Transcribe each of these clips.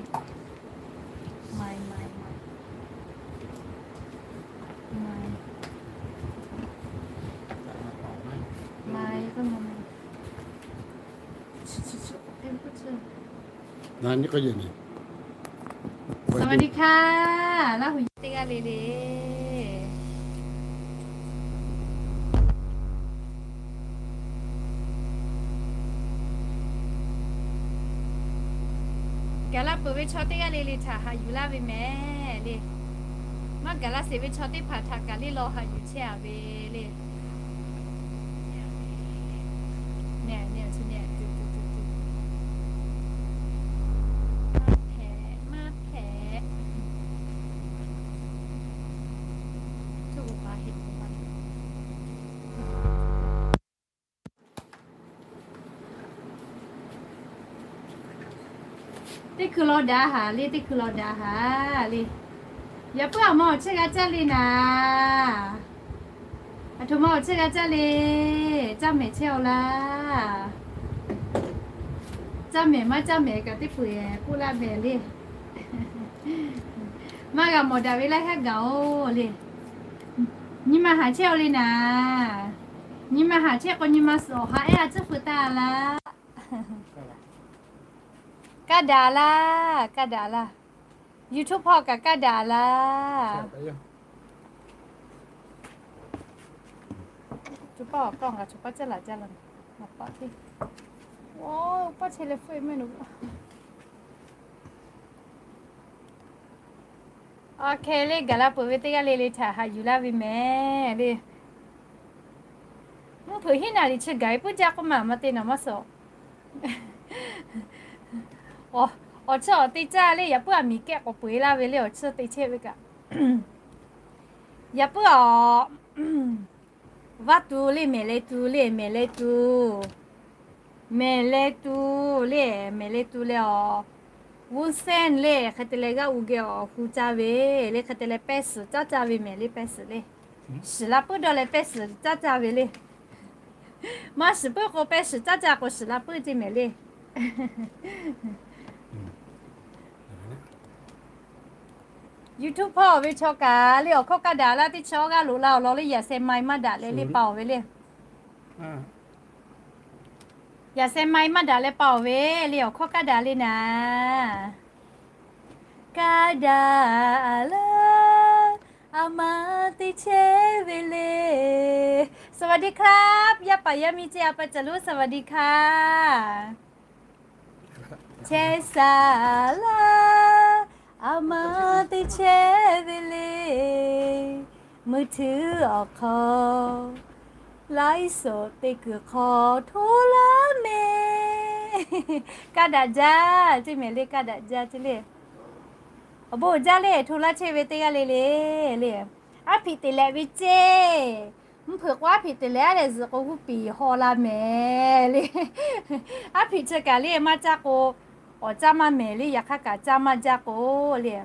สวัสดีค่ะ Laˇ huˍ teˇ g'aˇ le le. Gaˬ la peuˬ ve chaw teˇ g'aˇ le le htaꞈ haꞈ yuˬ laˇ ve mehˍ le. Maˇ gaˬ la sheˍ ve chaw teˇ hpaˍ htaꞈ kaꞈ le law haꞈ yuˬ chehˇ a ve le. Maˇ hpehꞈ, maˇ hpehꞈ. Teˇ hkui law daꞈ haˍ le, teˇ hkui law daꞈ haˍ le. Yaꞈ puiˉ aˬ ma awˬ chehˇ g'a caˇ le naˍ. Aˬ htoꞈ ma awˬ chehˇ g'a caˇ le. Caˇ mehˍ chehˇ-aw laˇ. Caˇ mehˍ maˇ caˇ mehˍ kaꞈ teˇ peu-eˬ k'oˆ laˇ mehˍ le. Maˇ g'a mawˬ daꞈ ve laˇ haˉ gaˬ-oˬ le. Nyi ma haˍ chehˇ-aw le naˍ. Nyi ma haˍ chehˇ k'o nyi ma suhˍ awˬ ha ehˉ a tcuhˉ feu taˇ laˇ. Kaˇ daꞈ laˇ, kaˇ daꞈ laˇ. YouTube hpawˇ kaꞈ kaˇ daꞈ laˇ. Awˬ hk'e le gaˬ la peuˬ ve teˇ g'aˇ le le htaꞈ haꞈ yuˬ laˇ ve mehˍ le. Mvuhˇ hpeuꞈ hiˉ naˍ riˍ chi gaˬ-e puiˉ jaˇ k'oˆ maˬ maˇ te naˍ maˇ suhˍ. Awˬ chiˇ awˬ te caˇ le, yaꞈ puiˉ aˬ miˍ kehˆ k'awꞈ peu-eˬ laˇ ve le, awˬ chiˇ te chehˇ ve kaꞈ. Yaꞈ puiˉ aˬ, vaˇ tu le, mehˍ leh tu le, mehˍ leh tu. Mehˍ leh tu le, mehˍ leh tu leh awˬ, วุ้นเส้น le, hk'e te leh g'aˇ u geh awˬ hu caˇ ve le, hk'e te leh แป้งสาลี caˇ caˇ ve mehˍ le, แป้งสาลี le. Shiˍ la puiˉ dawˇ leh แป้งสาลี caˇ caˇ ve le. Maˇ shiˍ puiˉ k'o แป้งสาลี caˇ caˇ k'o shiˍ la puiˉ ceˇ mehˍ le. YouTube hpawˇ ve chaw kaꞈ le awˬ hkawˇ kaˇ daꞈ laˇ, teˇ chi awˇ g'aˇ loꞈ la awˬ lawn le, yaꞈ sheh mai maˇ daꞈ leh le pa awˬ ve le. Yaꞈ sheh mai maˇ daꞈ leh pa awˬ ve le, awˬ hkawˇ kaˇ daꞈ le naˍ. Kaˇ daꞈ laˇ, aˬ ma te chehˇ ve le. สวัสดีครับ yaˇ paˍ yaˇ miˇ ceˇ a pa caˬ lo สวัสดีค่ะ. Chehˇ saˍ laˇ, aˬ ma te chehˇ ve le. มือถือ awˬ hk'aw, ไลฟ์สด te kuiˬ hk'aw hto laˇ mehˍ. Kaˇ daꞈ jaˇ ceˇ mehˍ le, kaˇ daꞈ jaˇ ceˇ le. Awˬ bon uiˍ jaˇ le, hto laˇ chehˇ ve teˇ g'aˇ le le le. Aˉ hpiꞈ te leh ve ceˇ. Mvuhˇ hpeuꞈ k'o aˉ hpiꞈ te leh a lehˬ zuhꞈ k'o g'uˇ piˍ haw la mehˍ le. Aˉ hpiꞈ chi kaꞈ le maˇ caˇ k'o, awˬ caˇ maˇ mehˍ le, yaꞈ hk'aˇ kaꞈ caˇ maˇ jaˇ k'o le.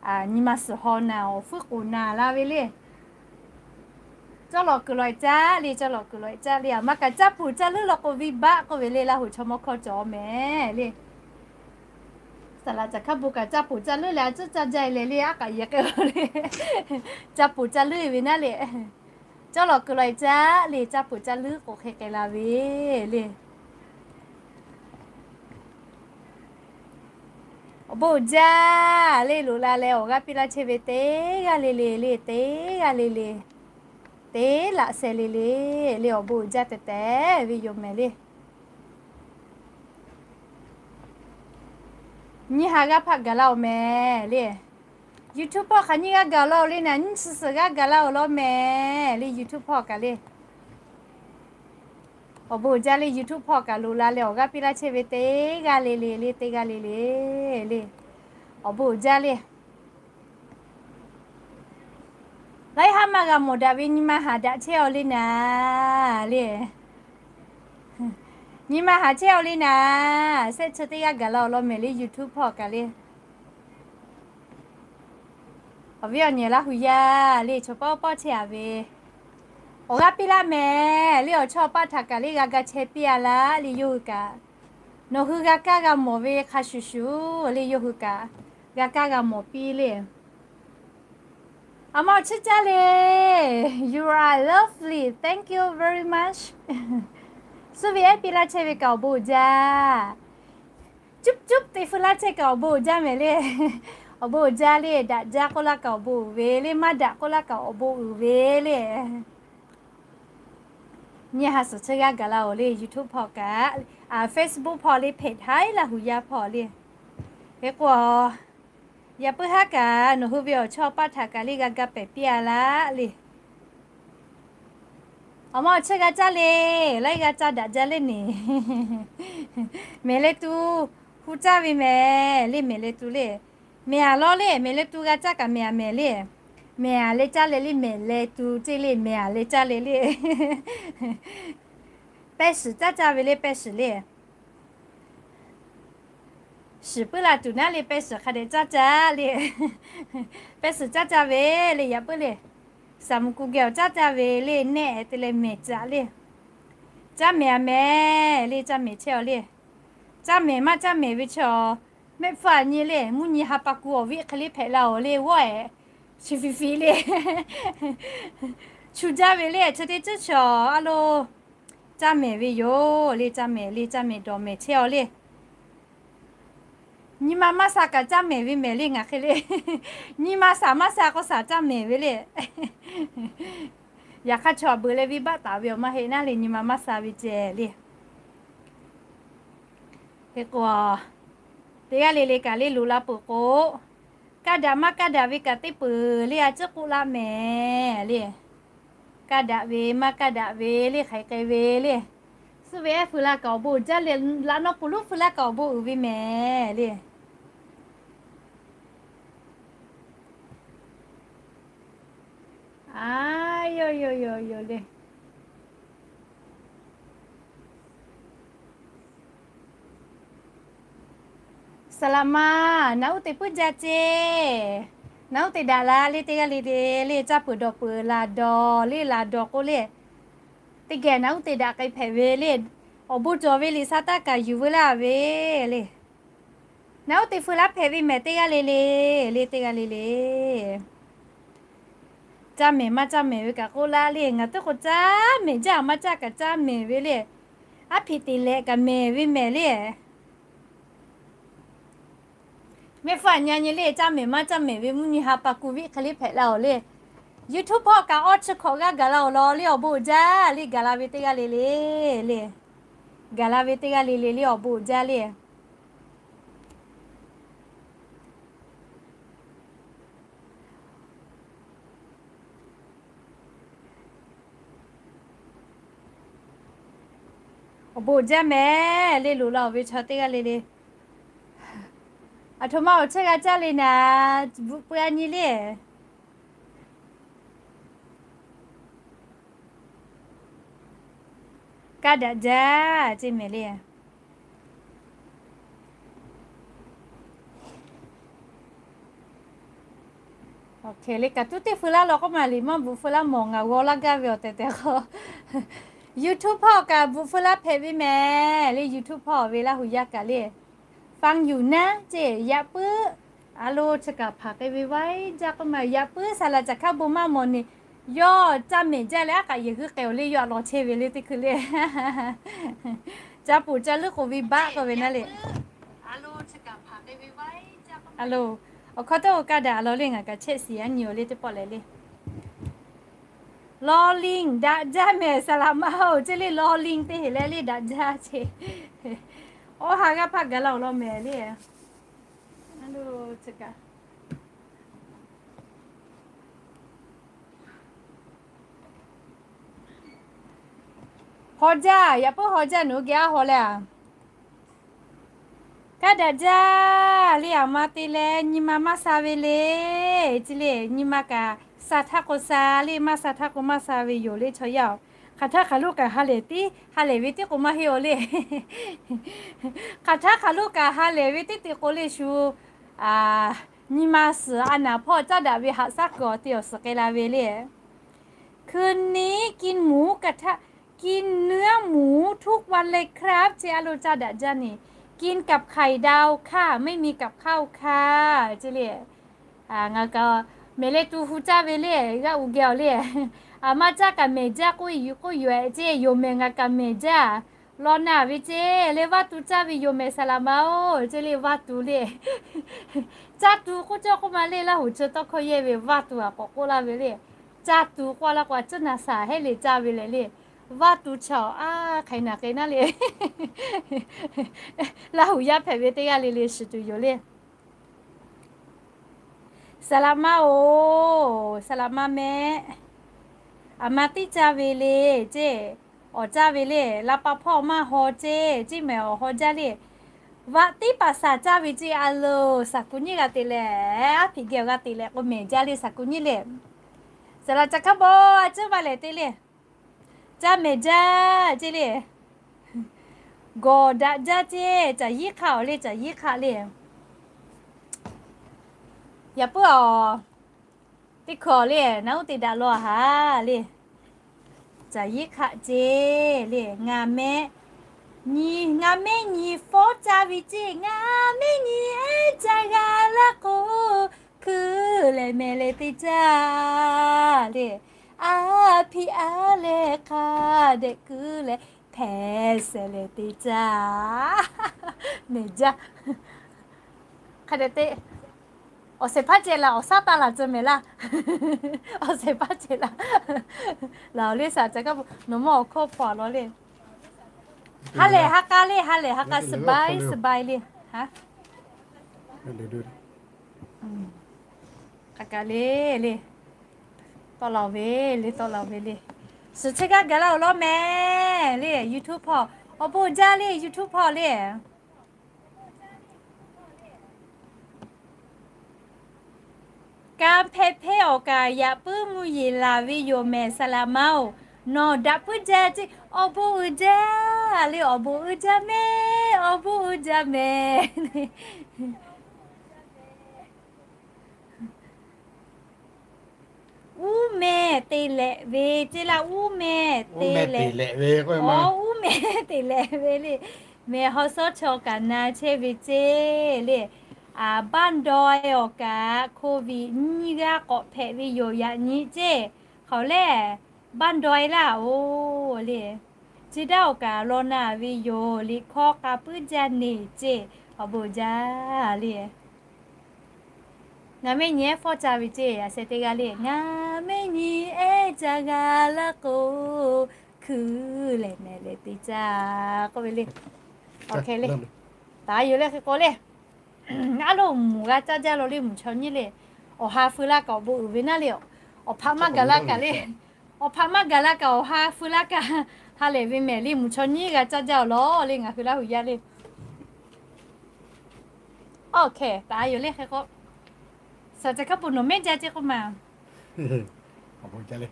Nyi ma suhˍ haw naˍ, awˬ fuiˉ k'oˍ naˍ la ve le. Cawˇ lawꞈ kuiˬ lawꞈ-e caˇ le, cawˇ lawꞈ kuiˬ lawꞈ-e caˇ le, aˬ ma kaꞈ caˇ poˬ caˇ leuˉ law k'o, venˇ baˆ k'oˆ ve le, Laˇ huˍ chaw mawˇ hkawˇ cawˬ mehˍ le. Saˍ laꞈ caˬ hkaˉ bon kaꞈ caˇ poˬ caˇ leuˉ leh a tcuhˉ caˇ jaˇ leh le, aˉ k'aꞈ yehˬ k'ai le. Caˇ poˬ caˇ leuˉ ve naˉ le. Cawˇ lawꞈ kuiˬ lawꞈ-e caˇ le, caˇ poˬ caˇ leuˉ k'o hk'e k'ai la ve le. Awˬ bon uiˍ jaˇ le, loꞈ la leh awˬ g'aˇ piˇ laˇ chehˇ ve teˇ g'aˇ le le le, teˇ g'aˇ le le, teˇ laꞈ sheh le le le, awˬ bon uiˍ jaˇ tehꞈ tehꞈ ve yoˬ mehˍ le. Nyiˇ ha g'aˇ hpaˆ gaˬ laˇ-oˬ mehˍ le. YouTube hpawˇ hk'aˬ nyiˇ g'aˇ gaˬ laˇ-oˬ le naˍ, nyiˇ chi suhˍ g'aˇ gaˬ laˇ-oˬ law mehˍ le, YouTube hpawˇ kaꞈ le. Awˬ bon uiˍ jaˇ le, YouTube hpawˇ kaꞈ loꞈ la leh awˬ g'aˇ piˇ laˇ chehˇ ve teˇ g'aˇ le le le, teˇ g'aˇ le le le. Awˬ bon uiˍ jaˇ le. Laiˉ haˉ maˇ g'a mawˬ daꞈ ve nyi ma haˍ daꞈ chehˇ-aw le naˍ le. Nyi ma haˍ chehˇ-aw le naˍ, shehˆ chi teˇ g'aˇ gaˬ laˇ-oˬ law mehˍ le, YouTube hpawˇ kaꞈ le. Awˬ viˉ awˬ nyi Laˇ huˍ yaˇ le, chaw pawˆ pawˆ chehˇ-a ve, awˬ g'aˇ piˇ laˇ mehˍ le, awˬ chawˇ awˬ paˇ htaꞈ kaꞈ le g'a ga chehˇ piˇ-a laˇ le, yawˇ hui kaꞈ Nawˬ hui g'a kaˇ g'a mawˬ ve hk'a shuˍ shuˍ le, yawˇ hui kaꞈ g'a kaˇ g'a mawˬ piˇ le. Awˬ ma awˬ chiˇ caˇ le. You are lovely. Thank you very much. Suh ve ehˉ piˇ laˇ chehˇ ve kaꞈ awˬ bon uiˍ jaˇ. Cuˉ cuˉ te feu laˇ chehˇ kaꞈ awˬ bon uiˍ jaˇ mehˍ le. Awˬ bon uiˍ jaˇ le. Daꞈ jaˇ k'oˆ laˇ kaꞈ awˬ bon uiˍ ve le. Maˇ daꞈ k'oˆ laˇ kaꞈ awˬ bon uiˍ ve le. Nyi ha suhˍ chi g'aˇ gaˬ la-oˬ le, YouTube hpawˇ kaꞈ, Facebook hpawˇ le, hpehꞈ htaˇ laˇ hu yaˇ hpawˇ le. Hk'e k'o, yaꞈ puiˉ haˉ kaꞈ nawˬ hui ve awˬ chawˇ paˆ htaꞈ kaꞈ le g'a ga pehˍ piˇ-a laˇ le. Awˬ ma awˬ chiˇ g'a caˇ le, laiˉ g'a caˇ daꞈ jaˇ le neˬ. Mehˍ leh tu, hu caˇ ve mehˍ le, mehˍ leh tu le. Mehˍ-aˬ law le, mehˍ leh tu g'a caˇ kaꞈ mehˍ-aˬ mehˍ le. Mehˍ-aˬ leh caˇ leh le, mehˍ leh tu ceˇ le, mehˍ-aˬ leh caˇ leh le. Pehˇ shiˍ caˇ caˇ ve le, pehˇ shiˍ le. Shiˍ puiˉ la tuˬ naˉ le, pehˇ shiˍ hk'a dehꞈ caˇ caˇ le. Pehˇ shiˍ caˇ caˇ ve le, yaꞈ puiˉ le. Saˍ muˍ kuˬ geh awˬ caˇ caˇ ve le, nehˆ te leh mehˍ caꞈ le. Caˇ mehˍ-aˬ mehˍ le, caˇ mehˍ chehˇ-aw le. Caˇ mehˍ maˇ caˇ mehˍ ve chaw, mehˆ hpfuhˇ-aˬ nyi le, mvuhˇ nyi ha pa ku awˬ viˉ hk'e le hpehꞈ la-oˬ le, g'awˇ-ehˍ, chi fiˍ fiˍ le. Chu jaˇ ve le, chi teˇ ceuˬ chaw a lo. Caˇ mehˍ ve yoˬ le, caˇ mehˍ le, caˇ mehˍ dawˬ mehˍ chehˇ-aw le. Nyi ma maˇ sha kaꞈ caˇ mehˍ ve mehˍ le ngaˬ hk'e le. Nyi ma shaˍ maˇ sha k'o shaˍ caˇ mehˍ ve le. Yaꞈ hk'aˇ chaw beuꞈ leh venˇ baˆ taˍ ve awˬ maˇ heˆ naˉ le, nyi ma maˇ sha ve ceh le. Hk'e k'o, teˇ g'aˇ le le kaꞈ le loꞈ la peuˬ k'o, kaˇ daꞈ maˇ kaˇ daꞈ ve kaꞈ teˇ peuˬ le a ciˉ k'oˆ laˇ mehˍ le. Kaˇ daꞈ ve maˇ kaˇ daꞈ ve le, hk'aiˬ k'ai ve le. Suh ve ehˉ feu la kaꞈ awˬ bon uiˍ jaˇ le, laꞈ nawˉ peuˬ lonˉ feu la kaꞈ awˬ bon uiˍ ve mehˍ le. A, yoˬ yoˬ yoˬ yoˬ le. Saˍ laꞈ ma, naˬ uˉ te puiˉ jaˇ ceˇ. Naˬ uˉ te daꞈ la le teˇ g'aˇ le le le, caˇ peuˬ dawˬ peuˬ laˬ dawˬ le, laˬ dawˬ k'o le, teˇ geh naˬ uˉ te daꞈ k'ai hpehꞈ ve le. Awˬ bon cawˬ ve liꞈ sha taˇ kaꞈ yuˬ veu laˇ ve le. Naˬ uˉ te feu laˇ hpehꞈ ve mehˍ teˇ g'aˇ le le le, teˇ g'aˇ le le. Caˇ mehˍ maˇ caˇ mehˍ ve kaꞈ k'oˆ laˇ le, ngaˬ teˇ k'o caˇ mehˍ jaˇ, maˇ caˇ kaꞈ caˇ mehˍ ve le. Aˉ hpiꞈ te leh kaꞈ mehˍ ve mehˍ le. Mehˆ hpfuhˇ-aˬ nyi nyi le, caˇ mehˍ maˇ caˇ mehˍ ve mvuhˇ nyi ha pa ku viˉ hk'e le hpehꞈ la-oˬ le. YouTube hpawˇ kaꞈ awˇ chi hk'awꞈ g'aˇ gaˬ la-oˬ law le, awˬ bon uiˍ jaˇ le, gaˬ la ve teˇ g'aˇ le le le. Gaˬ la ve teˇ g'aˇ le le le, awˬ bon uiˍ jaˇ le. Awˬ bon uiˍ jaˇ mehˍ le, loꞈ la-oˬ ve chaw teˇ g'aˇ le le. Aˬ htoꞈ ma awˬ chehˇ g'a caˇ le naˍ, bvuhꞈ peu-a nyi le. Kaˇ daꞈ jaˇ ceˇ mehˍ le. Awˬ hk'e le kaꞈ tuˉ teˇ feu laˇ law k'oˆ ma, liꞈ maˇ bvuhꞈ feu laˇ mawˬ, ngaˬ g'aw laˇ gaˇ ve awˬ tehˬ tehˬ k'o, YouTube hpawˇ kaꞈ bvuhꞈ feu laˇ hpehꞈ ve mehˍ le. YouTube hpawˇ ve Laˇ hu yaˇ kaꞈ le, ฟังอยู่นะ ceˇ, yaꞈ puiˉ. A lo, chi kaꞈ hpanˍ k'ai ve vaiˇ jaˇ k'oˆ ma, yaꞈ puiˉ saˍ laꞈ caˬ hkaˉ bon maˇ mawˬ ni, yawˇ caˇ mehˍ jaˇ leh aˉ k'aꞈ yehˬ g'uiˇ k'ai-oˬ le, yawˇ a law chehˇ ve le teˇ hkui le. Caˇ poˬ caˇ leuˉ k'oˍ ve baˆ k'oˆ ve naˉ le. A lo, awˬ hkawˇ teˇ k'o kaˇ daꞈ a law le, ngaˬ kaꞈ chehˇ shiˍ a nyi-oˬ le teˇ pawˆ lehˬ le. Lawˇ liˇ daꞈ jaˇ mehˍ, saˍ laꞈ ma-oˬ, ceˇ le, lawˇ liˇ teˇ heˍ leh le daꞈ jaˇ ceˇ. Awˇ ha g'aˇ hpaˇ gaˬ la-oˬ law mehˍ le. Haw jaˇ, yaꞈ puiˉ haw jaˇ, nawˬ hui geh aˉ haw leh a. Kaˇ daꞈ jaˇ le, aˬ ma te leh nyi ma maˇ sha ve le. Ceˇ le, nyi ma kaꞈ sha htaˇ k'o sha le, maˇ sha htaˇ k'o maˇ sha ve yoˬ le chaw yaˇ-oˬ. Hk'aˬ htaˇ hk'aˬ lo kaꞈ ha lehˬ tiˉ, ha lehˬ ve tiˉ k'o maˇ heˆ-oˬ le. Hk'aˬ htaˇ hk'aˬ lo kaꞈ ha lehˬ ve tiˉ te k'o le shu, nyi ma suhˍ a naˍ hpawˇ caˇ daꞈ ve haꞈ shaˉ kuiˬ awˬ te awˬ suhˍ k'ai la ve le. คืนนี้กินหมูกระทะ กินเนื้อหมูทุกวันเลยครับ ceˇ a lo caˇ daꞈ jaˇ ni. กินกับไข่ดาวค่ะ ไม่มีกับข้าวค่ะ ce le. Ngaˬ kaꞈ mehˍ leh tu hu caˇ ve le, g'aˇ uˬ geh awˬ le. Aˬ ma caˇ kaꞈ mehˍ jaˇ k'oˆ yuˬ k'oˆ yoˬ ehˍ ce, yonˍ mehˍ ngaˬ kaꞈ mehˍ jaˇ. Law naˬ ve ce le, vaˇ tu caˇ ve yonˍ mehˍ saˍ laꞈ ma-oˬ ce le, vaˇ tu le. Caˇ tu k'oˆ cawˇ k'oˆ ma le, Laˇ huˍ chi tawˇ hkawˇ yehˇ ve vaˇ tu a k'awꞈ k'oˆ laˇ ve le. Caˇ tu k'oˆ laˇ k'o a ciˉ naˍ saˍ heˆ le caˇ ve leh le. Vaˇ tu chaw a hk'ai naˬ k'e naˉ le. Laˇ huˍ yaˇ hpehꞈ ve teˇ g'aˇ le le shiˍ tuˬ yoˬ le. Saˍ laꞈ ma-oˬ, saˍ laꞈ ma mehˍ. Aˬ ma tiˉ caˇ ve le ce, awˬ caˇ ve le, la pa hpawˇ maˇ haw ce, ciˉ mehˍ awˬ haw jaˇ le. Vaꞈ tiˉ paˍ saˍ caˇ ve ce a loˬ, saˍ kuˬ nyiˇ g'a te leh, aˉ hpiꞈ geh awˬ g'a te leh k'o mehˍ jaˇ le saˍ kuˬ nyiˇ le. Saˍ laꞈ ca hkaˉ bawˇ a ciˉ va lehˬ te le. Caˇ mehˍ jaˇ ce le. Gawˬ daꞈ jaˇ ce, caˬ yiˉ hk'aˆ awˬ le, caˬ yiˉ hk'aˆ le. Yaꞈ puiˉ awˬ, teˇ hkawꞈ le, naˉ uˉ te daꞈ law a haˍ le. Caˬ yiˉ hk'aˆ ce le, ngaˬ mehˆ nyi, ngaˬ mehˆ nyi fawˉ caˇ ve ce, ngaˬ mehˆ nyi ehˉ ca g'a laˇ k'o, hkuiˉ leh mehˍ leh te caˇ le. A hpiˇ a leh hk'a dehꞈ kuiˉ leh hpehꞈ shehˍ leh te caˇ. Mehˍ jaˇ. Hk'a dehꞈ te. Awˬ shehˍ hpaˇ ceh laˬ, awˬ shaˉ taˇ laˬ tcuh mehˍ laˇ. Awˬ shehˍ hpaˇ ceh laˬ. Laˬ awˬ le shaˍ ca kaˉ, nawˬ mawˇ awˬ hkawˇ hpaw a law le. Ha lehˬ ha k'a le, ha lehˬ ha k'a สบาย สบาย le. Hk'a kaꞈ le le. Tawˆ la ve le, tawˆ la ve le. Suhˍ chehˇ gaˇ gaˬ laˇ-oˬ lawˇ mehˍ le, YouTube hpawˇ. Awˬ bon jaˇ le, YouTube hpawˇ le. Kanˇ hpehˇ hpehˇ awˬ kaꞈ yaꞈ puiˉ mvuhˇ yeˬ laˬ ve yoˬ mehˍ saˍ laꞈ ma-oˬ. Nawˬ daꞈ puiˉ jaˇ ce, awˬ bon uiˍ jaˇ le, awˬ bon uiˍ jaˇ mehˍ, awˬ bon uiˍ jaˇ mehˍ. Uˉ mehˍ te lehꞈ ve ce laˇ, uˉ mehˍ te lehꞈ ve, uˉ mehˍ te lehꞈ ve le. Mehˬ haw shawˉ chaw kaꞈ na chehˇ ve ce le. Baˆ dawˇ-e awˬ kaꞈ โควิด nyiˇ g'aˇ k'awꞈ hpehꞈ ve yoˬ yaꞈ nyi ce. Hk'aoˬ lehˬ, baˆ dawˇ-e laˇ-oˬ le. Chi daˇ awˬ kaꞈ law na ve yoˬ, liꞈ hkawˇ k'a puiˉ jaˇ neˬ ce. Awˬ bon jaˇ le. Ngaˬ mehˆ nyi ehˉ fawˉ ca ve ce, a sheh teˇ g'aˇ le. Ngaˬ mehˆ nyi ehˉ ca g'a laˇ k'o, hkuiˉ leh mehˍ leh te caˇ k'oˆ ve le. Awˬ hk'e le. Taˍ yoˬ le hk'e k'o le. Aˉ lo mvuhˬ g'a caˇ jaˇ lo le mvuhˬ chaw nyiˇ le. Awˬ ha feu laˇ kaꞈ awˬ bon uiˍ ve naˉ le. Awˬ hpaꞈ maˇ gaˬ laˇ kaꞈ le. Awˬ hpaꞈ maˇ gaˬ laˇ kaꞈ awˬ ha feu laˇ kaꞈ ha lehˬ ve mehˍ le mvuhˬ chaw nyiˇ g'a caˇ jaˇ awˬ lawn le ngaˬ hui Laˇ huˍ yaˇ le. Awˬ hk'e taˍ yoˬ le hk'e k'o, shaˍ ca kaˉ pu nawˬ mehˆ jaˇ ce k'oˆ ma. Awˬ bon jaˇ le.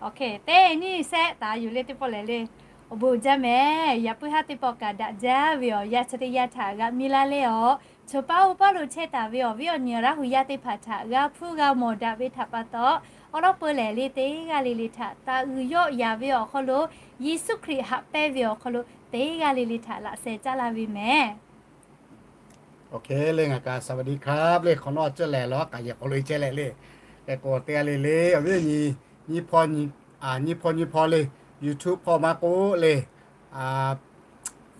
Awˬ hk'e teˇ nyi sehˆ taˍ yoˬ le teˇ pawˆ lehˬ le. Awˬ bon jaˇ mehˍ. Yaꞈ puiˉ haˉ teˇ pawˆ kaꞈ daꞈ jaˇ ve awˬ yanˇ chi teˇ yanˇ htaꞈ g'a miˇ laˇ le awˬ, chaw paˉ oˇ paˉ lo chehˇ taˍ ve awˬ viˉ awˬ nyi Laˇ huˍ yaˇ teˇ hpaˍ htaꞈ g'a hpuˇ g'a mawˬ daꞈ ve htaꞈ pa taw, awˉ lawˉ peu lehˬ le teˇ g'aˇ le le htaꞈ taˍ uiˍ yawˆ yaˍ ve awˬ hk'aw lo, Yeˍsuˆ Hkriꞈ haꞈ pehnˇ ve awˬ hk'aw lo teˇ g'aˇ le le htaꞈ laꞈ sheh caˇ laˇ ve mehˍ. Awˬ hk'e le ngaˬ kaꞈ สวัสดีครับ le hk'awꞈ nawˉ a ciˉ lehˬ law a kaꞈ yehˬ k'aw lo ceh leh le. Hk'e k'o teˇ g'aˇ le le awˬ viˉ nyi, nyi hpawˇ nyi hpawˇ le, YouTube hpawˇ maˇ k'oˆ le,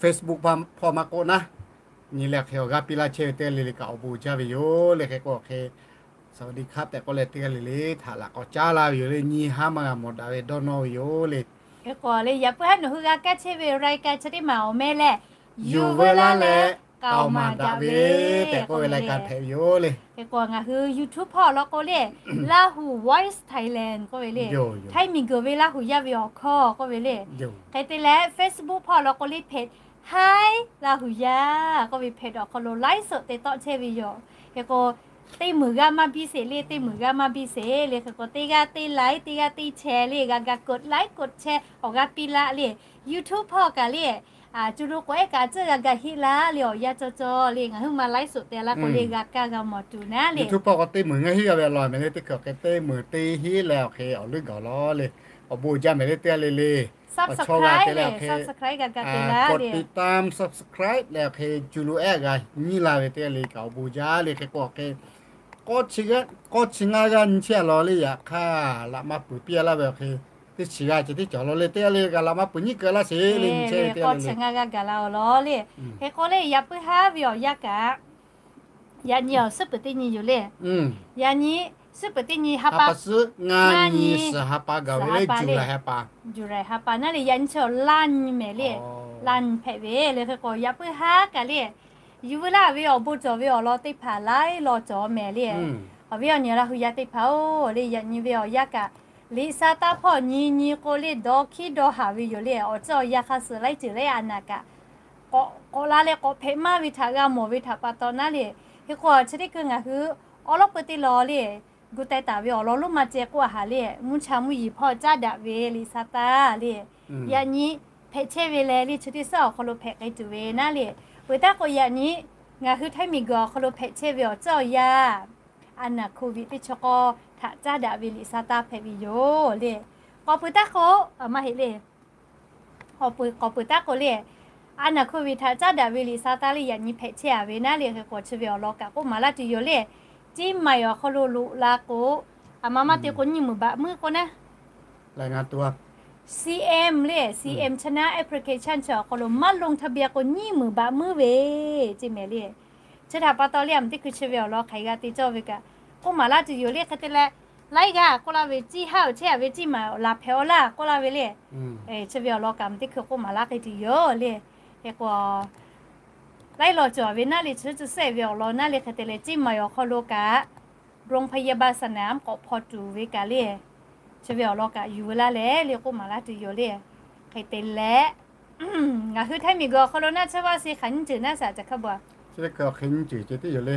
Facebook hpawˇ maˇ k'oˆ naˉ, nyi leh hk'e awˬ g'aˇ piˇ laˇ chehˇ ve teˇ g'aˇ le le kaꞈ awˬ bon jaˇ ve yoˬ le. Hk'e k'o hk'e สวัสดีครับ tehꞈ k'oˆ leh teˇ g'aˇ le le htaꞈ laꞈ k'awꞈ caˉ laˇ ve yoˬ le. Nyi haˉ maˇ g'a mawˬ daꞈ ve dawˇ nawˇ ve yoˬ le. Hk'e k'o le yaꞈ puiˉ haˉ nawˬ hui g'a kaˇ chehˇ ve รายการ chi teˇ maˬ awˬ meh leh, yuˬ veu laˇ leh k'aoˍ maˍ daꞈ ve tehꞈ k'oˆ ve รายการ hpehꞈ ve yoˬ le. Hk'e k'o ngaˬ hui YouTube hpawˇ law k'o le, Lahu Voice Thailand k'oˆ ve le. Htaiˇ miˬ guiˬ ve Laˇ huˍ yaˇ ve awˬ hkawˇ k'oˆ ve le. Hk'e te leh Facebook hpawˇ law k'o le เพจ Hi Laˇ huˍ yaˇ k'oˆ ve เพจ awˬ hk'aw lo ไลฟ์สด te tawˆ chehˇ ve yoˬ. Hk'e k'o teˇ meunˍ g'aˇ maˇ biˇ sheˍ le, teˇ meunˍ g'aˇ maˇ biˇ sheˍ le. Hk'e k'o teˇ g'aˇ teˇ ไลค์ teˇ g'aˇ teˇ แชร์ le g'a ga กดไลค์ กดแชร์ awˬ g'aˇ piˇ laˇ le. YouTube hpawˇ kaꞈ le, co lo k'awꞈ ehˉ kaꞈ a ciˉ g'a ga heˆ laˇ le awˬ yanˇ cawˬ cawˬ le ngaˬ hui ma ไลฟ์สด te laˇ k'o le g'a kaˇ g'a mawˬ tuˬ naˉ le. YouTube hpawˇ k'o teˇ meunˍ ngaˇ heˆ g'a ve law mehˍ le teˇ hkui awˬ hk'e teˇ meunˍ teˇ heˆ leh awˬ hk'e awˬ leuˉ gaˬ law le. Awˬ bon jaˇ mehˍ le teˇ g'aˇ le le. awˬ chawˇ g'a te leh awˬ hk'e, subscribe g'a ga te la le, กดติดตาม subscribe leh awˬ hk'e ju lo ehˉ g'a nyi la ve teˇ g'aˇ le kaꞈ awˬ bon jaˇ le. Hk'e k'o awˬ hk'e, k'awˇ chi ngaˇ g'aˇ nyi chehˇ a law le. Yaꞈ hk'aˇ laꞈ maˇ peuˬ piˇ a laˇ ve awˬ hk'e, teˇ chi g'aˇ ceh tiˉ cawˬ law le. Teˇ g'aˇ le kaꞈ laꞈ maˇ peuˬ nyi keu laˇ sheˍ le. Nyi chehˇ ve teˇ g'aˇ le le, k'awˇ chi ngaˇ g'aˇ gaˬ la awˬ lawn le. Hk'e k'o le, yaꞈ puiˉ haˉ ve awˬ yanˇ kaꞈ, yaꞈ nyi awˬ suhˉ peuˬ teˇ nyi yoˬ le. Yaꞈ nyi suhˉ peuˬ teˇ nyi ha pa suhˉ ngaˇ nyi suhˍ ha pa gaˬ ve le, July ha pa, July ha pa naˉ le. Yaꞈ nyi chi awˬ laˇ nyi mehˍ le. Laˇ nyi hpehꞈ ve le. Hk'e k'o yaꞈ puiˉ haˉ kaꞈ le, yuˬ veu laˇ ve awˬ bon cawˬ ve awˬ lawn teˇ hpaˍ laiˉ law cawˬ mehˍ le. Awˬ viˉ awˬ nyi Laˇ hu yaˇ teˇ hpaˍ-oˬ le, yaꞈ nyi ve awˬ yanˇ kaꞈ, liꞈ sa taˇ hpawˇ nyi nyi k'o le dawˇ hkiˉ dawˇ haˍ ve yoˬ le. Awˬ tcuhˉ awˬ yanˇ hk'a suhˍ laiˉ ceuˬ laiˉ a naˍ kaꞈ, k'awꞈ k'awꞈ la leh k'awꞈ hpehꞈ maˇ ve htaꞈ g'a mawˬ ve htaꞈ pa taw naˉ le. Hk'e k'o chi teˇ hkui ngaˬ hui awˉ lawˉ peu teˇ law le, gu teh taˍ ve awˬ lawn lonˉ ma ceh k'oˆ a haˍ le, mvuhˇ cha mvuhˇ yeˬ hpawˇ caˉ daꞈ ve liꞈ sa taˇ le. Yaꞈ nyi hpehꞈ chehˇ ve leh le, chi teˇ suhˉ awˬ hk'aw lo hpehꞈ k'ai tuˬ ve naˉ le. Peuˬ taˉ k'o yaꞈ nyi ngaˬ hui Htaiˇ miˬguiˬ awˬ hk'aw lo hpehꞈ chehˇ ve awˬ tcuhˉ awˬ yanˇ, a naˍ COVID teˇ chi k'awˇ htaꞈ caˉ daꞈ ve liꞈ sa taˇ hpehꞈ ve yoˬ le. K'awꞈ peuˬ taˉ k'o, maˇ heˆ le. K'awꞈ peuˬ, k'awꞈ peuˬ taˉ k'o le, a naˍ COVID htaꞈ caˉ daꞈ ve liꞈ sa taˇ le yaꞈ nyi hpehꞈ chehˇ a ve naˉ le. Hk'e k'o chi ve awˬ lawn kaꞈ k'oˆ maˍ laˇ tuˬ yoˬ le. Ceˇ maiˍ awˬ hk'aw lo loꞈ la k'o, a ma maˇ te k'o nyiˇ meunˍ baꞈ muiˉ k'o naˉ, CM le, CM China application chi awˬ hk'aw lo maˇ ลงทะเบียน k'o nyiˇ meunˍ baꞈ muiˉ ve ceˇ mehˍ le. Chi htaꞈ pa taw le, a meuꞈ teˇ hkui chi ve awˬ lawn hk'aˬ hk'e g'a te cawˇ ve kaꞈ, k'oˆ maˍ laˇ tuˬ yoˬ le. Hk'e te leh, laiˉ g'aˇ k'oˆ laˇ ve, ceˇ haˉ awˬ chehˇ a ve ceˇ maiˍ awˬ laˬ hpehꞈ aw laˇ k'oˆ laˇ ve le. Chi ve awˬ lawn kaꞈ a meuꞈ teˇ hkui k'oˆ maˍ laˇ hk'e tuˬ yoˬ le. Hk'e k'o laiˉ law cawˬ ve naˉ le, chi tcuh sehˆ ve awˬ lawn naˉ le. Hk'e te leh ceˇ maiˍ awˬ hk'aw lo kaꞈ โรงพยาบาลสนาม k'awꞈ hpaw tuˬ ve kaꞈ le, chi ve awˬ lawn kaꞈ yuˬ veu laˇ leh le k'oˆ maˍ laˇ tuˬ yoˬ le. Hk'e te leh, ngaˬ hui Htaiˇ miˬguiˬ awˬ hk'aw lo naˆ tsuhˇ vaˇ se hk'aˬ nyiˇ ceuˬ naˉ shaˍ ca hk'a bu a, hk'e hk'aˬ hk'e nyiˇ ceuˬ ceh tiˉ yoˬ le.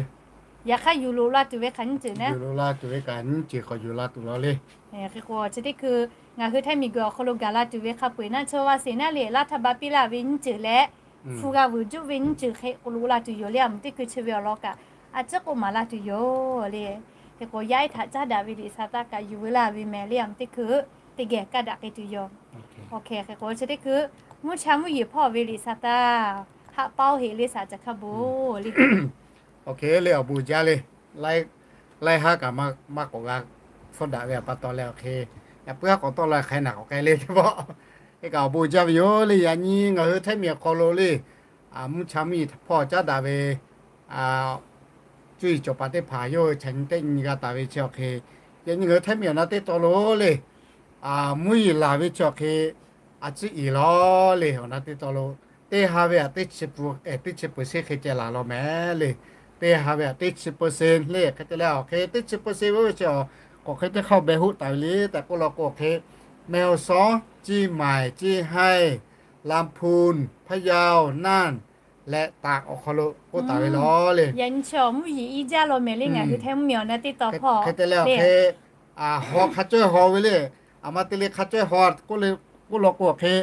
Yaꞈ hk'aˇ yuˬ loꞈ la tuˬ ve hk'aˬ nyiˇ ceuˬ naˉ, yuˬ loꞈ la tuˬ ve kaꞈ nyiˇ ceuˬ k'awꞈ yuˬ la tuˬ law le. Hk'e k'o chi teˇ hkui ngaˬ hui Htaiˇ miˬguiˬ awˬ hk'aw lo gaˬ la tuˬ ve hk'a peu-eˬ naˆ tsuhˇ vaˇ se naˉ le, รัฐบาล piˇ laˇ ve nyiˇ ceuˬ leh, hpu g'a vuiˬ juˆ ve nyiˇ ceuˬ hk'e k'oꞈ loꞈ la tuˬ yoˬ le. A meuꞈ teˇ hkui chi ve awˬ lawn kaꞈ a ciˉ k'oˆ maˍ laˇ tuˬ yoˬ le. Hk'e k'o yaˇ ehˉ htaꞈ caˉ daꞈ ve liꞈ sa taˇ kaꞈ yuˬ veu laˇ ve mehˍ le. A meuꞈ teˇ hkui teˇ geh kaˇ daꞈ k'ai tuˬ yoˬ. Hk'e k'o chi teˇ hkui mvuhˇ cha mvuhˇ yeˬ hpawˇ ve liꞈ sa taˇ haꞈ paoˇ heꞈ le shaˍ ca hk'a bu le. Awˬ hk'e le awˬ bon jaˇ le. Laiˉ haˉ kaꞈ maˇ k'awꞈ g'a hpfuhˇ daꞈ ve pa taw leh awˬ hk'e, yaꞈ puiˉ haˉ k'awꞈ tawˆ la hk'e naˬ k'awꞈ k'ai le teˇ pawˆ. Hk'e kaꞈ awˬ bon jaˇ ve yoˬ le. Yaꞈ nyi ngaˬ hui Htaiˇ miˬ awˬ hk'aw lo le, mvuhˇ cha mvuhˇ yeˬ hpawˇ caˉ daꞈ ve cuˇ yiˍ cawˬ paˍ teˇ hpaˍ yawˇ hui chaꞈ nyi teˆ nyi g'a taˍ ve chi awˬ hk'e, yaꞈ nyi ngaˬ hui Htaiˇ miˬ awˬ na teˇ taw lo le, mvuhˇ yeˬ laˬ ve chi awˬ hk'e, a ciˉ iˍ law le awˬ na teˇ taw lo, teˇ ha ve aꞈ teˇ chi peuˬ, teˇ chi peuˬ sheˆ hk'e ceh laˬ law mehˍ le. Teˇ ha ve aꞈ teˇ chi peuˬ sheˆ le. Hk'e te leh awˬ hk'e teˇ chi peuˬ sheˆ ve chi awˬ k'awꞈ hk'e teˇ hk'aˇ beh hoˆ taˍ ve le tehꞈ k'oˆ law k'o hk'e, แม่ฮ่องสอน, เชียงใหม่, เชียงราย, ลำพูน, พะเยา, น่าน leh Taˍ awˬ hk'aw lo k'oˆ taˍ ve law le. Yaꞈ nyi chi awˬ mvuhˇ yeˬ iˉ jaˇ law mehˍ le ngaˬ hui Htaiˇ mvuhˇ miˬ awˬ na teˇ taw hpawˇ. Hk'e te leh awˬ hk'e, haw hk'a cawehˇ haw ve le. A ma te le hk'a cawehˇ haw k'oˆ law k'o awˬ hk'e,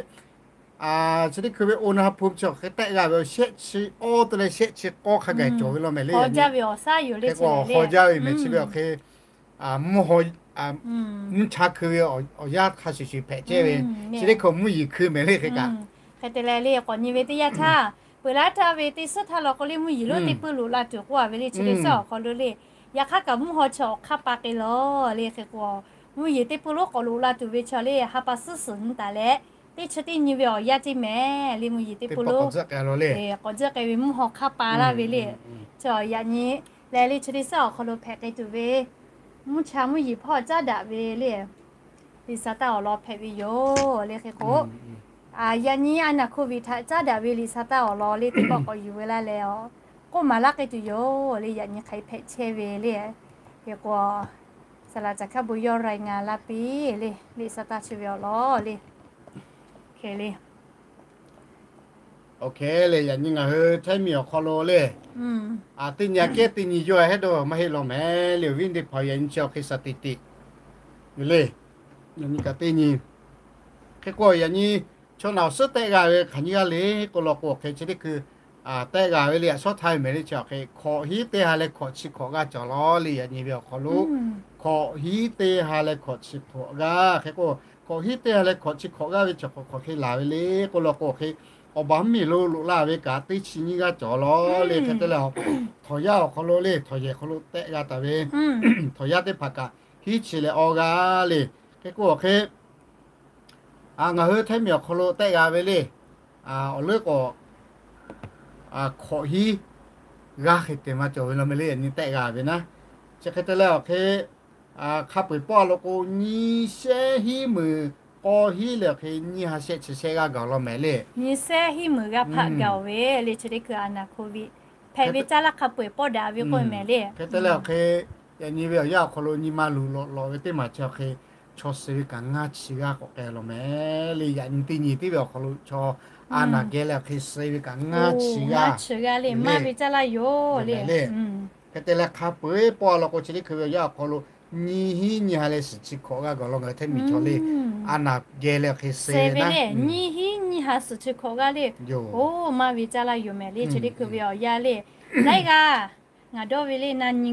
chi teˇ hkui ve อุณหภูมิ chi awˬ hk'e tehˆ g'a ve shehˆ chi awˇ te leh shehˆ chi k'awˇ hk'a gaˬ cawˬ ve law mehˍ le. Haw jaˇ ve awˬ saˉ yoˬ le. Hk'e k'o haw jaˇ ve mehˍ chi ve awˬ hk'e, mvuhˇ haw, mvuhˇ cha hkui ve awˬ yanˇ hk'a shuˍ shuˍ hpehꞈ chehˇ ve, chi teˇ hkui mvuhˇ yeˬ hkui mehˍ le hk'e kaꞈ. Hk'e te leh le k'awꞈ nyi ve teˇ yanˇ htaˇ, peuˬ laˇ htaˇ ve teˇ suhˉ htaˇ law k'o le mvuhˇ yeˬ lonˉ teˇ puiˉ loꞈ la tuˬ k'oˆ a ve le chi teˇ suhˉ awˬ hk'aw lo le, yaꞈ hk'aˇ kaꞈ mvuhˇ haw chi awˬ hk'aˇ pa k'e law le. Hk'e k'o mvuhˇ yeˬ teˇ puiˉ lonˉ k'awꞈ loꞈ la tuˬ ve chi le ha pa suhˉ suhˍ nyi taˍ leh, teˇ chi teˇ nyi ve awˬ yanˇ ceˇ mehˍ le mvuhˇ yeˬ teˇ puiˉ lonˉ k'awꞈ tzuhˆ k'ai ve mvuhˇ haw hk'aˇ pa laˇ ve le. Chi yaꞈ nyi leh le chi teˇ suhˉ awˬ hk'aw lo hpehꞈ k'ai tuˬ ve mvuhˇ cha mvuhˇ yeˬ hpawˇ caˉ daꞈ ve le liꞈ sa taˇ awˬ lawn hpehꞈ ve yoˬ le. Hk'e k'o, yaꞈ nyi a naˍ โควิด htaꞈ caˉ daꞈ ve liꞈ sa taˇ awˬ lawn le teˇ pawˆ k'awꞈ yuˬ veu laˇ leh, k'oˆ maˍ laˇ k'ai tuˬ yoˬ le. Yaꞈ nyi hk'aˬ hk'e hpehꞈ chehˇ ve le. Hk'e k'o, saˍ laꞈ ca hkaˇ bon yawˇ รายงาน laˇ piˇ le liꞈ sa taˇ chi ve awˬ lawn le. Hk'e le, awˬ hk'e le yaꞈ nyi ngaˬ hui Htaiˇ miˬ awˬ hk'aw lo le, teˇ nyi aꞈ kehˉ teˇ nyi yawˇ hehˉ dawˇ maˇ heˆ law mehˍ le. Awˬ viˉ teˇ hpaˍ yaꞈ nyi chi awˬ hk'e สถิติ yoˬ le. Yaꞈ nyi kaꞈ teˇ nyi. Hk'e k'o yaꞈ nyi chaw naˬ awˬ suhˉ tehˆ g'a ve hk'aˬ nyiˇ g'aˇ le k'o law k'o awˬ hk'e chi teˇ hkui tehˆ g'a ve le. Aꞈ shawˉ htaˇ ve mehˍ le chi awˬ hk'e hkawꞈ hiˉ teˇ ha leh hkawꞈ chi hkawꞈ g'aˇ cawˬ law le. Yaꞈ nyi ve awˬ hk'aw lo hkawꞈ hiˉ teˇ ha leh hkawꞈ chi hkawꞈ g'aˇ. Hk'e k'o hkawꞈ hiˉ teˇ g'aˇ leh hkawꞈ chi hkawꞈ g'aˇ ve chaw hk'awꞈ hk'awꞈ hk'e laˬ ve le k'oˆ law k'o hk'e, awˬ baˬ mvuhˇmiˬ lo loꞈ la ve kaꞈ teˇ chi nyiˇ g'aˇ cawˬ law le. Hk'e te leh, htawnˍ yaˇ awˬ hk'aw lo le, htawnˍ yehˬ hk'aw lo tehˆ g'a taˍ ve htawnˍ yaˇ teˇ hpaˍ kaꞈ hiˉ chi leh awˇ g'aˇ le. Hk'e k'o hk'e, ngaˬ hui Htaiˇ miˬ awˬ hk'aw lo tehˆ g'a ve le. Awˬ leuˉ k'o, hkawꞈ hiˉ g'aˇ hk'e te maˇ cawˬ ve law meh le, yaꞈ nyi tehˆ g'a ve naˉ. Chi hk'e te leh awˬ hk'e, hk'a peu-eˬ pawˆ a law k'o, nyiˇ shehˉ hiˉ meunˍ k'awˇ hiˉ leh awˬ hk'e nyiˇ ha shehˆ chi shehˆ g'aˇ gaˬ law meh le. Nyiˇ shehˉ hiˉ meunˍ g'aˇ hpaˆ gaˬ ve le. Chi teˇ hkui a naˬ hk'oˆ viˆ hpehꞈ ve caˇ laˇ hk'a peu-eˬ pawˆ daꞈ ve k'oˆ meh le. Hk'e te leh awˬ hk'e, yaꞈ nyi ve awˬ yanˇ awˬ hk'aw lo nyi ma luˬ lawꞈ lawꞈ ve teˇ maˬ chi awˬ hk'e, chaw suh ve kaꞈ ngaˇ chi g'aˇ k'awꞈ k'ai law meh le. Yaꞈ nyi teˇ nyi tiˉ ve awˬ hk'aw lo chaw a naˬ geh leh awˬ hk'e suh ve kaꞈ ngaˇ chi g'aˇ le. Maˇ ve caˇ laˇ yoˬ le. Hk'e te leh hk'a peu-eˬ pawˆ a law k'o, chi teˇ hkui ve awˬ yanˇ awˬ hk'aw lo nyiˇ hiˉ nyiˇ ha leh suhˍ chi hkawꞈ g'aˇ gaˬ law ngaˬ hui Htaiˇ miˬ chaw le. A naˬ geh leh awˬ hk'e suh ve le. Nyiˇ hiˉ nyiˇ ha suhˍ chi hkawꞈ g'aˇ le. Oˇ, maˇ ve caˇ laˇ yoˬ meh le. Chi teˇ hkui ve awˬ yanˇ le, laiˉ g'aˇ ngaˬ dawˇ ve le, na nyi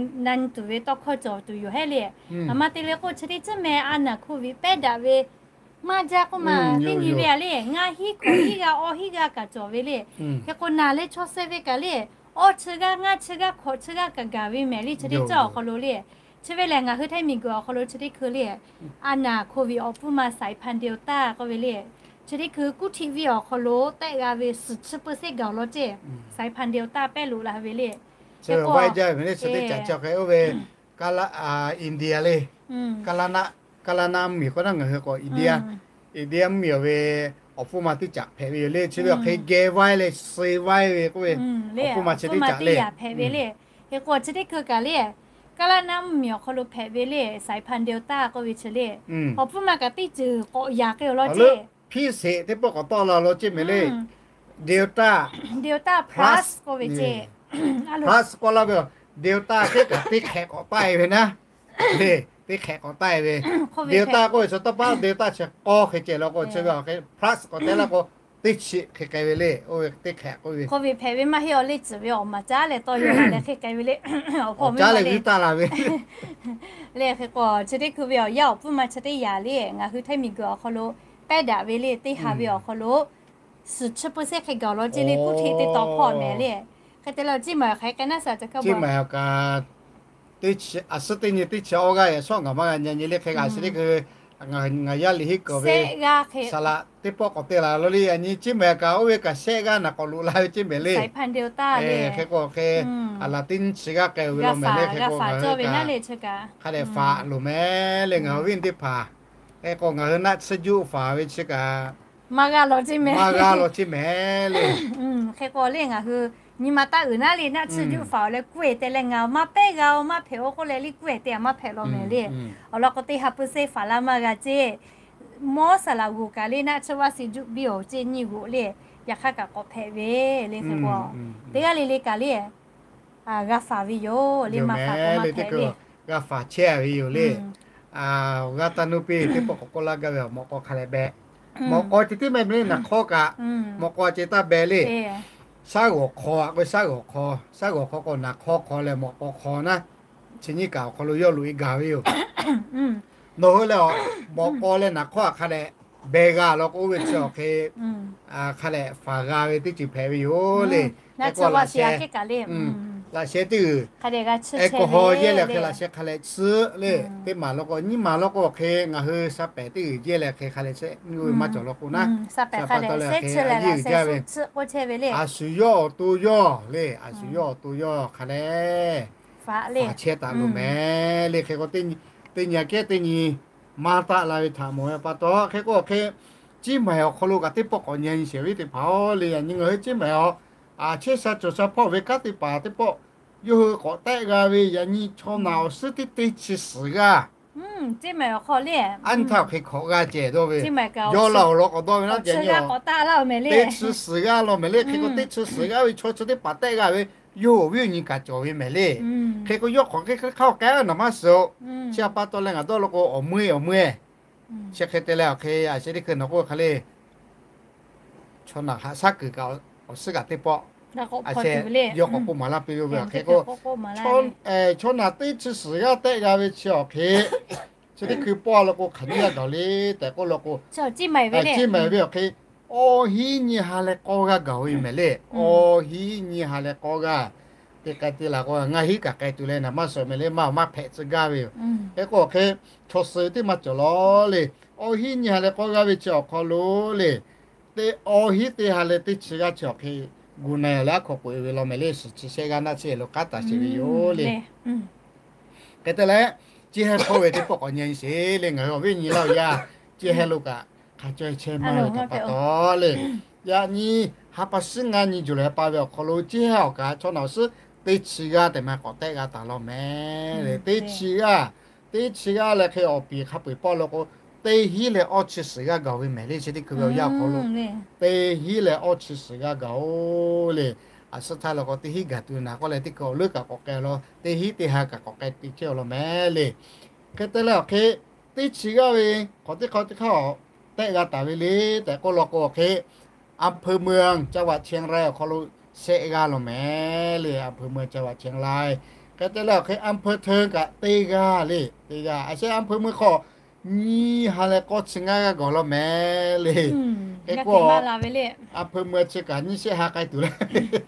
tuˬ ve tawˇ hkawˇ cawˬ tuˬ yoˬ hehˉ le. Aˬ ma te le k'o, chi teˇ ceuˬ meh a naˬ hk'oˆ viˆ pehˉ daꞈ ve maˇ jaˇ k'oˆ ma, teˇ nyi ve a le, ngaˇ hiˉ hkawꞈ hiˉ g'aˇ awˇ hiˉ g'aˇ kaꞈ cawˬ ve le. Hk'e k'o naˬ leh chaw suh ve kaꞈ le, awˇ chi g'aˇ ngaˇ chi g'aˇ hkawꞈ chi g'aˇ kaꞈ gaˬ ve meh le. Chi teˇ ceuˬ awˬ hk'aw lo le, chi ve lehˬ ngaˬ hui Htaiˇ miˬ guiˬ awˬ hk'aw lo chi teˇ hkui le, a naˬ hk'oˆ viˆ awˬ pfuhˇ ma สายพันธุ์ Delta k'oˆ ve le. Chi teˇ hkui kuˇ htiꞈ viˇ awˬ hk'aw lo tehˆ g'a ve suhˍ chi เปอร์เซ็นต์ gaˬ law ceˇ, สายพันธุ์ Delta pehˉ loꞈ la ve le. Chi teˇ caꞈ chi hk'e oˇ ve, India le, Kaˇlaˇ naˆ mvuhˇmiˬ k'o naˉ ngaˬ hui k'awꞈ India, India mvuhˇmiˬ awˬ ve awˬ pfuhˇ ma teˇ caꞈ hpehꞈ ve yoˬ le. Chi ve awˬ hk'e geh vaiˇ leh suh vaiˇ ve k'oˆ ve, awˬ pfuhˇ ma chi teˇ caꞈ le hpehꞈ ve le. Hk'e k'o chi teˇ hkui kaꞈ le, Kaˇlaˇ naˆ mvuhˇmiˬ awˬ hk'aw lo hpehꞈ ve le สายพันธุ์ Delta k'oˆ ve chi le, awˬ pfuhˇ ma kaꞈ teˇ ceuˬ k'awꞈ yaꞈ k'ai awˬ lawn ceˇ, hpiˇ sheˍ teˇ pawˆ k'awꞈ tawˆ la law ceˇ meh le. Delta, Delta plus k'oˆ ve ceˇ, plus k'awꞈ laˇ ve, Delta teˇ kaꞈ teˇ hk'ehꞈ k'awꞈ taˆ e ve naˉ le. Teˇ hk'ehꞈ k'awꞈ taˆ e ve, Delta k'oˆ ve chi tawˇ pa Delta chi k'awˇ hk'e ceh law k'o, chi ve awˬ hk'e plus k'awꞈ te laˇ k'o, teˇ chi hk'e k'ai ve le. Oˇ ve teˇ hk'ehꞈ k'oˆ ve, hk'oˆ ve hpehꞈ ve maˇ heˆ awˬ le tcuhˍ ve awˬ maˍ caˉ leh tawˇ yaw la leh hk'e k'ai ve le. Awˬ hpawˇ maˇ la ve taˇ la ve le. Hk'e k'o chi teˇ hkui ve awˬ yanˇ awˬ pfuhˇ ma chi teˇ yaꞈ le, ngaˬ hui Htaiˇ miˬ guiˬ awˬ hk'aw lo pehˉ daꞈ ve le. Teˇ ha ve awˬ hk'aw lo suhˍ chi เปอร์เซ็นต์ hk'e gaˬ law ceˇ le, kuˇ htiꞈ teˇ taw hpawˇ meh le. Hk'e te leh chi maˬ hk'aˬ hk'e k'ai naˉ sa ca kaˇ, chi maˬ kaꞈ aˬ suhˉ teˇ nyi teˇ chi awˇ g'aˇ yaꞈ shawˉ ngaˬ maˇ g'a nyi nyi le. Hk'e kaꞈ chi teˇ hkui ngaˬ yaˇ liꞈ henˇ kuiˬ ve saˍ laꞈ teˇ pawˆ k'awꞈ te la lo le. Yaꞈ nyi chi maˬ kaꞈ oˇ ve kaꞈ shehˆ g'aˇ naˬ k'awꞈ loꞈ la ve ceˇ meh le. Hk'e k'o hk'e, aˬ laˬ teˇ nyi chi g'aˇ k'ai ve law meh le. Hk'e k'o ngaˬ hui kaꞈ hk'a dehꞈ faꞈ loˬ meh le ngaˬ hui viˉ teˇ hpaˍ. Hk'e k'o ngaˬ hui naˆ tsuhˇ juˆ faˍ ve chi kaꞈ maˇ g'a law ceˇ meh, maˇ g'a law ceˇ meh le. Hk'e k'o le ngaˬ hui nyi ma taˇ uiˍ naˉ le, naˆ tsuhˇ juˆ faˍ leh kuˇ e te leh ngaˬ maˇ pehˉ g'a oˬ maˇ hpehꞈ oˬ k'oˆ leh le kuˇ e te a maˇ hpehꞈ law meh le. Awˬ lawn k'o teˇ ha เปอร์เซ็นต์ faˍ laˇ maˇ g'a ceˇ. Mawˇ saˍ laꞈ g'oˍ kaꞈ le naˆ tsuhˇ vaˇ siˍ juˆ biˇ oˬ ceˇ nyiˇ g'oꞈ le. Yaꞈ hk'aˇ kaꞈ k'awꞈ hpehꞈ ve le. Hk'e k'o teˇ g'aˇ le le kaꞈ le g'a faˍ ve yoˬ le. Maˇ faˍ k'o maˇ hpehꞈ ve, g'a faˍ chehˇ ve yoˬ le. Awˬ g'aˇ taˇ nuˇ piˇ teˇ pawˆ k'awꞈ k'oˆ laˇ gaˇ ve, awˬ mawꞈ k'aw hk'a leh beh. Mawꞈ k'aw ceh tiˉ meh meh le, naˍ hk'awˇ kaꞈ mawꞈ k'aw ceh taˇ beh le. Shaˉ g'awˬ hk'aw a k'o, shaˉ g'awˬ hk'aw, shaˉ g'awˬ hk'aw k'o naˍ hk'awˇ hk'aw leh mawꞈ k'aw hk'aw naˉ, chi nyiˇ kaꞈ awˬ hk'aw lo yawˇ loꞈ e gaˬ ve yoˬ. Nawˬ hui leh a, mawꞈ k'aw leh naˍ hk'awˇ a hk'a dehꞈ beh g'a law k'o, oˇ ve chi awˬ hk'e hk'a dehꞈ faˍ g'a ve teˇ ceuˬ hpehꞈ ve yoˬ le. Hk'e k'o laꞈ sheh, laꞈ sheh teˇ g'uiˬ, a k'o haw yehˇ leh awˬ hk'e laꞈ sheh hk'a dehꞈ tsuhˇ le. Teˇ maˬ law k'o nyiˇ maˬ law k'o awˬ hk'e ngaˬ hui sha pehˍ teˇ g'uiˬ yehˇ leh hk'e hk'a dehꞈ sheh nyiˇ ve maˇ cawˬ law k'o naˉ, sha pa taw leh a shu yawˇ awˬ to yawˇ le, a shu yawˇ awˬ to yawˇ hk'a dehꞈ faˍ chehˇ taˍ loˬ meh le. Hk'e k'o teˇ nyi a kehˉ teˇ nyi maˇ taˆ la ve htaꞈ mawˬ ve pa taw, hk'e k'o awˬ hk'e Ciˇ maiˍ awˬ hk'aw lo kaꞈ teˇ pawˆ k'awꞈ nyi nyi sheˍ ve teˇ hpaˍ-oˬ le. Yaꞈ nyi ngaˬ hui Ciˇ maiˍ awˬ chehˇ sha cawˬ sha hpawˇ ve kanˉ teˇ hpaˍ teˇ pawˆ yawˇ hui k'awꞈ tehˆ g'a ve, yaꞈ nyi chaw naˬ awˬ suhˉ teˇ teˇ chi suhˍ g'aˇ, aˉ nyi htaˇ awˬ hk'e hkawꞈ g'aˇ ceh dawˇ ve, yawˇ la awˬ lawn k'awꞈ dawˇ ve naˉ, yaꞈ nyi teˇ chi suhˍ g'aˇ law mehˍ le. Teˇ chi suhˍ g'aˇ ve chaw chi teˇ hpaˍ tehˆ g'a ve, yawˇ awˬ viˉ awˬ nyi kaꞈ cawˬ ve mehˍ le. Hk'e k'o yawˇ hk'awꞈ hk'e hk'e hk'aˇ k'ai naˬ maˇ suhˍ-oˬ. Chi a pa taw leh ngaˬ dawˇ law k'o awˬ meuˇ awˬ meuˇ-e chi hk'e te leh awˬ hk'e a shu teˇ hkui nawˬ k'oˆ hk'a le, chaw naˬ haꞈ shaˉ kuiˬ kaꞈ awˬ suhˉ kaꞈ teˇ pawˆ a sheh yawˇ k'awꞈ k'oˆ maˍ laˇ piˇ ve. Hk'e k'o chaw naˬ teˇ chi suhˍ g'aˇ tehˆ g'a ve chi awˬ hk'e, chi teˇ hkui pawˆ la k'o hk'aˬ nyiˇ g'aˇ gaˬ le tehꞈ k'oˆ la k'o, ciˇ maˬ ve awˬ hk'e, awˇ hinˉ nyiˇ ha leh k'awˇ g'aˇ gaˬ ve mehˍ le. Awˇ hinˉ nyiˇ ha leh k'awˇ g'aˇ te k'ai te la k'o, ngaˇ hinˉ kaꞈ k'ai tuˬ leh naˍ maˇ suhˍ mehˍ le, maˇ maˇ hpehꞈ tcuh gaˇ ve yoˬ. Hk'e k'o hk'e, chaw suh teˇ maˇ cawˬ lawˬ le. Awˇ hinˉ nyiˇ ha leh k'awˇ g'aˇ ve chi awˬ hk'aw lo le, teˇ awˇ hinˉ teˇ ha leh teˇ chi g'aˇ chi awˬ hk'e gu na leh aˉ hkaw k'oꞈ e ve law mehˍ le. Suhˍ chi shehˆ g'aˇ naˆ chi lo k'aˉ taˍ sheˍ ve yoˬ le. Hk'e te leh, chi heh hpawˇ ve teˇ pawˆ k'awꞈ nyi sheˍ le. Ngaˬ hui awˬ viˉ nyi laˇ awˬ yaˇ, chi heh lo kaꞈ hk'a caweh chehˇ maˇ ve htaꞈ pa taw le, yaꞈ nyi ha pa shiˉ ngaˇ nyi July pa ve awˬ hk'aw lo chi heh awˬ kaꞈ chaw naˬ awˬ suhˉ teˇ chi g'aˇ tehꞈ ma k'awꞈ tehˆ g'a taˍ law mehˍ le. Teˇ chi g'aˇ, teˇ chi g'aˇ leh hk'e awˬ piˍ hk'a peu-eˬ pawˆ la k'o, teˇ hinˉ leh awˇ chi suhˍ g'aˇ gaˬ ve mehˍ le. Chi teˇ hkui ve awˬ yaˇ awˬ hk'aw lo teˇ hinˉ leh awˇ chi suhˍ g'aˇ gaˬ oˬ le. A suhˉ htaˇ la k'o teˇ hinˉ gaˬ tuˬ naˍ k'oˆ leh teˇ hkui awˬ leuˉ kaꞈ k'awꞈ k'ai law, teˇ hinˉ teˇ ha kaꞈ k'awꞈ k'ai te chehˇ law mehˍ le. Hk'e te leh awˬ hk'e, teˇ chi g'aˇ ve hk'awꞈ teˇ hk'awꞈ teˇ hk'aˇ awˬ tehˆ g'a taˍ ve le tehꞈ k'oˆ la k'o awˬ hk'e, อำเภอเมือง จังหวัดเชียงราย awˬ hk'aw lo shehˆ g'aˇ law mehˍ le. อำเภอเมือง จังหวัดเชียงราย hk'e te leh awˬ hk'e อำเภอเทิง kaꞈ teˇ g'aˇ le. Teˇ g'aˇ a shehˆ อำเภอเมือง hk'aw nyiˇ ha leh k'awˇ chi ngaˇ g'aˇ gaˬ law mehˍ le. Hk'e k'o, อำเภอเมือง chi kaꞈ nyiˇ shehˆ ha k'ai tuˬ le.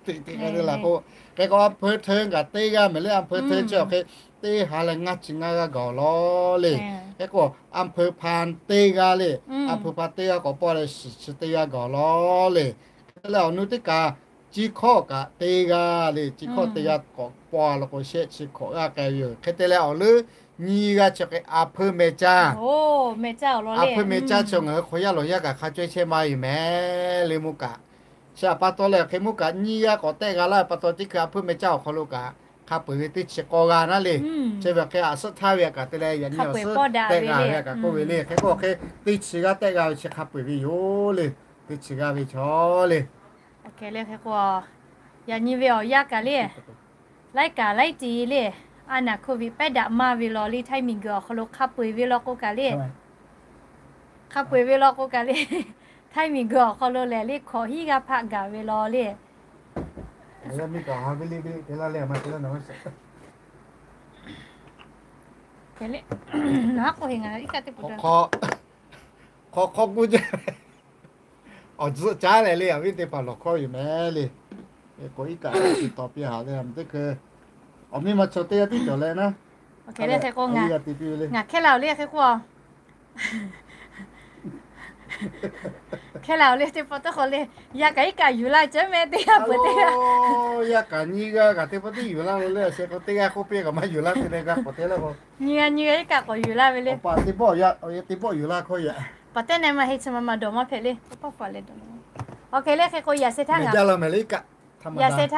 Te k'o, hk'e k'o อำเภอเทิง kaꞈ teˇ g'aˇ mehˍ le. อำเภอเทิง chi awˬ hk'e teˇ ha leh ngaˇ chi ngaˇ g'aˇ gaˬ law le. Hk'e k'o, อำเภอเมือง teˇ g'aˇ le. อำเภอเมือง teˇ g'aˇ k'awꞈ pawˆ leh suhˍ chi teˇ g'aˇ gaˬ law le. Hk'e te leh awˬ nu teˇ kaꞈ แม่สอด kaꞈ teˇ g'aˇ le. แม่สอด teˇ g'aˇ k'awꞈ pawˆ la k'o shehˆ chi hkawꞈ g'aˇ k'ai ve yoˬ. Hk'e te leh awˬ leuˉ nyiˇ g'aˇ chi hk'e อำเภอเมือง แม่สอด awˬ lawn le. อำเภอเมือง chi ngaˬ hui hk'aw yaˇ lawˬ yaˇ kaꞈ hk'a caweh chehˇ maˇ ve mehˍ le. Mvuhˇ kaꞈ chi htaꞈ pa taw leh awˬ hk'e mvuhˇ kaꞈ nyiˇ g'aˇ k'awꞈ tehˆ g'a laˇ ve pa taw teˇ hkui อำเภอเมือง awˬ hk'aw lo kaꞈ hk'a peu-eˬ ve teˇ chi k'awˇ g'aˇ naˉ le. Chi ve awˬ hk'e a suhˉ htaˇ ve a kaꞈ te leh yaꞈ nyi awˬ suhˉ tehˆ g'a ve a kaꞈ k'oˆ ve le. Hk'e k'o awˬ hk'e teˇ chi g'aˇ tehˆ g'a ve chi hk'a peu-eˬ ve yoˬ le. Teˇ chi g'aˇ ve chaw le. Hk'e k'o, yaꞈ nyi ve awˬ yaˇ kaꞈ le, laiˉ kaꞈ laiˉ ti le, a naˍ โควิด pehˉ daꞈ maˇ ve law le, htaiˇ miˬguiˬ awˬ hk'aw lo hk'a peu-eˬ ve law k'o kaꞈ le, hk'a peu-eˬ ve law k'o kaꞈ le, htaiˇ miˬguiˬ awˬ hk'aw lo lehˬ le hkawꞈ hiˉ g'aˇ hpaˆ gaˬ ve law le. Hk'aw hk'aw gu jaˇ. Awˬ tzuhꞈ caˉ leh le, awˬ viˉ teˇ hpaˍ lawˬ hkawˇ yoˬ mehˍ le. K'o iˉ kaˆ tiꞈ tawˍ piˇ haꞈ le, teˇ hkui awˬ miˇ ma chaw teˇ g'aˇ tiˉ cawˬ leh naˉ, ngaˬ hkehˇ la-oˬ le hk'e k'o, hkehˇ la-oˬ le teˇ pawˆ tawˇ hk'aw le, yaˇ kaꞈ iˉ kaˆ yuˬ laˇ cawˬ mehˍ teˇ g'aˇ peuˬ teˇ g'aˇ. Yaˇ kaꞈ nyiˇ g'aˇ kaꞈ teˇ pawˆ tiˉ yuˬ laˇ lo le. A sheh k'o teˇ g'aˇ k'oˆ piˇ kaꞈ maˇ yuˬ laˇ te leh g'a k'awꞈ te laˇ k'o, nyiˇ g'aˇ nyiˇ g'aˇ iˉ kaˆ k'awꞈ yuˬ laˇ ve le. Awˬ pa teˇ pawˆ yuˬ laˇ hkawˇ yaꞈ. Paˍ teˇ neh ma he chi ma ma dawˬ maˇ hpehꞈ le. Teˇ pawˆ hpawꞈ leh dawˬ. Awˬ hk'e le hk'e k'o yaꞈ sheh htaˇ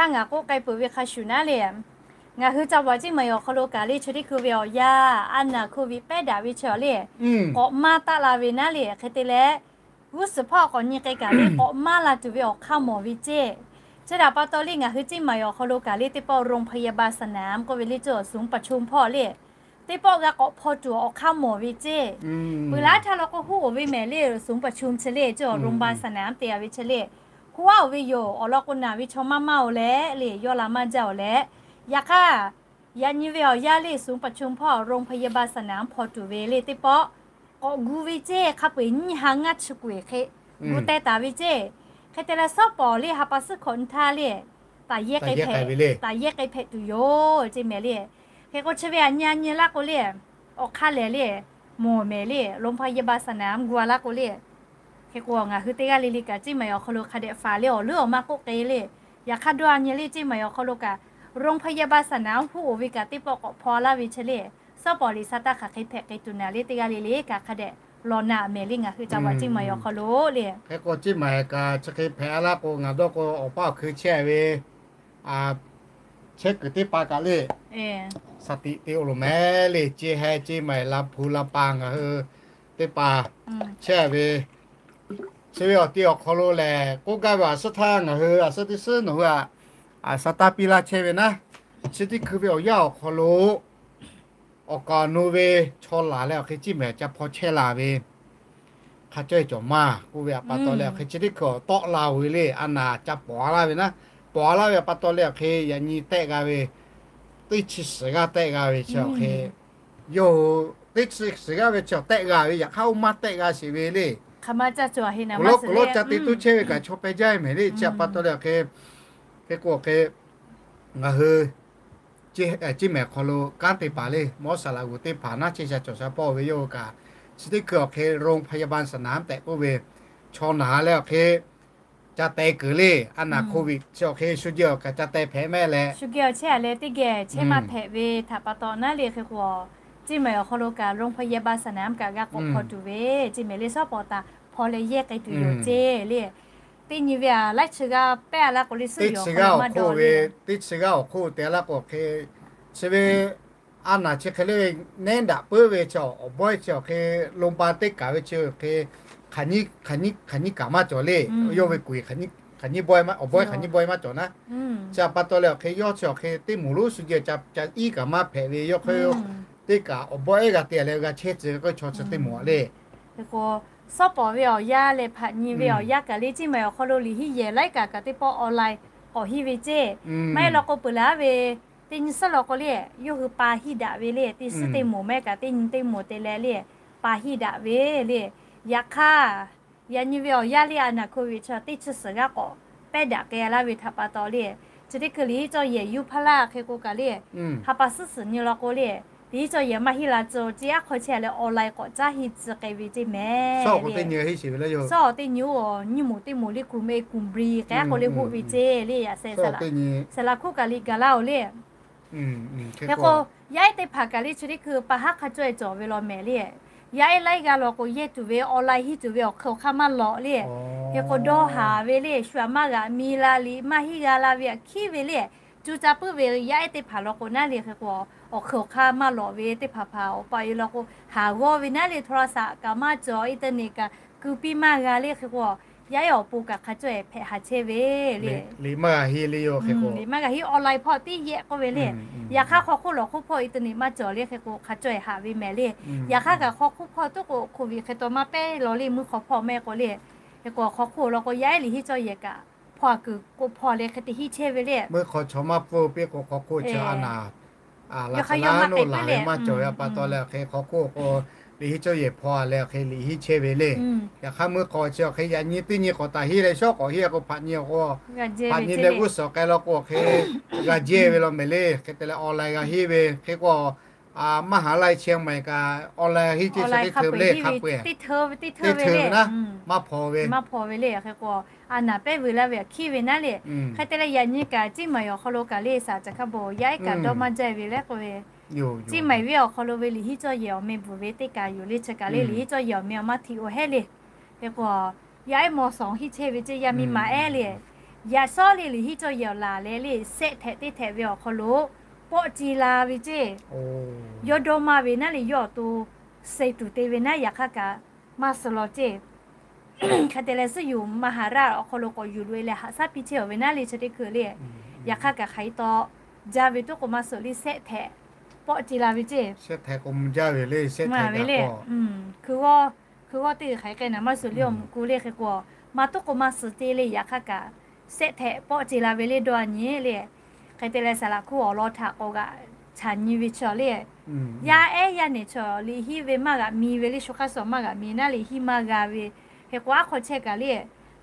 ngaˬ k'oˆ k'ai peuˬ ve hk'a shuˍ naˉ le, ngaˬ hui จังหวัดเชียงใหม่ awˬ hk'aw lo kaꞈ le, chi teˇ hkui ve awˬ yaˇ a naˍ โควิด pehˉ daꞈ ve chi awˬ le, k'awꞈ maˇ taˆ la ve naˉ le. Hk'e te leh, g'uˇ suhˍ hpawˇ k'awꞈ nyi k'ai kaꞈ le k'awꞈ maˇ la tuˬ ve awˬ hk'aˇ mawˬ ve ceˇ. Chi htaꞈ pa taw le ngaˬ hui เชียงใหม่ awˬ hk'aw lo kaꞈ le teˇ pawˆ โรงพยาบาลสนาม k'oˆ ve le, จุดศูนย์ประชุม hpawˇ le, teˇ pawˆ g'a k'awꞈ hpaw tuˬ awˬ hk'aˇ mawˬ ve ceˇ. Peuˬ laˇ htaˇ law k'o huˉ oˍ ve mehˍ le, ศูนย์ประชุม chi le, จุดศูนย์ประชุม te a ve chi le, huˉ aˉ oˬ ve yoˬ. Awˬ lawn k'o naˬ ve chaw maˇ maˇ oˬ leh le, yawˇ la maˇ jaˇ oˬ leh, yaꞈ hk'aˇ, yaꞈ nyi ve awˬ yaˇ le ศูนย์ประชุม hpawˇ โรงพยาบาลสนาม hpaw tuˬ ve le teˇ pawˆ k'awꞈ gu ve ceˇ. Hk'a peu-eˬ nyiˇ ha ngaˇ chi k'oꞈ-eˬ hk'e gu teh taˍ ve ceˇ. Hk'e te leh, sawˉ pawˍ le ha pa suhˉ hkawꞈ nyi htaˇ le, taˍ yehˇ k'ai hpehꞈ, taˍ yehˇ k'ai hpehꞈ tuˬ yoˬ ceˇ mehˍ le. Hk'e k'o chi ve a nyi a nyi laˇ k'o le, awˬ hk'aˇ lehˬ le, mawˬ mehˍ le, โรงพยาบาลสนาม gu a laˇ k'o le. Hk'e k'o ngaˬ hui teˇ g'aˇ le le kaꞈ เชียงใหม่ awˬ hk'aw lo hk'a dehꞈ faˍ le awˬ leuˉ awˬ ma k'oˆ k'e le, yaꞈ hk'aˇ dawˇ a nyi le เชียงใหม่ awˬ hk'aw lo kaꞈ โรงพยาบาลสนาม huˉ oˍ ve kaꞈ teˇ pawˆ k'awꞈ hpaw laˇ ve chi le, sawˉ pawˍ liꞈ sa taˇ hk'aˬ hk'e hpehꞈ k'ai tuˬ naˍ le teˇ g'aˇ le le kaꞈ hk'a dehꞈ lawˬ naꞈ mehˍ le ngaˬ hui จังหวัดเชียงใหม่ awˬ hk'aw lo le. Hk'e k'o เชียงใหม่ kaꞈ chi hk'e hpehꞈ a laˇ k'o ngaˬ dawˇ k'o awˬ paˇ awˬ hkui chehˇ ve chehˇ kuiˬ teˇ hpaˍ kaꞈ le, สติ te oˬ loˬ mehˍ le. Chi heh เชียงใหม่ ลำพูน ลำปาง ngaˬ hui teˇ hpaˍ chehˇ ve, chi ve awˬ ti awˬ hk'aw lo lehˬ k'oˆ gaˇ ve a suhˉ htaˇ ngaˬ hui a suhˉ teˇ suhˉ nawˬ hui a, a sa taˇ piˇ laˇ chehˇ ve naˉ, chi teˇ hkui ve awˬ yanˇ awˬ hk'aw lo awˬ kaˍ awˬ nu ve chaw laˬ leh awˬ hk'e เชียงใหม่ ca hpaw chehˇ la ve hk'a cawˇ e cawˬ maˇ k'oˆ ve a pa taw leh awˬ hk'e chi teˇ hkui awˬ tawˆ la oˬ ve le. A naˍ ca pawˍ a laˇ ve naˉ, pawˍ a laˇ ve a pa taw leh awˬ hk'e yaꞈ nyi tehˆ g'a ve, teˇ chi suhˍ g'aˇ tehˆ g'a ve chi awˬ hk'e yawˇ hui teˇ chi suhˍ g'aˇ ve chi awˬ tehˆ g'a ve, yaꞈ hk'aˇ oˇ maˇ tehˆ g'a sheˍ ve le. Kuˬ lawˉ kuˬ lawˉ ca te toˇ chehˇ ve kaꞈ chaw peh jaˇ mehˍ le. Chi htaꞈ pa taw leh awˬ hk'e, hk'e k'o awˬ hk'e, ngaˬ hui Ceˇ mehˍ hk'aw lo kanˉ te paˍ le, mawˇ saˍ laꞈ g'uˬ teˇ hpaˍ naˉ chehˇ sha cawˬ sha pawˆ ve yawˇ hui kaꞈ, chi teˇ hkui awˬ hk'e โรงพยาบาลสนาม tehꞈ k'oˆ ve, chaw naˬ leh awˬ hk'e ca teh kuiˬ le, a naˬ โควิด chi awˬ hk'e shu jeh awˬ kaꞈ ca teh hpehꞈ mehˍ leh, shu geh awˬ chehˇ a leh teˇ geh chehˇ maˇ hpehꞈ ve htaꞈ pa taw naˉ le hk'e k'o, Ceˇ mehˍ awˬ hk'aw lo kaꞈ โรงพยาบาลสนาม kaꞈ g'a k'awꞈ hpaw tuˬ ve, Ceˇ mehˍ le shawˉ pawˍ taˍ hpaw leh yehˇ k'ai tuˬ yoˬ ceˇ le. Teˇ nyi ve a laiˉ chi g'aˇ pehˇ a la k'o le suhˉ yoˬ hk'aw lo maˇ dawˬ le. Teˇ chi g'aˇ awˬ hk'oˆ te a la k'o hk'e, chi ve a naˬ chi hk'e le ve, nehˉ daꞈ puiˉ ve chi awˬ bawehˇ chi awˬ hk'e, โรงพยาบาล teˇ kaˬ ve chi awˬ hk'e, hk'aˬ nyiˇ kaˬ maˇ cawˬ le. Yawˇ ve kuˬ, awˬ bawehˇ hk'aˬ nyiˇ bawehˇ maˇ cawˬ naˉ. Chi htaꞈ pa taw leh awˬ hk'e yawˇ chi awˬ hk'e teˇ moˍ lonˉ shu jeh ca iˉ kaꞈ maˇ hpehꞈ ve yawˇ hk'e, teˇ kaˬ awˬ bawehˇ ehˉ g'a te a leh g'a chehˇ tcuh ve k'o chaw chi teˇ moˍ a le. Shawˉ pawˍ ve awˬ yanˇ leh hpaꞈ nyi ve awˬ yanˇ kaꞈ le Ceˇ mehˍ awˬ hk'aw lo liꞈ hiˉ yehˬ laiˉ kaꞈ kaꞈ teˇ pawˆ online k'awꞈ hiˉ ve ceˇ. Maˇ heˆ law k'o peuˬ laˬ ve, teˇ nyi suhˉ law k'o le, yawˇ hui pa hiˉ daꞈ ve le, teˇ suhˉ teˇ moˍ maˇ heˆ kaꞈ teˇ nyi teˇ moˍ te leh le, pa hiˉ daꞈ ve le. Yaꞈ hk'aˇ, yaꞈ nyi ve awˬ yanˇ le a naˬ โควิด chi teˇ chi suhˍ g'aˇ k'awꞈ pehˇ daꞈ k'ai laˇ ve htaꞈ pa taw le, chi teˇ hkui liꞈ hiˉ cawˇ yehˬ yuˇ hpaˇ laˇ hk'e k'o kaꞈ le, ha pa suhˉ suhˍ nyi law k'o le, liꞈ hiˉ cawˇ yehˬ maˇ hiˉ la tcuh ceˇ, aˉ hk'aw chehˇ a leh online k'awꞈ caˉ hiˉ tcuh k'ai ve ceˇ mehˍ le. Shawˉ teˇ nyi oˬ, nyiˇ moˍ teˇ moˍ le kuˬ mehˍ kuˬ bri k'ai aˉ k'o le hoˆ ve ceˇ le. Yaꞈ sheh saˍ laꞈ hkuˆ kaꞈ liꞈ gaˬ laˇ oˬ le. Hk'e k'o, yaˇ ehˉ teˇ hpaˍ kaꞈ le chi teˇ hkui pa haˉ hk'a cawˇ e cawˬ ve law mehˍ le. Yaˇ ehˉ laiˉ g'aˇ law k'o yehˇ tuˬ ve online hiˉ tuˬ ve awˬ hk'e awˬ hk'aˇ maˇ lawꞈ le. Hk'e k'o dawˇ haˍ ve le, shu aꞈ maˇ g'aꞈ mi la liꞈ maˇ hiˉ g'a la ve aꞈ hkiˉ ve le. Cuˇ caˇ puiˉ ve yaˇ ehˉ teˇ hpaˍ law k'o naˉ le hk'e k'o, awˬ hk'e awˬ hk'aˇ maˇ lawꞈ ve teˇ hpaˍ hpaˍ awˬ pa awˬ e law k'o, haˍ g'awˇ ve naˉ le โทรศัพท์ kaꞈ maˇ cawˬ, internet kaꞈ ku piˇ maˇ g'a le hk'e k'o, yaˇ ehˉ awˬ pon kaꞈ hk'a cawˇ e hpehꞈ haˍ chehˇ ve le. Liꞈ maˇ g'a hiˉ le yoˬ hk'e k'o, liꞈ maˇ g'a hiˉ online hpawˇ tiˉ yehˆ k'oˆ ve le. Yaꞈ hk'aˇ hk'aw hk'oˆ lawˬ hk'oˆ hpawˇ internet maˇ cawˬ le hk'e k'o hk'a cawˇ e haˍ ve mehˍ le. Yaꞈ hk'aˇ kaꞈ hk'aw hk'oˆ hpawˇ tuˉ k'o โควิด hk'e taw maˇ pehˇ law le meuˇ hk'aw hpawˇ mehˆ k'o le. Hk'e k'o hk'aw hk'oˆ law k'o yaˇ ehˉ liꞈ hiˉ cawˇ yehˬ kaꞈ hpawˇ a kuiˬ k'o hpawˇ leh hk'e te hiˉ chehˇ ve le. Meuˇ hk'aw chaw maˇ pfuhˇ piˇ k'o hk'aw hk'oˆ chi a naˬ laꞈ hk'aˬ laˇ naˇ oˇ laˬ leh maˇ cawˬ ve a pa taw leh hk'e hk'aw hk'oˆ k'o, liꞈ hiˉ cawˇ yehˬ hpawˇ a leh hk'e liꞈ hiˉ chehˇ ve le. Yaꞈ hk'aˇ meuˇ hk'aw chi awˬ hk'e yaꞈ nyi teˇ nyi k'awꞈ taˍ hiˉ leh shawˉ k'awꞈ hiˉ a k'o hpaꞈ nyi awˬ k'o, hpaꞈ nyi leh g'uˇ suhˍ k'ai law k'o awˬ hk'e g'a jehˇ ve law mehˍ le. Hk'e te leh online g'a hiˉ ve hk'e k'o, maˇ haˍ lai chi maˬ kaꞈ online hiˉ ceˇ chi teˇ hkui le hk'a peu-eˬ teˇ hkui ve naˉ maˇ hpaw ve, maˇ hpaw ve le. Hk'e k'o a naˬ pehˇ vuiˬ laˇ ve aꞈ hkiˉ ve naˉ le. Hk'e te leh yaꞈ nyi kaꞈ Ceˇ maiˍ awˬ hk'aw lo kaꞈ le saˍ caˬ hk'a beuꞈ yaˇ ehˉ kaꞈ dawˇ maˇ jaˇ ve le k'oˆ ve, Ceˇ maiˍ venˇ awˬ hk'aw lo ve liꞈ hiˉ cawˇ yehˬ awˬ meh bvuhˬ ve teˇ kaˬ yoˬ le. Chi kaꞈ le liꞈ hiˉ cawˇ yehˬ awˬ meh awˬ maˇ htiꞈ oˬ hehˉ le. Hk'e k'o yaˇ ehˉ mawˬ shawˍ hiˉ chehˇ ve ceˇ yaˇ miˇ ma ehˉ le. Yaꞈ shawˉ le liꞈ hiˉ cawˇ yehˬ awˬ laˬ leh le sehˆ htehꞈ teˇ htehꞈ ve awˬ hk'aw lo pawˆ ce la ve ceˇ. Yawˇ dawˇ maˇ ve naˉ le yawˇ awˬ to suh tuˬ te ve naˉ yaꞈ hk'aˇ kaꞈ maˇ suh law ceˇ. Hk'e te leh suhˉ yuˬ maˇ haˍ raˇ awˬ hk'aw lo k'awꞈ yuˬ loꞈ e leh haꞈ shaˉ piˇ chehˇ awˬ ve naˉ le chi teˇ hkui le. Yaꞈ hk'aˇ kaꞈ hk'aˬ hk'e taw jaˇ ve tuˉ k'o maˇ suh le sehˆ htehꞈ pawˆ ce la ve ceˇ. Maˇ ve le. Hkui g'awˇ teˇ g'uiˬ hk'aˬ hk'e k'ai naˍ maˇ suh le awˬ meuꞈ ku le hk'e k'o, maˇ tuˉ k'o maˇ suh te le yaꞈ hk'aˇ kaꞈ sehˆ htehꞈ pawˆ ce la ve le dawˇ a nyi le. Hk'e te leh saˍ laꞈ hkuˇ awˬ lawn htaꞈ k'awꞈ g'aꞈ chaꞈ nyi ve chaw le. Yaˇ ehˉ yaˇ nehˬ chaw liꞈ hiˉ ve maˇ g'aꞈ mi ve le shu hk'aˇ suh maˇ g'aꞈ mi naˉ liꞈ hiˉ maˇ g'a ve. Hk'e k'o aˉ hk'aw chehˇ kaꞈ le,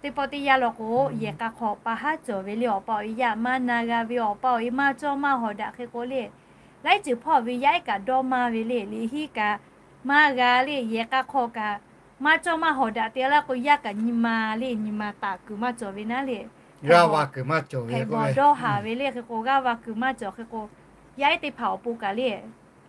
teˇ pawˆ teˇ yanˇ law k'o yehˬ k'a hk'aw pa haˉ cawˬ ve le awˬ pa awˬ e yaˇ maˇ na g'a ve awˬ pa awˬ e maˇ cawˇ maˇ hawˍ daꞈ hk'e k'o le. Laiˉ ceuˬ hpawˇ ve yaˇ ehˉ kaꞈ dawˇ maˇ ve le liꞈ hiˉ kaꞈ maˇ g'a le yehˬ k'a hk'aw kaꞈ maˇ cawˇ maˇ hawˍ daꞈ te laˇ k'o yaˇ kaꞈ nyi ma le nyi ma taˍ kuiˬ maˇ cawˬ ve naˉ le. G'aˇ va kuiˬ maˇ cawˬ ve hpehꞈ bawˬ dawˇ haˍ ve le hk'e k'o g'aˇ va kuiˬ maˇ cawˬ hk'e k'o, yaˇ ehˉ teˇ hpaˍ awˬ pon kaꞈ le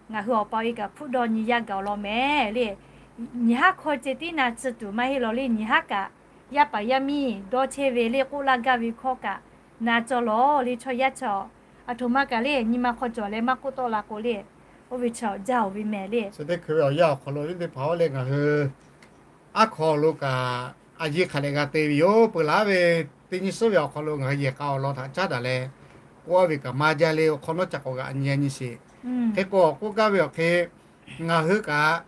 ngaˬ hui awˬ pa awˬ e kaꞈ hpuˇ dawˇ nyi yaˇ gaˬ awˬ lawn mehˍ le. Nyi haˉ hkawˇ ceh tiˉ na tcuh tuˬ maˇ heˆ law le nyi haˉ kaꞈ yaˇ paˍ yaˇ miˇ dawˇ chehˇ ve le k'oˆ laˇ gaˇ ve hkawˇ kaꞈ na cawˇ lawˬ le chaw yaˇ chaw. Aˬ htoꞈ ma kaꞈ le nyi ma hk'aw cawˬ leh maˇ k'oˆ tawˆ la k'o le, oˇ ve chaw jaˇ oˬ ve mehˍ le. Chi teˇ hkui ve awˬ yanˇ awˬ hk'aw lo teˇ hpaˍ oˇ leh ngaˬ hui aˉ hk'aw lo kaꞈ a yiˇ hk'a dehꞈ g'a te ve yoˬ. Peuˬ laˬ ve teˇ nyi suhˉ ve awˬ hk'aw lo ngaˬ hui yehˬ k'a awˬ lawn htaꞈ caˉ daꞈ leh k'oˆ ve kaꞈ maˇ jaˇ le awˬ hk'awꞈ nawˉ ca k'awꞈ g'aꞈ nyi nyi sheˍ. Hk'e k'o k'oˆ gaˇ ve awˬ hk'e ngaˬ hui kaꞈ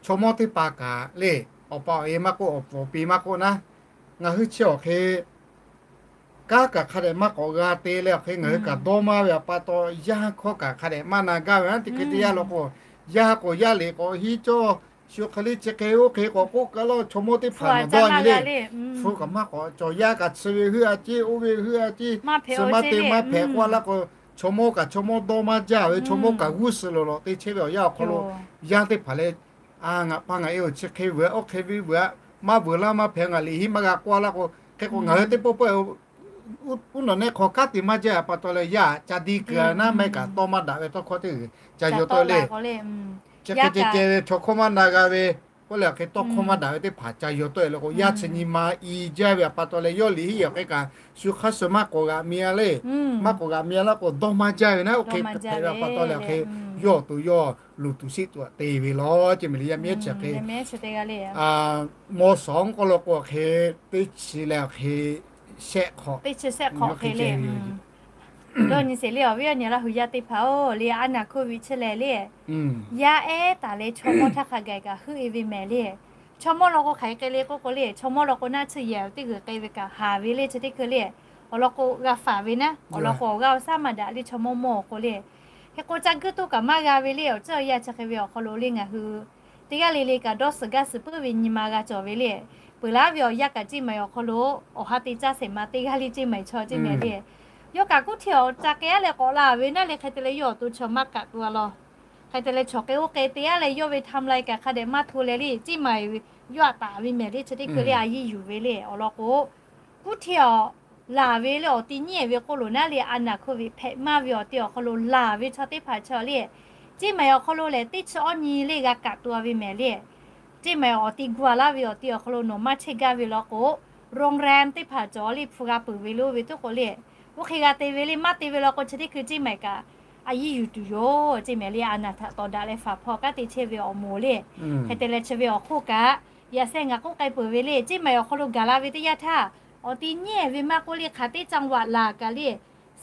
chaw mawˇ teˇ hpaˍ kaꞈ le awˬ pa awˬ e maˇ k'oˆ awˬ pfuhˍ awˬ pi maˇ k'oˆ naˉ, ngaˬ hui chi awˬ hk'e kanˉ kaꞈ hk'a dehꞈ maˇ k'awꞈ g'a te leh awˬ hk'e ngaˬ hui kaꞈ dawˇ maˇ ve awˬ pa taw yaˇ hkawˇ kaꞈ hk'a dehꞈ maˇ na gaˇ ve naˉ teˇ hkui teˇ yanˇ law k'o Yaˇ k'awꞈ yaˇ liꞈ k'awꞈ hiˉ cawˇ, shu hk'e le chi hk'e oˇ hk'e k'awꞈ k'oˆ kaꞈ laˇ, chaw mawˇ teˇ hpaˍ nawˬ dawˇ nyi le. Hpu kaꞈ maˇ k'awꞈ cawˬ, yaˇ kaꞈ chi ve heuˆ a ceˇ, oˇ ve heuˆ a ceˇ, chi maˇ te maˇ hpehꞈ k'oˆ laˇ k'o, chaw mawˇ kaꞈ chaw mawˇ dawˇ maˇ jaˇ ve, chaw mawˇ kaꞈ g'uˇ suhˍ lawˬ lawꞈ te chehˇ ve awˬ yanˇ awˬ hk'aw lo, yaˇ teˇ hpaˍ leh, a, ngaˬ pa ngaˬ e awˬ chi hk'e veuꞈ, oˇ hk'e ve veuꞈ, maˇ veuꞈ laˇ maˇ hpehꞈ, ngaˬ liꞈ hiˉ maˇ g'a k'oˆ laˇ k'o, hk'e k'o ngaˬ hui teˇ pawˆ pawˆ uˉ nawˬ nehˆ hk'aw kanˉ te maˇ jaˇ pa taw leh, yaˇ ca di kuiˬ a naˉ mehˆ kaꞈ tawˇ maˇ daꞈ ve tawˇ hkawˇ teˇ g'uiˬ ca yaw tawˆ le. Chi hk'e ceh ceh ve chaw hkawˇ maˇ na g'a ve, k'oˆ leh awˬ hk'e tawˇ hkawˇ maˇ daꞈ ve teˇ hpaˍ ca yaw tawˆ e la k'o, yaˇ chi nyi ma i jaˇ ve pa taw leh, yawˇ liꞈ hiˉ awˬ hk'e kaꞈ shu hk'aˇ suh maˇ k'awꞈ g'aꞈ mi a le. Maˇ k'awꞈ g'aꞈ mi a laˇ k'o, dawˇ maˇ jaˇ ve naˉ, oˇ hk'e hpehꞈ ve pa taw leh awˬ hk'e, yawˇ awˬ to yawˇ luˬ tuˬ siˉ tuˬ te ve law ceˇ meh le, yaˇ miˇ ehˉ chi hk'e. Mawˇ shawˍ k'oˆ law k'o awˬ hk'e, teˇ chi leh awˬ hk'e shehˆ hk'awꞈ, teˇ chi shehˆ hk'awꞈ hk'e le. Dawˇ nyi sheˍ le, awˬ viˉ awˬ nyi Laˇ hui yaˇ teˇ hpaˍ-oˬ, le a naˍ hkoˇ ve chi lehˬ le, yaˇ ehˉ taˍ leh chaw mawˇ htaˇ hk'a gaˬ kaꞈ heuˆ e ve mehˍ le. Chaw mawˇ law k'o hk'aˬ hk'e k'oˆ k'o le, chaw mawˇ law k'o naˉ chi yehˬ teˇ g'uiˬ k'ai ve kaꞈ haˍ ve le chi teˇ hkui le. Awˬ lawn k'o g'a faˍ ve naˉ, awˬ lawn k'o awˬ g'aˇ awˬ shaˉ maˇ daꞈ le chaw mawˇ mawˇ awˬ k'o le. Hk'e k'o ca guˇ toˇ kaꞈ maˇ g'a ve le, awˬ ceuˬ awˬ yanˇ chi hk'e ve awˬ hk'aw lo le ngaˬ hui teˇ g'aˇ le le kaꞈ dawˇ suhˍ gaˇ suhˍ puiˉ ve nyi ma g'a cawˬ ve le. Peuˬ laˉ ve awˬ yanˇ kaꞈ ceˇ maˬ awˬ hk'aw lo awˬ ha te caˇ shehˍ ma teˇ g'aˇ le ceˇ maˬ chaw ceˇ mehˍ le. Yawˇ kaꞈ kuˉ hteˇ awˬ ca k'ai a leh k'awꞈ la ve naˉ le hk'e te leh yawˇ awˬ to chaw maˇ kaꞈ tu a law. Hk'e te leh chaw k'ai oˇ k'ai te a leh yawˇ ve timeline kaꞈ hk'a dehꞈ maˇ hto leh le ceˇ maˬ yawˇ htaꞈ taˍ ve mehˍ le chi teˇ hkui le a yiˇ yuˬ ve le. Awˬ lawn k'o kuˉ hteˇ awˬ laˬ ve le awˬ ti nyi e ve k'oˆ loˬ naˉ le a naˍ hkoˇ ve hpehꞈ maˇ ve awˬ ti awˬ hk'aw lo laˬ ve chaw teˇ hpaˍ chi le ceˇ maˬ awˬ hk'aw lo lehˬ teˇ chi awˇ nyi le g'a kaꞈ tu a ve mehˍ le. Ceˇ maˬ awˬ ti gu a laˇ ve awˬ ti awˬ hk'aw lo nawˬ maˇ chehˇ gaˇ ve law k'o, โรงแรม teˇ hpaˍ cawˬ le hpu g'a peuˬ ve lo ve tuˉ k'o le, oˇ hk'e g'a te ve le maˇ te ve law k'o chi teˇ hkui ceˇ maˬ kaꞈ a yiˇ yuˬ tuˬ yoˬ. Ceˇ mehˍ le a naˍ htaꞈ tawˍ daꞈ leh faˍ hpaw kanˉ te chehˇ ve awˬ moˍ le. Hk'e te leh chi ve awˬ hk'oˆ kaꞈ yaꞈ sheh ngaˬ k'oˆ k'ai peuˬ ve le ceˇ maˬ awˬ hk'aw lo gaˬ la ve teˇ yanˇ htaˇ, awˬ ti nyi e ve maˇ k'oˆ le hk'aˬ teˇ จังหวัด laˬ kaꞈ le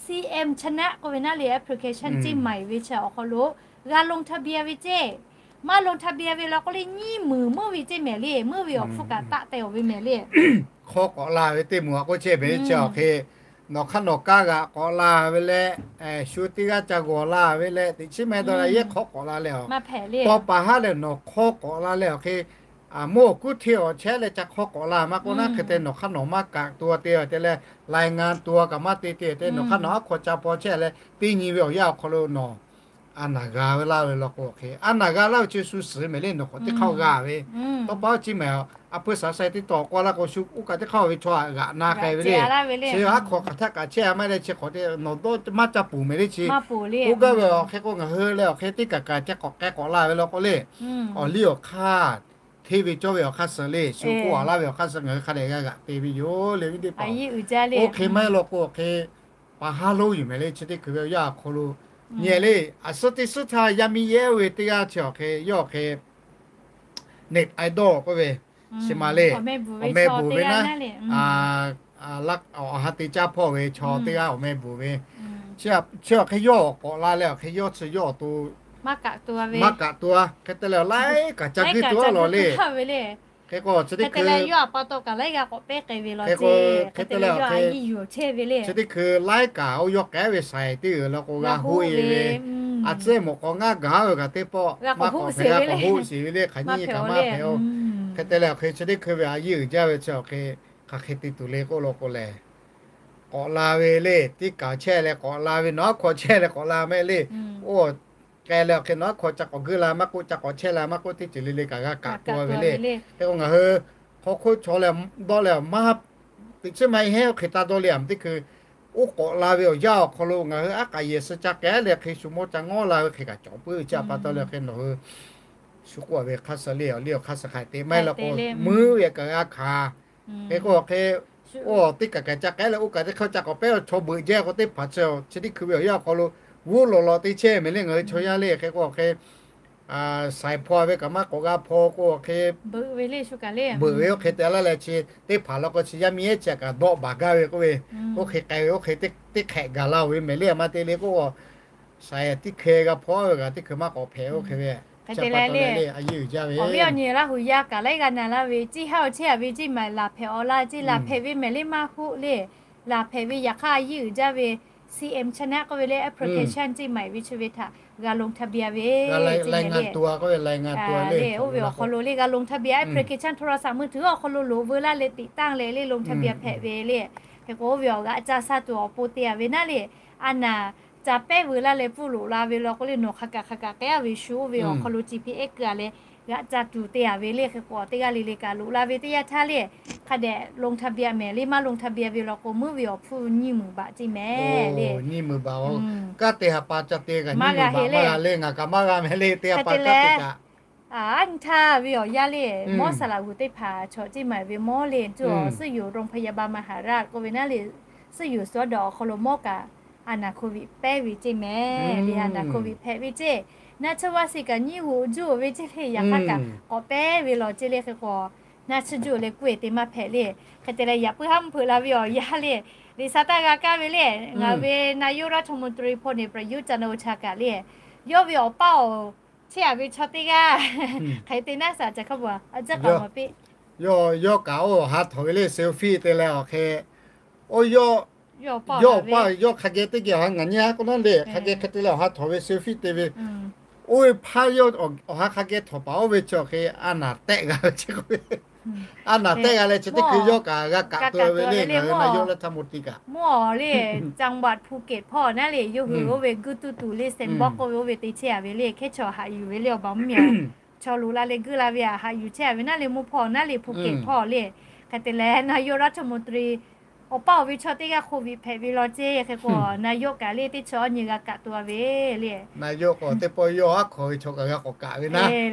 CM Connect k'oˆ ve naˉ le application ceˇ maˬ ve chi awˬ hk'aw lo g'a ลงทะเบียน ve ceˇ. Maˇ ลงทะเบียน ve law k'o le nyiˇ meunˍ meuˇ ve ceˇ mehˍ le, meuˇ ve awˬ hpfuhˇ kaꞈ taˆ te awˬ ve mehˍ le. Hk'awˇ k'awꞈ la ve teˇ moˍ a k'oˆ chehˇ ve chi awˬ hk'e, nawˬ hk'aˇ nawˬ kaˇ g'aꞈ k'awꞈ la ve leh, shu teˇ g'aˇ ca g'awˬ la ve leh teꞈ chiˉ meh dawˇ la yehˇ hk'awˇ k'awꞈ la leh a, tawˇ pa haˉ leh nawˬ hk'awˇ k'awꞈ la leh awˬ hk'e, mawˇ awˬ kuˉ hteˇ awˬ chehˇ leh ca hk'awˇ k'awꞈ la maˇ k'oˆ naˉ hk'e te nawˬ hk'aˇ nawˬ maˇ kaꞈ tu a te te leh รายงานตัว kaꞈ maˇ te te te nawˬ hk'aˇ nawˬ aˉ hk'aw ca paw chehˇ leh teˇ nyi ve awˬ yanˇ awˬ hk'aw lo nawˬ a naˍ g'a ve laˇ ve law k'o awˬ hk'e, a naˍ g'a laˇ ve chi shu suhˍ mehˍ le nawˬ k'awꞈ teˇ hk'aˇ g'a ve. Tawˇ pa haˉ ceˇ mehˍ, a peu shaˍ sai teˇ tawˍ k'oˆ laˇ k'o shu oˇ kaꞈ teˇ hk'aˇ ve chaw g'aꞈ na k'ai ve le. Chi aˉ hk'aw hk'aˬ htaˇ kaꞈ chehˇ a maˇ leh chi hk'awꞈ te nawˬ dawˇ maˇ ca puˬ meh le chi. K'oˆ gaˇ ve awˬ hk'e k'o ngaˬ hui leh awˬ hk'e teˇ kaꞈ kaꞈ ca k'awꞈ k'ai k'awꞈ la ve law k'o le, awˬ liˇ awˬ hk'aˇ hteˇ ve cawˇ ve awˬ hk'aˇ suh le, shu k'oˆ a laˇ ve awˬ hk'aˇ suh ngaˬ hui hk'a dehꞈ g'a g'aꞈ te ve yoˬ le viˉ teˇ hpaˍ. Oˇ hk'e maˇ heˆ law k'o awˬ hk'e, pa haˉ lonˉ yuˬ mehˍ le chi teˇ hkui ve awˬ yanˇ awˬ hk'aw lo nyi le, a suhˉ teˇ suhˉ htaˇ yaˇ miˇ yehˉ oˇ ve teˇ g'aˇ chi awˬ hk'e yawˇ awˬ hk'e Nate Idol k'oˆ ve, chi ma le, awˬ meh bvuhˬ ve naˉ, awˬ ha te caˇ hpawˇ ve chaw teˇ g'aˇ awˬ meh bvuhˬ ve, chi awˬ hk'e yawˇ k'awꞈ la leh awˬ hk'e yawˇ chi yawˇ awˬ to maˇ kaꞈ tu a hk'e te leh laiˉ kaꞈ ca guiˇ tu a lawˬ le. Hk'e k'o chi teˇ hkui, hk'e te leh awˬ hk'e, chi teˇ hkui laiˉ kaꞈ oˇ yawˇ k'ehˉ ve shaiˍ teˇ g'uiˬ law k'o g'a hoˆ e ve, a tcuhˉ mawꞈ k'aw ngaˇ gaˬ ve kaꞈ teˇ pawˆ maˇ k'awꞈ hpehꞈ, g'a k'awꞈ hoˆ sheˍ ve le, hk'aˬ nyiˇ kaꞈ maˇ hpehꞈ oˬ. Hk'e te leh awˬ hk'e chi teˇ hkui ve a yiˇ uiˍ jaˇ ve chi awˬ hk'e, hk'aˬ hk'e te tuˬ le k'oˆ law k'o lehˬ, k'awꞈ la ve le, teˇ kaˬ chehˇ leh k'awꞈ la ve, nawˬ aˉ hk'aw chehˇ leh k'awꞈ la meh le. Oˇ k'ai leh awˬ hk'e nawˬ aˉ hk'aw ca k'awꞈ guiˇ la maˇ k'oˆ, ca k'awꞈ chehˇ la maˇ k'oˆ, teˇ ceuˬ le le kaꞈ g'a kaꞈ tu ve le. Hk'e k'o ngaˬ hui hk'aw hk'oˆ chaw leh dawˇ leh maˇ teꞈ chiˉ maˇ heˆ oˇ hk'e taˇ dawˇ le a teˇ hkui, oˇ k'awꞈ la ve awˬ yanˇ awˬ hk'aw lo ngaˬ hui aˉ k'aꞈ yehˬ suh ca k'ehˉ leh hk'e shu mawˇ ca ngawˉ la ve hk'e kaꞈ cawˬ puiˉ ve chi a pa taw leh hk'e nawˬ hui shu k'oˆ a ve hk'aˇ suh le awˬ liˇ awˬ hk'aˇ suh hk'a te maˇ heˆ law k'o, muiˉ ve kaꞈ g'a hkanˍ. Hk'e k'o hk'e, oˇ teˇ kaˬ kaꞈ ca k'ehˉ leh oˇ kaˬ teˇ hk'aˇ ca k'awꞈ pehˉ chaw beuꞈ jaˇ k'o teˇ hpaˍ chi chi teˇ hkui ve awˬ yanˇ awˬ hk'aw lo g'uˇ lawˬ lawꞈ te chehˇ meh le ngaˬ hui chaw yaˇ le. Hk'e k'o hk'e shaiˍ hpaw ve kaꞈ maˇ k'awꞈ g'a hpaw k'o hk'e, beuꞈ ve oˇ hk'e te laˇ leh chi teˇ hpaˍ law k'o chi yaˇ miˇ ehˉ chi kaꞈ dawˆ baˬ gaˇ ve k'oˆ ve, oˇ hk'e k'ai ve oˇ hk'e teˇ hk'ehꞈ gaˬ la oˬ ve meh le a maˇ te le k'o, shaiˍ tiˉ hkeh g'a hpaw ve kaꞈ teˇ hkui maˇ k'awꞈ hpehꞈ oˇ hk'e ve, a pa taw le a yiˇ uiˍ jaˇ ve. Awˬ viˉ awˬ nyi Laˇ hu yaˇ kaꞈ laiˉ g'aˇ na laˇ ve ceˇ haˉ awˬ chehˇ a ve ceˇ maˬ laˬ hpehꞈ awˬ laˇ ceˇ laˬ hpehꞈ ve meh le maˇ hoˆ le. Laˬ hpehꞈ ve yaꞈ hk'aˇ a yiˇ uiˍ jaˇ ve CM Connect k'oˆ ve le application ceˇ maˍ ve chi ve htaꞈ g'a ลงทะเบียน ve le, oˇ ve awˬ hk'aw lo le g'a ลงทะเบียน application โทรศัพท์มือถือ awˬ hk'aw lo loꞈ veu laˇ leh ติดตั้ง leh le ลงทะเบียน hpehꞈ ve le. Hk'e k'o oˇ ve awˬ g'aꞈ ca sha tuˬ awˬ pon te a ve naˉ le, a naˍ ca pehˉ veu laˇ leh pfuhˇ loꞈ la ve law k'o le, nawˬ hk'a kaꞈ hk'a kaꞈ k'ehˉ ve shu oˇ ve awˬ hk'aw lo chi hpiˇ ehˉ keu a leh g'aꞈ ca tuˬ te a ve le. Hk'e k'o teˇ g'aˇ le le kaꞈ loꞈ la ve teˇ yanˇ htaˇ le, hk'a dehꞈ ลงทะเบียน mehˍ le, maˇ ลงทะเบียน ve law k'o meuˇ ve awˬ hpfuhˇ nyiˇ meunˍ baꞈ ceˇ mehˍ le. Nyiˇ meunˍ baꞈ, kanˉ te ha pa ca te kaꞈ nyiˇ meunˍ baꞈ maˇ g'a le, ngaˬ kaꞈ maˇ g'a mehˍ le, te ha pa kanˉ te kaꞈ. Aˉ nyi htaˇ ve awˬ yanˇ le, mawˇ saˍ laꞈ g'uˬ teˇ hpaˍ chaw ceˇ maˍ ve mawˇ le, cuˇ awˬ suhˉ yoˬ โรงพยาบาลมหาราช k'oˆ ve naˉ le, suhˉ yoˬ suhˉ dawˬ awˬ hk'aw lo mawˇ kaꞈ a naˍ โควิด pehˉ ve ceˇ mehˍ le. A naˍ โควิด hpehꞈ ve ceˇ, naˆ tsuhˇ vaˇ shiˍ kaꞈ nyiˇ g'uˬ juˇ ve ceˇ le, yaꞈ hk'aˇ kaꞈ k'awꞈ pehˉ ve law ceˇ le. Hk'e k'o naˆ tsuhˇ juˇ leh kuˇ e te maˇ hpehꞈ le. Hk'e te leh yaꞈ puiˉ haˉ mvuhˇ hpeuꞈ la ve awˬ yanˇ le, liꞈ sa taˇ g'a kaˇ ve le, ngaˬ ve นายกรัฐมนตรี พลเอกประยุทธ์ จันทร์โอชา kaꞈ le, yawˇ ve awˬ paˇ awˬ chehˇ a ve chaw teˇ g'aˇ hk'e te naˉ shaˍ ca hk'a bvuhꞈ a jaˇ kaꞈ maˍ piˇ. Yawˇ kaꞈ oˇ awˬ ha htawꞈ ve le, selfie te leh awˬ hk'e, oˇ yawˇ, yawˇ awˬ paˇ yawˇ hk'a geh teˇ geh awˬ ha ngaˬ nyi a k'o naˉ le, hk'a geh hk'e te leh awˬ ha htawꞈ ve selfie te ve, oˇ ve hpaˇ yawˇ awˬ ha hk'a geh htawꞈ paˍ oˇ ve chi awˬ hk'e a naˍ tehˆ g'a ve chi k'oˆ ve, a naˍ tehˆ g'a leh chi teˇ hkui yawˇ kaꞈ g'a kaꞈ te ve le, ngaˬ ve นายกรัฐมนตรี kaꞈ จังหวัดภูเก็ต hpawˇ naˉ le, yawˇ hui oˇ ve guˇ tuˇ tuˬ le, แซนด์บ็อกซ์ k'oˆ ve oˇ ve te chehˇ a ve le, hkehˉ chaw haꞈ yuˬ ve le, awˬ baˬ mvuhˇ miˬ a chaw loꞈ la leh guˇ la ve a haꞈ yuˬ chehˇ a ve naˉ le, mvuhˇ hpawˇ naˉ le, Phuket hpawˇ le. Hk'e te leh นายกรัฐมนตรี awˬ paˇ awˬ ve chaw teˇ g'aˇ โควิด hpehꞈ ve law ceˇ. Hk'e k'o นายก kaꞈ le teˇ chaw awˬ nyi g'a kaꞈ to a ve le. นายก k'o teˇ pawˆ yawˇ aˉ hk'aw ve chaw kaꞈ g'a k'awꞈ kaꞈ ve naˉ,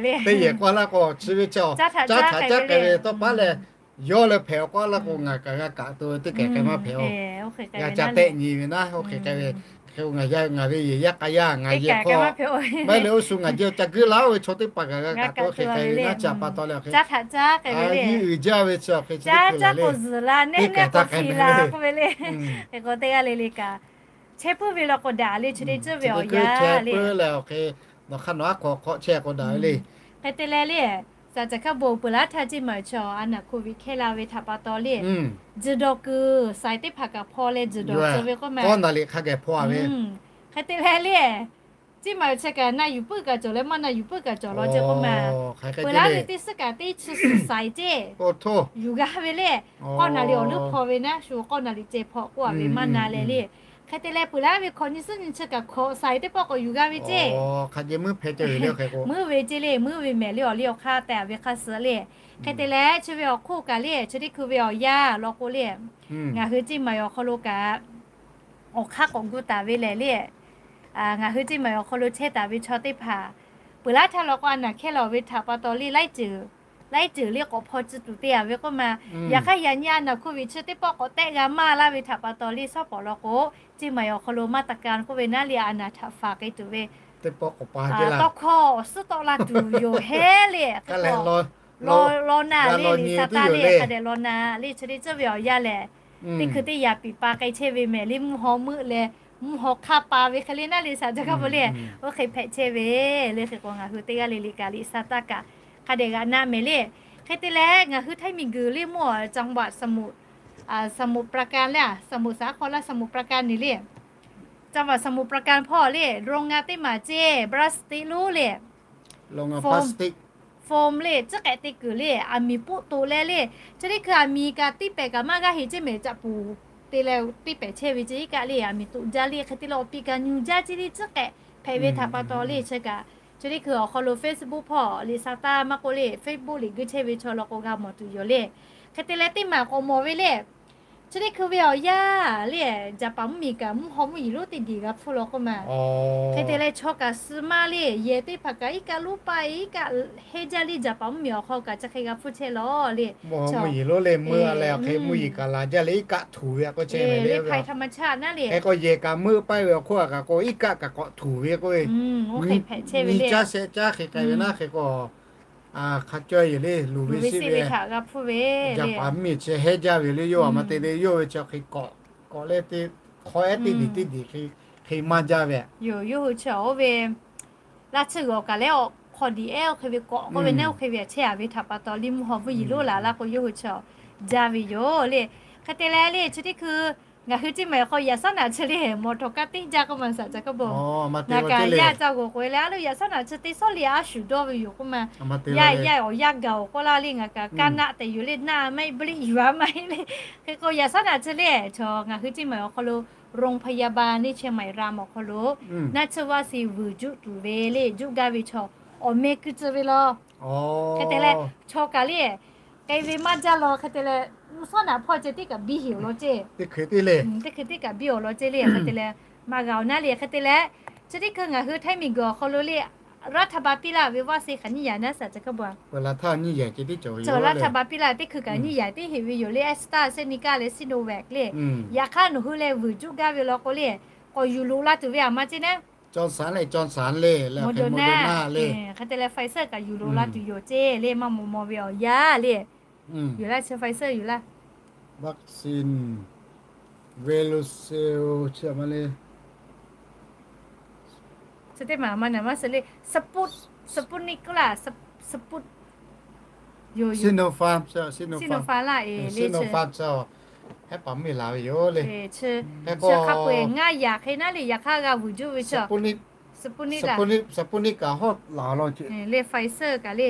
teˇ yehˬ k'oˆ laˇ k'o chi ve chaw caˉ htaꞈ caˉ kehˬ ve tawˇ paˉ leh, yawˇ leh hpehꞈ awˬ k'oˆ laˇ k'o ngaˬ kaꞈ g'a kaꞈ to ve teˇ kehˬ k'ai maˇ hpehꞈ a. G'a ca tehˆ nyi ve naˉ, oˇ hk'e k'ai ve, hk'e k'o ngaˬ yaˇ ngaˬ ve yehˬ yaˇ k'a yaˇ ngaˬ yehˬ hk'aw, maˇ heˆ le oˇ shu ngaˬ jehˇ ca guˇ la oˇ ve chaw teˇ hpaˍ kaꞈ g'a kaꞈ to hk'e k'ai ve naˉ, chi pa taw leh awˬ hk'e a nyiˇ uiˍ jaˇ ve chi awˬ hk'e chi teˇ hkui la le, teˇ kehˬ taˇ k'ai ve le. Hk'e k'o teˇ g'aˇ le le kaꞈ chehˇ puiˉ ve law k'o daꞈ le, chi teˇ ceuˬ ve awˬ yanˇ le, chehˇ puiˉ leh awˬ hk'e nawˬ hk'aˇ nawˬ aˉ hk'aw hk'aw chehˇ k'o daꞈ ve le. Hk'e te leh le, saˍ caˬ hkaˇ bon peuˬ laˇ htaˇ ceˇ maˬ chaw a naˍ โควิด hkehˇ la ve htaꞈ pa taw le, tzuhˬ dawˬ kuiˬ saiˍ teˇ hpaˍ kaꞈ hpaw leh tzuhˬ dawˬ tcuh ve k'oˆ ma, k'awˇ naˍ liꞈ hk'a geh hpaw a ve. Hk'e te leh le, ceˇ maˬ chi kaꞈ na yuˬ puiˉ kaꞈ cawˬ leh maˇ na yuˬ puiˉ kaꞈ cawˬ law ceˇ k'oˆ ma, peuˬ laˇ ve teˇ suhˉ kaꞈ teˇ chi suhˍ saiˍ ceˇ yuˬ g'a ve le. K'awˇ naˍ liꞈ awˬ leuˉ hpaw ve naˉ, shu k'awˇ naˍ liꞈ ceh hpaw k'oˆ a ve maˇ na leh le. Hk'e te leh peuˬ laˇ ve hkawꞈ nyi suhˉ nyi chi kaꞈ hkawꞈ saiˍ teˇ pawˆ k'awꞈ yuˬ g'a ve ceˇ. Meuˇ ve ceˇ le, meuˇ ve mehˍ le, awˬ liˇ awˬ hk'aˇ tehꞈ a ve hk'aˇ suh le. Hk'e te leh chi ve awˬ hk'oˆ kaꞈ le, chi teˇ hkui ve awˬ yanˇ law k'o le, ngaˬ hui ceˇ maˬ awˬ hk'aw lo kaꞈ awˬ hk'aˇ k'awꞈ gu taˍ ve lehˬ le, ngaˬ hui ceˇ maˬ awˬ hk'aw lo chehˇ taˍ ve chaw teˇ hpaˍ peuˬ laˇ htaˇ law k'o a naˍ hkehˇ la ve htaꞈ pa taw le, laiˉ ceuˬ laiˉ ceuˬ le k'awꞈ hpaw tcuh tuˬ te a ve k'oˆ ma. Yaꞈ hk'aˇ yaꞈ nyi a naˍ โควิด chi teˇ pawˆ k'awꞈ tehˆ g'a maˇ laˇ ve htaꞈ pa taw le, shawˉ pawˍ law k'o ceˇ maˬ awˬ hk'aw lo maˇ taˍ ka k'oˆ ve naˉ le, a naˍ htaꞈ faˍ k'ai tuˬ ve tawˇ hkawˇ awˬ suhˉ tawˆ la tuˬ yoˬ heˉ le. Law na le, liꞈ sa taˇ le, hk'a dehꞈ law na le, chi teˇ ceuˬ ve awˬ yanˇ lehˬ, teˇ hkui teˇ yaꞈ piˍ pa k'ai chehˇ ve mehˍ le, mvuhˇ haw meuˆ leh mvuhˇ haw hk'aˇ pa ve hk'e le naˉ le, saˍ caˬ hkaˇ bon le, oˇ hk'e hpehꞈ chehˇ ve le. Hk'e k'o ngaˬ hui teˇ g'aˇ le le kaꞈ liꞈ sa taˇ kaꞈ hk'a dehꞈ g'aꞈ na mehˍ le. Hk'e te leh ngaˬ hui htaiˇ miˬ guiˬ le mawˇ จังหวัดสมุทร สมุทรปราการ le, สมุทรสาคร laˇ สมุทรปราการ ni le, จังหวัดสมุทรปราการ hpawˇ le, โรงงาน teˇ maˬ ceˇ, บรอสติก loˉ le, foam le, tcuhˉ k'ehꞈ te kuiˬ le, aˬ miˍ poˆ toꞈ leh le, chi teˇ hkui aˬ miˍ kaꞈ tiˇ pehˍ kaꞈ maˇ g'aˇ heˆ ceˇ mehˍ, caꞈ puˍ te leh tiˇ pehˍ chehˇ ve ceˇ iˉ kaˆ le, aˬ miˍ toꞈ jaˇ le. Hk'e te leh awˬ pi kaꞈ nyu jaˇ ceˇ le, tcuhˉ k'ehꞈ hpehꞈ ve htaꞈ pa taw le, chi kaꞈ chi teˇ hkui awˬ hk'aw lo Facebook hpawˇ liꞈ sa taˇ maˇ k'oˆ le, Facebook liꞈ guiˇ chehˇ ve chaw law k'o g'a mawˬ tuˬ yoˬ le. Hk'e te leh teˇ maˬ k'awꞈ mawˬ ve le, chi teˇ hkui ve awˬ yanˇ le, Jaˍpaˍ mvuhˇ miˬ kaꞈ mvuhˇ haw mvuhˇ yiˍ lonˉ teˇ diˬ g'a hpfuhˇ law k'oˆ ma. Hk'e te leh chaw kaꞈ suh maˇ le, yehˬ teˇ hpaˍ kaꞈ iˉ kaˆ lonˉ paˆ iˉ kaˆ heˇ jaˇ le, Jaˍpaˍ mvuhˇ miˬ awˬ hk'aw kaꞈ chi hk'e g'a hpuˇ chehˇ law le. Mvuhˇ haw mvuhˇ yiˍ lonˉ le, meuˇ a leh awˬ hk'e mvuhˇ yiˍ kaꞈ laˬ jaˇ leh iˉ kaˆ htuˬ ve k'oˆ chehˇ ve le. Hk'e k'o yehˬ kaꞈ meuˇ paˇ ve awˬ hk'oˆ a kaꞈ k'o iˉ kaˆ kaꞈ k'awꞈ htuˬ ve k'oˆ ve, nyi caˇ shehˆ caˇ hk'e k'ai ve naˉ. Hk'e k'o hk'a cawˇ yeˬ le, luˬ ve siˉ ve htaꞈ g'a hpuˇ ve, Jaˍpaˍ mvuhˇ miˬ chi heˇ jaˇ ve le, yawˇ a ma te le, yawˇ ve chi hk'e k'awꞈ k'awꞈ leh te hk'aw ehˉ teˇ diˬ teˇ diˬ hk'e maˇ jaˇ ve. Yoˬ, yawˇ hui chi oˇ ve laˇ tsuhˇ g'awˬ kaꞈ leh awˬ hk'aw diˬ ehˉ oˇ hk'e ve k'awꞈ k'oˆ ve naˉ, oˇ hk'e ve chehˇ a ve htaꞈ pa taw le, mvuhˇ haw mvuhˇ yiˍ lonˉ laˬ laˇ k'o yawˇ hui chi jaˇ ve yoˬ le. Hk'e te leh le chi teˇ hkui Ngaˬ hui ceˇ maˬ awˬ hk'aw yaꞈ shaˉ naꞈ chi le, mawˬ htawꞈ kaˇ teˇ jaˇ k'oˆ ma saˍ ca kaˇ baw. Ngaˬ kaꞈ yaˇ ca g'awˬ k'oꞈ e leh a loˬ yaꞈ shaˉ naꞈ chi teˇ shawˉ le a shuˍ dawˇ ve yoˬ k'oˆ ma. Yaˇ yaˇ awˬ yaˇ gaˬ awˬ k'oˆ laˇ le, ngaˬ kaꞈ kaˇ naˆ tehꞈ yoˬ le, naˆ maˇ heˆ, bliˆ yuˬ a maˇ heˆ le. Hk'e k'o yaꞈ shaˉ naꞈ chi le, chaw ngaˬ hui ceˇ maˬ awˬ hk'aw lo โรงพยาบาล neˇ Chiang Mai ราม awˬ hk'aw lo naˆ tsuhˇ vaˇ si vuiˬ juˆ tuˬ ve le, juˆ gaˇ ve chaw awˬ meh keu tcuh ve law. Hk'e te leh, chaw kaꞈ le, k'ai ve maˇ jaˇ law hk'e te leh, mvuhˇ shawˉ naꞈ hpawˇ ceh teˇ kaꞈ biˇ heˍ awˬ law ceˇ. Teˇ hkui teˇ kaꞈ biˇ awˬ law ceˇ le, hk'e te leh, maˇ g'a awˬ naˉ le hk'e te leh, chi teˇ hkui ngaˬ hui htaiˇ miˬ guiˬ awˬ hk'aw lo le, รัฐบาล piˇ laˇ ve vaˇ se kaꞈ nyiˇ yaꞈ naˉ saˍ ca kaˇ baw. Chaw รัฐบาล piˇ laˇ teˇ hkui kaꞈ nyiˇ yaꞈ teˇ heˍ ve yoˬ le, AstraZeneca leh Sinovac le. Yaꞈ hk'aˇ nawˬ hui leh vuiˬ juˆ gaˇ ve law k'o le, k'awꞈ yuˬ loꞈ la tuˬ ve a maˇ ceˇ naˉ. Johnson leh Johnson le, Moderna le, hk'e te leh Pfizer kaꞈ yuˬ loꞈ la tuˬ yoˬ ceˇ le, maˇ maw maw ve awˬ yaˇ le. Yoˬ laˇ chi Pfizer yoˬ laˇ. Vaccine, Verocell chi a maˇ le. Chi teˇ maˬ maˇ naˍ maˇ suh le, Sput, Sputnik laˇ, Sput, Sinopharm, Sinopharm laˇ e le, Sinopharm chi hehˉ paˍ mvuhˇ miˬ la ve yoˬ le. Chi hk'a peu-eˬ ngaˇ yaꞈ hk'e naˉ le, yaꞈ hk'aˇ g'a vuiˬ juˆ ve chi Sputnik kaꞈ hawˉ la law le, Pfizer kaꞈ le,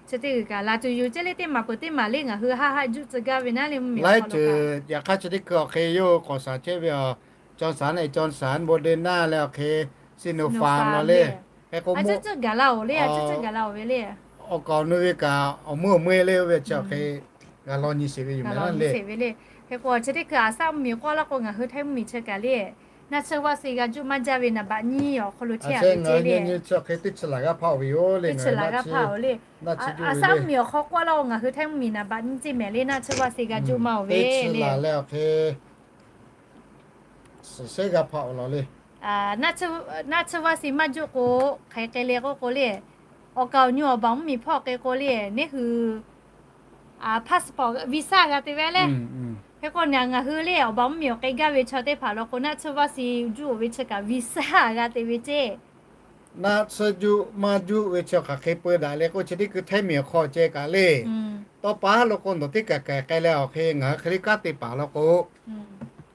chi teˇ g'uiˬ kaꞈ la tuˬ yoˬ ceˇ le, teˇ maˬ peuˬ teˇ maˬ le ngaˬ hui haˆ haˆ juˆ tcuh gaˇ ve naˉ le mvuhˇ miˬ laiˉ ceuˬ. Yaꞈ hk'aˇ chi teˇ hkui awˬ hk'e yawˇ k'awꞈ shaˍ chehˇ ve a, Johnson leh Johnson, Moderna leh awˬ hk'e Sinopharm law le. Hk'e k'o mawˇ gaˬ la oˬ le, gaˬ la oˬ ve le. Awˬ kaˍ awˬ nu ve kaꞈ awˬ meuˇ awˬ meuˇ le oˇ ve chi awˬ hk'e g'a law nyi sheˍ ve yoˬ mehˍ le. Hk'e k'o chi teˇ hkui a shaˉ mvuhˇ miˬ k'oˆ laˇ k'o ngaˬ hui htaiˇ mvuhˇ miˬ chi kaꞈ le, naˆ tsuhˇ vaˇ se g'a juˆ maˇ jaˇ ve naˍ baꞈ nyiˇ awˬ hk'aw lo chehˇ a ve ceˇ le. Chi hk'e teˇ chi laˬ g'aˇ hpaˇ oˬ ve yoˬ le, teˇ chi laˬ g'aˇ hpaˇ oˬ le. A shaˉ mvuhˇ miˬ awˬ hk'aw k'oˆ laˇ k'o ngaˬ hui htaiˇ mvuhˇ miˬ naˍ baꞈ nyiˇ ceˇ mehˍ le, naˆ tsuhˇ vaˇ se g'a juˆ maˇ oˬ ve le. Chi laˬ leh awˬ hk'e suhˍ shehˉ g'aˇ hpaˇ oˬ law le. Naˆ tsuhˇ vaˇ se maˇ juˆ k'o, hk'aˬ hk'e le k'oˆ k'o le, awˬ kaˍ awˬ nu awˬ baˬ mvuhˇ miˬ hpawˇ hk'e k'o le, neˇ hui passport, visa g'a te ve le. Hk'e k'o ngaˬ hui le awˬ baˬ mvuhˇ miˬ awˬ hk'e gaˇ ve chaw teˇ hpaˍ law k'o naˆ tsuhˇ vaˇ se juˆ oˬ ve chi kaꞈ visa g'a te ve ceˇ. Naˆ tsuhˇ juˆ maˇ juˆ ve chi hk'aˬ hk'e peu daꞈ le k'o chi teˇ hkui htaiˇ miˬ awˬ hk'aw ceh kaꞈ le. Tawˇ pa lo k'o nawˬ teˇ kaˬ kaˬ k'ai leh awˬ hk'e ngaˬ hui hk'e le kanˉ te paˍ law k'o,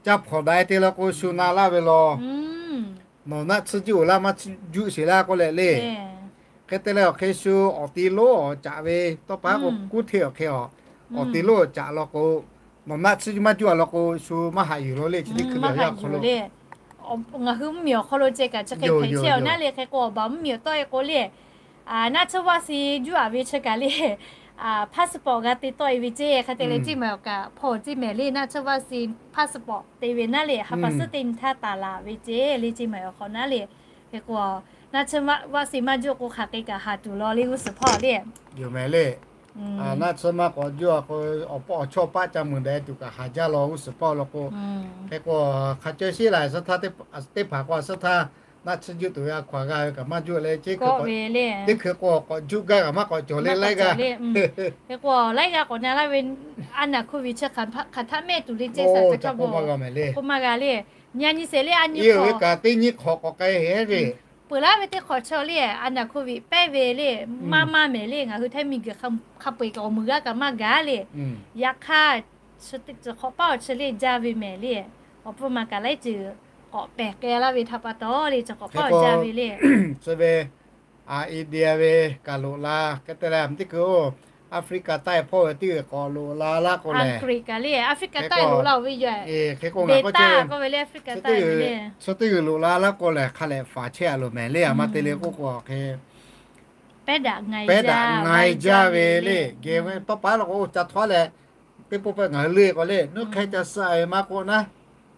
ca hpawnˬ daꞈ te law k'o shu na laˇ ve law. Nawˬ naˆ tsuhˇ juˆ laˇ maˇ juˆ sheˍ laˇ k'oˆ leh le. Hk'e te leh awˬ hk'e shu awˬ ti lonˉ awˬ caꞈ ve, tawˇ pa k'o kuˉ hteˇ awˬ hk'e a, awˬ ti lonˉ awˬ caꞈ law k'o, nawˬ naˆ tsuhˇ juˆ maˇ juˆ a law k'o shu maˇ haꞈ yuˬ law le, chi teˇ hkui ve awˬ hk'aw lo. Ngaˬ hui mvuhˇ miˬ awˬ hk'aw lo ceh kaꞈ chi hk'e hpehꞈ chehˇ awˬ naˉ le. Hk'e k'o awˬ baˬ mvuhˇ miˬ awˬ tawˆ e k'o le, naˆ tsuhˇ vaˇ se juˆ a ve chi kaꞈ le, passport g'a te tawˆ e ve ceˇ. Hk'e te leh ceˇ mehˍ awˬ kaꞈ hpawˇ ceˇ mehˍ le, naˆ tsuhˇ vaˇ se passport te ve naˉ le, ha pa suhˉ te nyi htaˇ taˍ laˬ ve ceˇ le, ceˇ mehˍ awˬ hk'aw naˉ le. Hk'e k'o naˆ tsuhˇ vaˇ se maˇ juˆ k'o hk'aˬ hk'e kaꞈ haˍ tuˬ law le g'uˇ suhˍ hpawˇ le. Yoˬ mehˍ le. Naˆ tsuhˇ maˇ k'awꞈ juˆ a k'o, awˬ chawˇ paˆ ca mui daꞈ tuˬ kaꞈ haˍ jaˇ law g'uˇ suhˍ hpawˇ law k'o. Hk'e k'o hk'a cawˇ sheˉ la suhˉ htaˇ, teˇ hpaˍ k'o a suhˉ htaˇ naˆ tsuhˇ juˆ tuˬ ve a hkaw a g'a ve kaꞈ maˇ juˆ leh ceˇ. Teˇ hkui k'o k'awꞈ juˆ gaˇ kaꞈ maˇ k'awꞈ cawˬ le laiˉ g'aˇ. Hk'e k'o laiˉ g'aˇ k'awꞈ na laˇ ve, a naˍ hk'oˆ ve chi hk'aˬ htaˇ mehˆ tuˬ le ceˇ saˍ ca kaˇ maˇ g'a le. Nyi a nyi sheˍ le, a nyi hk'awꞈ kaꞈ teˇ nyi hk'awꞈ k'awꞈ k'ai heˍ ve peuˬ laˇ ve teˇ hk'awꞈ chaw le, a naˍ hk'oˆ ve pehˇ ve le, maˇ maˇ mehˍ le, ngaˬ hui htaiˇ miˬ guiˬ hk'a peu-eˬ kaꞈ awˬ meuˬ g'aˇ kaꞈ maˇ gaˬ le. Yaꞈ hk'aˇ, chi teˇ ceuˬ hk'awꞈ paˉ awˬ chi le jaˇ ve mehˍ le. Awˬ pfuhˇ ma kaꞈ laiˉ ceuˬ k'awꞈ pehˬ k'ai laˇ ve htaꞈ pa taw le, chi hk'awꞈ paˉ awˬ jaˇ ve le. Chi ve India ve kaꞈ loꞈ la hk'e te leh, teˇ hkui oˇ Africa taiˆ hpawˇ ve teˇ g'uiˬ k'awꞈ loꞈ la laˇ k'o lehˬ, Africa taiˆ loꞈ la oˬ ve yoˬ. Hk'e k'o ngaˬ k'o ceh, chi teˇ g'uiˬ loꞈ la laˇ k'o lehˬ hk'a lehꞈ faˍ chehˇ a loˬ mehˍ le. A ma te le k'oˆ k'o hk'e pehˉ daꞈ nga e jaˇ ve le. Geh ve tawˇ pa la k'o ca htaw leh, teˇ pawˆ pehˇ ngaˬ hui le k'o le, nuˇ hk'e ca suh a ve maˇ k'oˆ naˉ,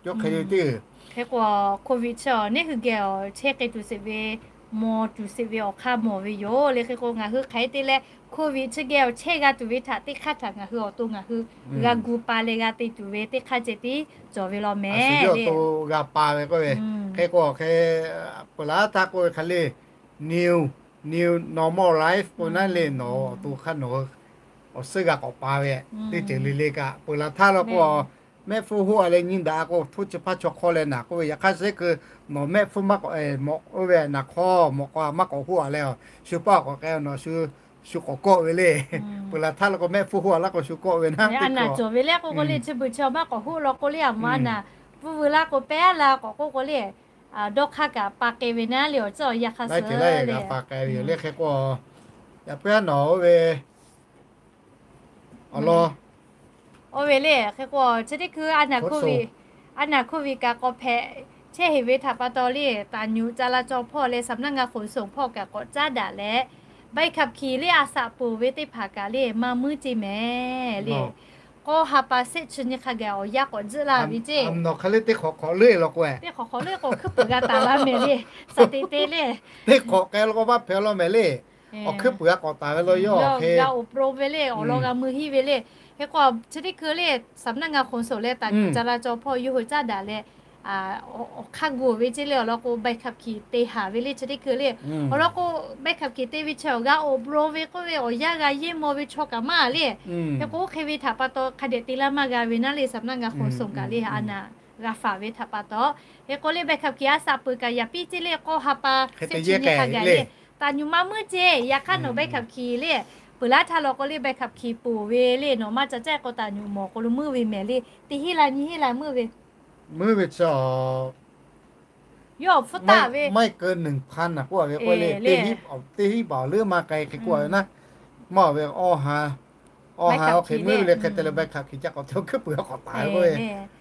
cawˇ hk'e le teˇ g'uiˬ. Hk'e k'o, covid chi neˇ hui geh awˬ chehˇ k'ai tuˬ sheˍ ve, maw tuˬ sheˍ ve awˬ hk'aˇ mawˬ ve yoˬ le. Hk'e k'o ngaˬ hui hk'aˬ hk'e te leh covid chi geh awˬ chehˇ g'a tuˬ ve htaꞈ teˇ hk'aˇ htaꞈ ngaˬ hui awˬ to ngaˬ hui g'a gu pa leh g'a te tuˬ ve teˇ hk'aˇ ceh tiˉ cawˬ ve law mehˍ le. Awˬ to g'a pa ve k'oˆ ve, hk'e k'o hk'e peuˬ laˇ htaˇ k'oˆ ve hk'a le, new, new normal life k'o naˉ le, nawˬ awˬ to hk'aˇ nawˬ awˬ suhˉ g'a k'awꞈ pa ve, teˇ ceuˬ le le kaꞈ peuˬ laˇ htaˇ law k'o, mehˆ hpfuhˇ hoˆ a leh nyi daꞈ k'o hto chi hpaˇ chaw hk'aw leh naˬ k'oˆ ve, yaꞈ hk'aˇ suhˉ keu nawˬ mehˆ hpfuhˇ maˇ k'awꞈ mawꞈ k'oˆ ve, naˬ hk'aw mawꞈ k'aw maˇ k'awꞈ hoˆ a leh, shu paˇ k'awꞈ k'ai nawˬ shu shu k'awꞈ kawˆ ve le. Peuˬ laˬ htaˇ la k'o mehˆ hpfuhˇ hawˇ laˇ k'o shu kawˆ ve naˉ teˇ hkui cawˬ ve le k'o k'o le, chi beuꞈ chi awˬ maˇ k'awꞈ hoˆ law k'o le, a mvuhˇ a naˍ pfuhˇ veu laˇ k'o pehˉ la k'awꞈ k'oˆ k'o le, dawˇ hk'aˇ kaꞈ pa k'ai ve naˉ le, awˬ tcuhˉ awˬ yanˇ hk'aˇ suh le, g'a pa k'ai ve yoˬ le. Hk'e k'o, yaꞈ puiˉ a nawˬ oˇ ve awˬ lawn oˇ ve le, hk'e k'o chi teˇ hkui a naˍ โควิด a naˍ โควิด kaꞈ k'awꞈ hpehꞈ chehˇ heˍ ve htaꞈ pa taw le, ตำรวจจราจร hpawˇ leh สำนักงานขนส่ง hpawˇ kaꞈ k'awꞈ caˉ daꞈ leh ใบขับขี่ le a saꞈ peuˬ ve teˇ hpaˍ kaꞈ le maˇ muiˉ ce mehˍ le. K'awˇ ha pa shehˆ chi nyi hk'a gaˬ awˬ yanˇ k'awꞈ tzuhˆ laˇ ve ceˇ. Nawˬ hk'aˬ le teˇ hk'awꞈ hk'awꞈ leuˉ e law k'o, teˇ hk'awꞈ hk'awꞈ leuˉ e k'o hkuiˉ puiˍ g'a taˍ la mehˍ le. Saˍ teꞈ te le, teˇ hk'awꞈ k'ai la k'o maˇ hpehꞈ law mehˍ le. Awˬ hkuiˉ puiˍ g'a k'awꞈ taˍ ve law yawˇ hk'e, g'a awˬ pro ve le, awˬ lawn g'a mui hiˉ ve le. Hk'e k'o chi teˇ hkui le สำนักงานขนส่ง leh ตำรวจจราจร hpawˇ yawˇ hui caˉ daꞈ leh awˬ hk'aˇ gu ve ceˇ le. Awˬ lawn k'o ใบขับขี่ te haˍ ve le chi teˇ hkui le. Awˬ lawn k'o ใบขับขี่ te ve chi awˬ g'a awˬ pro ve k'oˆ ve awˬ yanˇ g'a yehˇ maw ve chaw kaꞈ maˇ le. Hk'e k'o oˇ hk'e ve htaꞈ pa taw hk'a dehꞈ te laˇ maˇ g'a ve naˉ le, สำนักงานขนส่ง kaꞈ le a naˍ g'a faˍ ve htaꞈ pa taw. Hk'e k'o le ใบขับขี่ a saꞈ peuˬ kaꞈ yaꞈ piˇ ceˇ le, k'awˇ ha pa shehˆ chi nyi hk'a gaˬ le, ตำรวจ maˇ muiˉ ce. Yaꞈ hk'aˇ nawˬ ใบขับขี่ le peuˬ laˇ htaˇ law k'o le ใบขับขี่ peuˬ ve le, nawˬ maˇ ca caˇ k'o ตำรวจ mawˬ k'o lo muiˉ ve mehˍ le. Teˇ hinˉ la nyi hinˉ la muiˉ ve, muiˉ ve chi yawˇ awˬ hpfuhˇ taˍ ve maˇ heˆ keu หนึ่งพัน naˍ k'oˆ a ve k'oˆ le, teˇ hinˉ baˬ awˬ leuˉ maˇ k'ai hk'e k'oˆ a ve naˉ. Maˇ ve awˇ ha, awˇ ha oˇ hk'e muiˉ ve le hk'e te leh ใบขับขี่ ca k'awꞈ te hkuiˉ puiˍ a k'awꞈ taˍ ve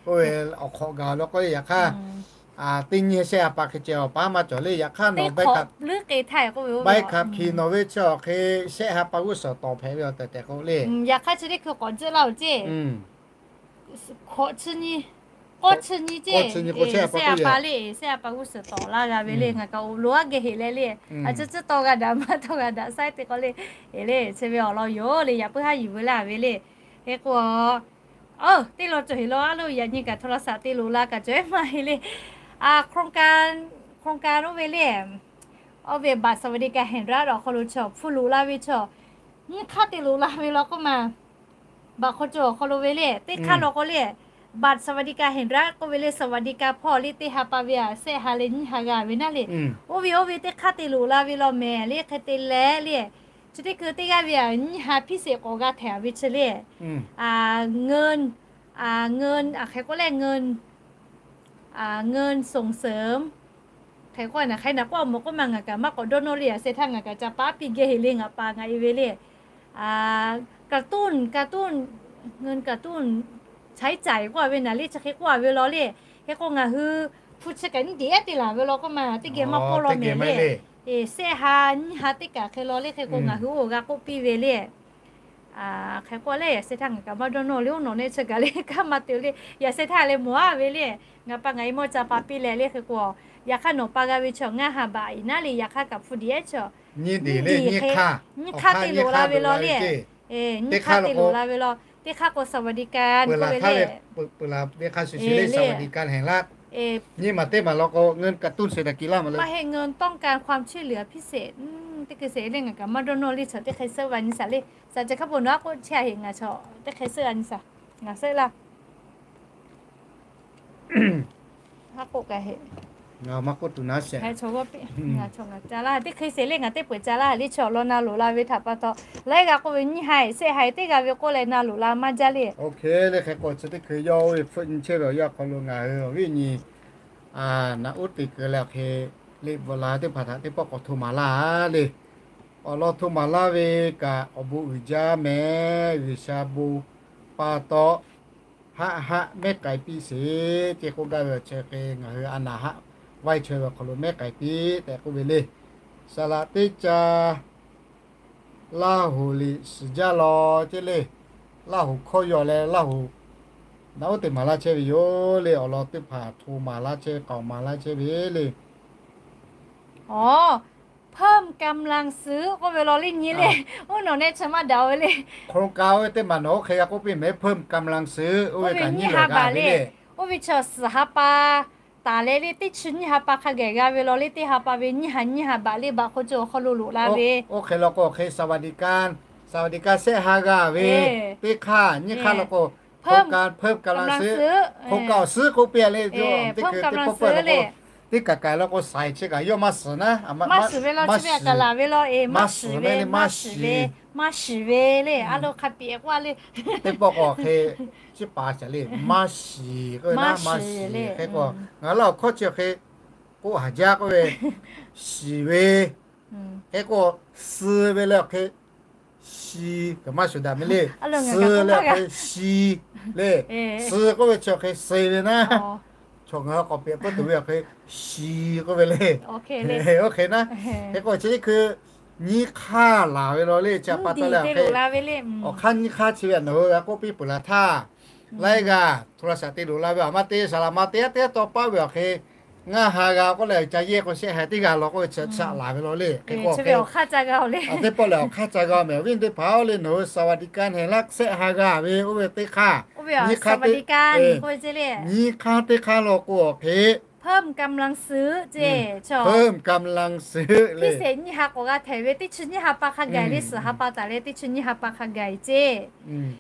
k'oˆ ve, k'oˆ ve awˬ hk'awꞈ gaˬ law k'o le. Yaꞈ hk'aˇ teˇ nyi shehˆ ha pa hk'e ceh awˬ pa maˇ cawˬ le. Yaꞈ hk'aˇ nawˬ ใบขับขี่ nawˬ ve chi awˬ hk'e shehˆ ha pa g'uˇ suhˍ tawˍ hpehꞈ ve awˬ tehˬ tehˬ k'o le, yaꞈ hk'aˇ chi teˇ hkui k'awꞈ tzuhˆ laˇ oˬ ceˇ. K'awꞈ chi nyi, k'awˇ chi nyi ceˇ, shehˆ ha pa le, shehˆ ha pa g'uˇ suhˍ tawˍ laˇ g'a ve le. Ngaˬ kaꞈ awˬ loˍ aˉ geh heˍ leh le, a ciˉ ciˉ tawˇ g'a daꞈ maˇ tawˇ g'a daꞈ saiˉ te k'o le, e le chi ve awˬ lawn yoˬ le. Yaꞈ puiˉ haˉ yuˬ veu laˇ ve le. Hk'e k'o, teˇ lawn cawˬ heˍ law a lo yaꞈ nyi kaꞈ โทรศัพท์ te loꞈ la kaꞈ cawˬ ehˉ maˇ heˍ le. โครงการ oˇ ve le, oˇ ve บัตรสวัสดิการแห่งรัฐ awˬ hk'aw lo chaw hpfuhˇ loꞈ la ve chaw nyiˇ hk'aˇ te loꞈ la ve law k'oˆ ma. Baꞈ hk'aw cawˬ awˬ hk'aw lo ve le, teˇ hk'aˇ law k'o le, บัตรสวัสดิการแห่งรัฐ k'oˆ ve le, สวัสดิการ hpawˇ le teˇ ha pa ve a shehˆ ha leh nyiˇ ha g'a ve naˉ le. Oˇ ve oˇ ve teˇ hk'aˇ te loꞈ la ve law mehˍ le. Hk'e te leh le, chi teˇ hkui teˇ g'aˇ ve a nyiˇ ha พิเศษ k'awꞈ g'a hteꞈ a ve chi le, เงิน, a, เงิน, a, hk'e k'oˆ leh เงิน ส่งเสริม hk'e k'oˆ na hk'e na k'oˆ a mawˬ k'oˆ ma ngaˬ kaꞈ maˇ k'awꞈ dawˇ nawˇ le. A sheh htaˇ ngaˬ kaꞈ ca paˉ piˇ geh heˍ le, ngaˬ pa ngaˬ e ve le. กระตุ้น, กระตุ้น, เงินกระตุ้น ใช้จ่าย k'oˆ a ve naˬ le, chi hk'e k'oˆ a ve law le. Hk'e k'o ngaˬ hui hpu chi kaꞈ nyiˇ deꞈ ehˉ te laˬ ve law k'oˆ ma, teˇ geh maˇ pawˆ law mehˍ le. Shehˆ ha nyiˇ ha teˇ kaꞈ hk'e law le. Hk'e k'o ngaˬ hui oˇ g'a k'oˆ piˇ ve le. Hk'e k'oˆ leh yaꞈ sheh htaˇ ngaˬ kaꞈ maˇ dawˇ nawˇ le, oˇ nawˬ neˇ chi kaꞈ le kaꞈ maˇ te le. Yaꞈ sheh htaˇ leh mawˬ a ve le, ngaˬ pa ngaˬ e mawˇ ca pa piˇ leh le. Hk'e k'o yaꞈ hk'aˇ nawˬ pa g'a ve chi ngaˇ ha baꞈ iˍ naˉ le. Yaꞈ hk'aˇ kaꞈ hpu deꞈ ehˉ chi nyiˇ deꞈ le, nyiˇ hk'aˇ te loꞈ la ve law le. Nyiˇ hk'aˇ te loꞈ la ve law, teˇ hk'aˇ k'o สวัสดิการ k'oˆ ve le, peuˬ laˬ ve hk'a shuˍ shuˍ le, สวัสดิการแห่งรัฐ nyiˇ maˬ teˇ maˬ law k'o เงินกระตุ้นเศรษฐกิจ laˇ maˬ le, ไม่ให้เงินต้องการความช่วยเหลือพิเศษ teˇ hkui sheˍ le. Ngaˬ kaꞈ maˇ dawˇ nawˇ le, chaw teˇ hk'e suhˉ va nyi shaˍ le. Shaˍ ceh hk'a po nawˬ a k'oˆ chehˇ a heˍ, ngaˬ chaw teˇ hk'e suhˉ a nyi shaˍ, ngaˬ suhˉ laˇ. Haˉ k'oˆ kaꞈ heˆ. Ngaˬ maˇ k'oˆ tuˬ naˉ sheˍ. Ngaˬ chaw g'awˇ peˆ, ngaˬ chaw ngaˬ ca laˇ, teˇ hk'e sheˍ le. Ngaˬ teˇ peu eˬ ca laˇ le, chaw law na loꞈ la ve htaꞈ pa taw, laiˉ g'a k'oˆ ve nyiˇ ha shehˆ ha teˇ g'a ve k'oˆ leh na loꞈ la maˇ jaˇ le. Oˇ hk'e le. Hk'e k'o chi teˇ hkui yawˇ oˇ ve hpfuhˆ nyi chehˇ ve awˬ yanˇ awˬ hk'aw lo ngaˬ hui awˬ viˉ nyi naꞈ uˉ te keu leh awˬ hk'e liꞈ bvuhꞈ la teˇ hpaˍ htaꞈ teˇ pawˆ k'awꞈ hto maˍ laˇ le. Awˬ lawn hto maˍ laˇ ve kaꞈ awˬ bon uiˍ jaˇ mehˍ. G'uiˬsha bon pa taw haˆ haˆ mehˉ k'ai piˇ sheˍ ce k'oˆ gaˇ ve awˬ chi hk'e ngaˬ hui a naˍ haˆ vaiˇ chaweh ve awˬ hk'aw lo mehˉ k'ai piˇ tehꞈ k'oˆ ve le. Saˍ laꞈ teˇ ca Laˇ hoˍ liꞈ shiˍ jaˇ law ceˇ le. Laˇ hoˍ hkawˇ yaw leh Laˇ hoˍ naꞈ uˉ te maˍ laˇ chehˇ ve yoˬ le. Awˬ lawn teˇ hpaˍ hto maˍ laˇ chehˇ ve, k'aoˍ maˍ laˇ chehˇ ve le. Aw, เพิ่มกำลังซื้อ k'oˆ ve law le nyi le. Oˇ nawˬ neˇ chi maˇ daꞈ ve le. Hk'aw ka oˇ ve teˇ maˬ nawˬ oˇ hk'e g'a k'oˆ piˇ mehˍ, เพิ่มกำลังซื้อ oˇ ve kaꞈ nyiˇ ha baꞈ le. Oˇ ve chi suhˍ ha pa taˍ leh le, teˇ chi nyiˇ ha pa hk'a geh g'a ve law le. Teˇ ha pa ve nyiˇ ha nyiˇ ha baꞈ le, baꞈ hk'aw cawˬ awˬ hk'aw lo loꞈ la ve. Oˇ hk'e law k'o hk'e สวัสดิการ, สวัสดิการ shehˆ ha g'a ve teˇ hk'aˇ, nyiˇ hk'aˇ law k'o โครงการเพิ่มกำลังซื้อ hk'aw ka awˬ suhˉ k'oˆ piˇ a le. Teˇ hkui teˇ pawˆ pawˆ law k'o Teˇ kaˬ kaˬ la k'o, saiˍ chi kaꞈ yawˇ maˇ shiˍ naˉ, maˇ shiˍ ve le, maˇ shiˍ ve, maˇ shiˍ ve le, a lo hk'a piˍ k'oˆ le. Teˇ pawˆ k'o hk'e, chi pa shaˍ le, maˇ shiˍ k'oˆ ve naˉ, maˇ shiˍ hk'e k'o, ngaˬ hui awˬ hkawˇ chi hk'e k'oˆ haˍ jaˇ k'oˆ ve, shiˍ ve, hk'e k'o, suh ve le awˬ hk'e, shi kaꞈ maˇ shuˍ daꞈ ve le. Suh le awˬ hk'e shi le. Suh k'oˆ ve chi awˬ hk'e suh ve naˉ, chaw ngaˬ hui k'awꞈ pehꞈ peuˬ tuˬ ve awˬ hk'e shi k'oˆ ve le. Oˇ hk'e naˉ, hk'e k'o chi teˇ hkui nyiˇ hk'aˇ laˬ ve law le. Chi pa taw leh awˬ hk'aˇ nyiˇ hk'aˇ chi ve nawˬ hui g'a k'oˆ piˇ peuˬ laˬ htaˇ, laiˉ g'aˇ hto la shaˍ te loꞈ la ve, a ma te saˍ laˍ ma te yaˇ teˇ g'aˇ tawˇ paˉ ve awˬ hk'e, ngaˇ ha g'a k'oˆ leh ca yehˇ k'o shehˆ ha teˇ g'aˇ law k'oˆ ve chi shaꞈ laˬ ve law le. Hk'e k'o, a teˇ pawˆ lehˬ awˬ hk'aˇ ca g'a mehˍ. Awˬ viˉ teˇ hpaˍ-oˬ le, nawˬ hui สวัสดิการ hehˍ laˇ shehˆ ha g'a ve oˇ ve teˇ hk'aˇ, nyiˇ hk'aˇ teˇ hk'aˇ law k'o awˬ hk'e เพิ่มกำลังซื้อ ceˇ, เพิ่มกำลังซื้อ le, nyiˇ ha k'awꞈ g'a hpehꞈ ve, teˇ chi nyiˇ ha pa hk'a gaˬ le, suhˍ ha pa taˍ leh teˇ chi nyiˇ ha pa hk'a gaˬ ceˇ.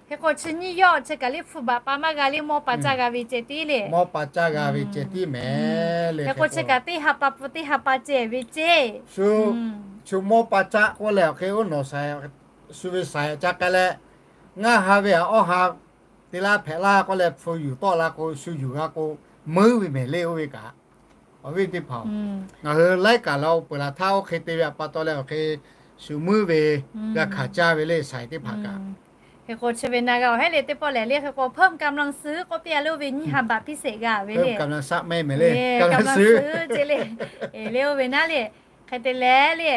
Hk'e k'o chi nyiˇ yawˇ chi kaꞈ le hpu baꞈ pa maˇ g'a le, mawˇ pa caˇ g'a ve ceh tiˉ le, mawˇ pa caˇ g'a ve ceh tiˉ mehˍ le. Hk'e k'o chi kaꞈ teˇ ha pa pfuhˇ teˇ ha pa ceh ve ceˇ. Shu mawˇ pa caˇ k'oˆ leh awˬ hk'e oˇ nawˬ shu ve saiˍ ca k'ai leh, ngaˇ ha ve awˬ ha te laˇ hpehꞈ laˇ k'oˆ leh hpu yuˬ tawˆ la k'o shu yuˬ g'a k'o, meuˉ ve mehˍ le oˇ ve kaꞈ. Awˬ viˉ teˇ hpaˍ-oˬ, ngaˬ hui laiˉ kaꞈ la-o peuˬ laˬ htaˇ oˇ hk'e te ve a pa taw leh awˬ hk'e shu meuˉ ve g'a hkanˍ caˇ ve le saiˍ teˇ hpaˍ kaꞈ. Hk'e k'o chi ve na g'a awˬ hehˉ le teˇ pawˆ lehˬ le, hk'e k'o เพิ่มกำลังซื้อ k'oˆ piˇ a le, oˇ ve nyiˇ ha baꞈ piˇ sheˍ g'a ve le, กำลังซื้อ ceˇ le, le oˇ ve naˉ le. Hk'e te leh le,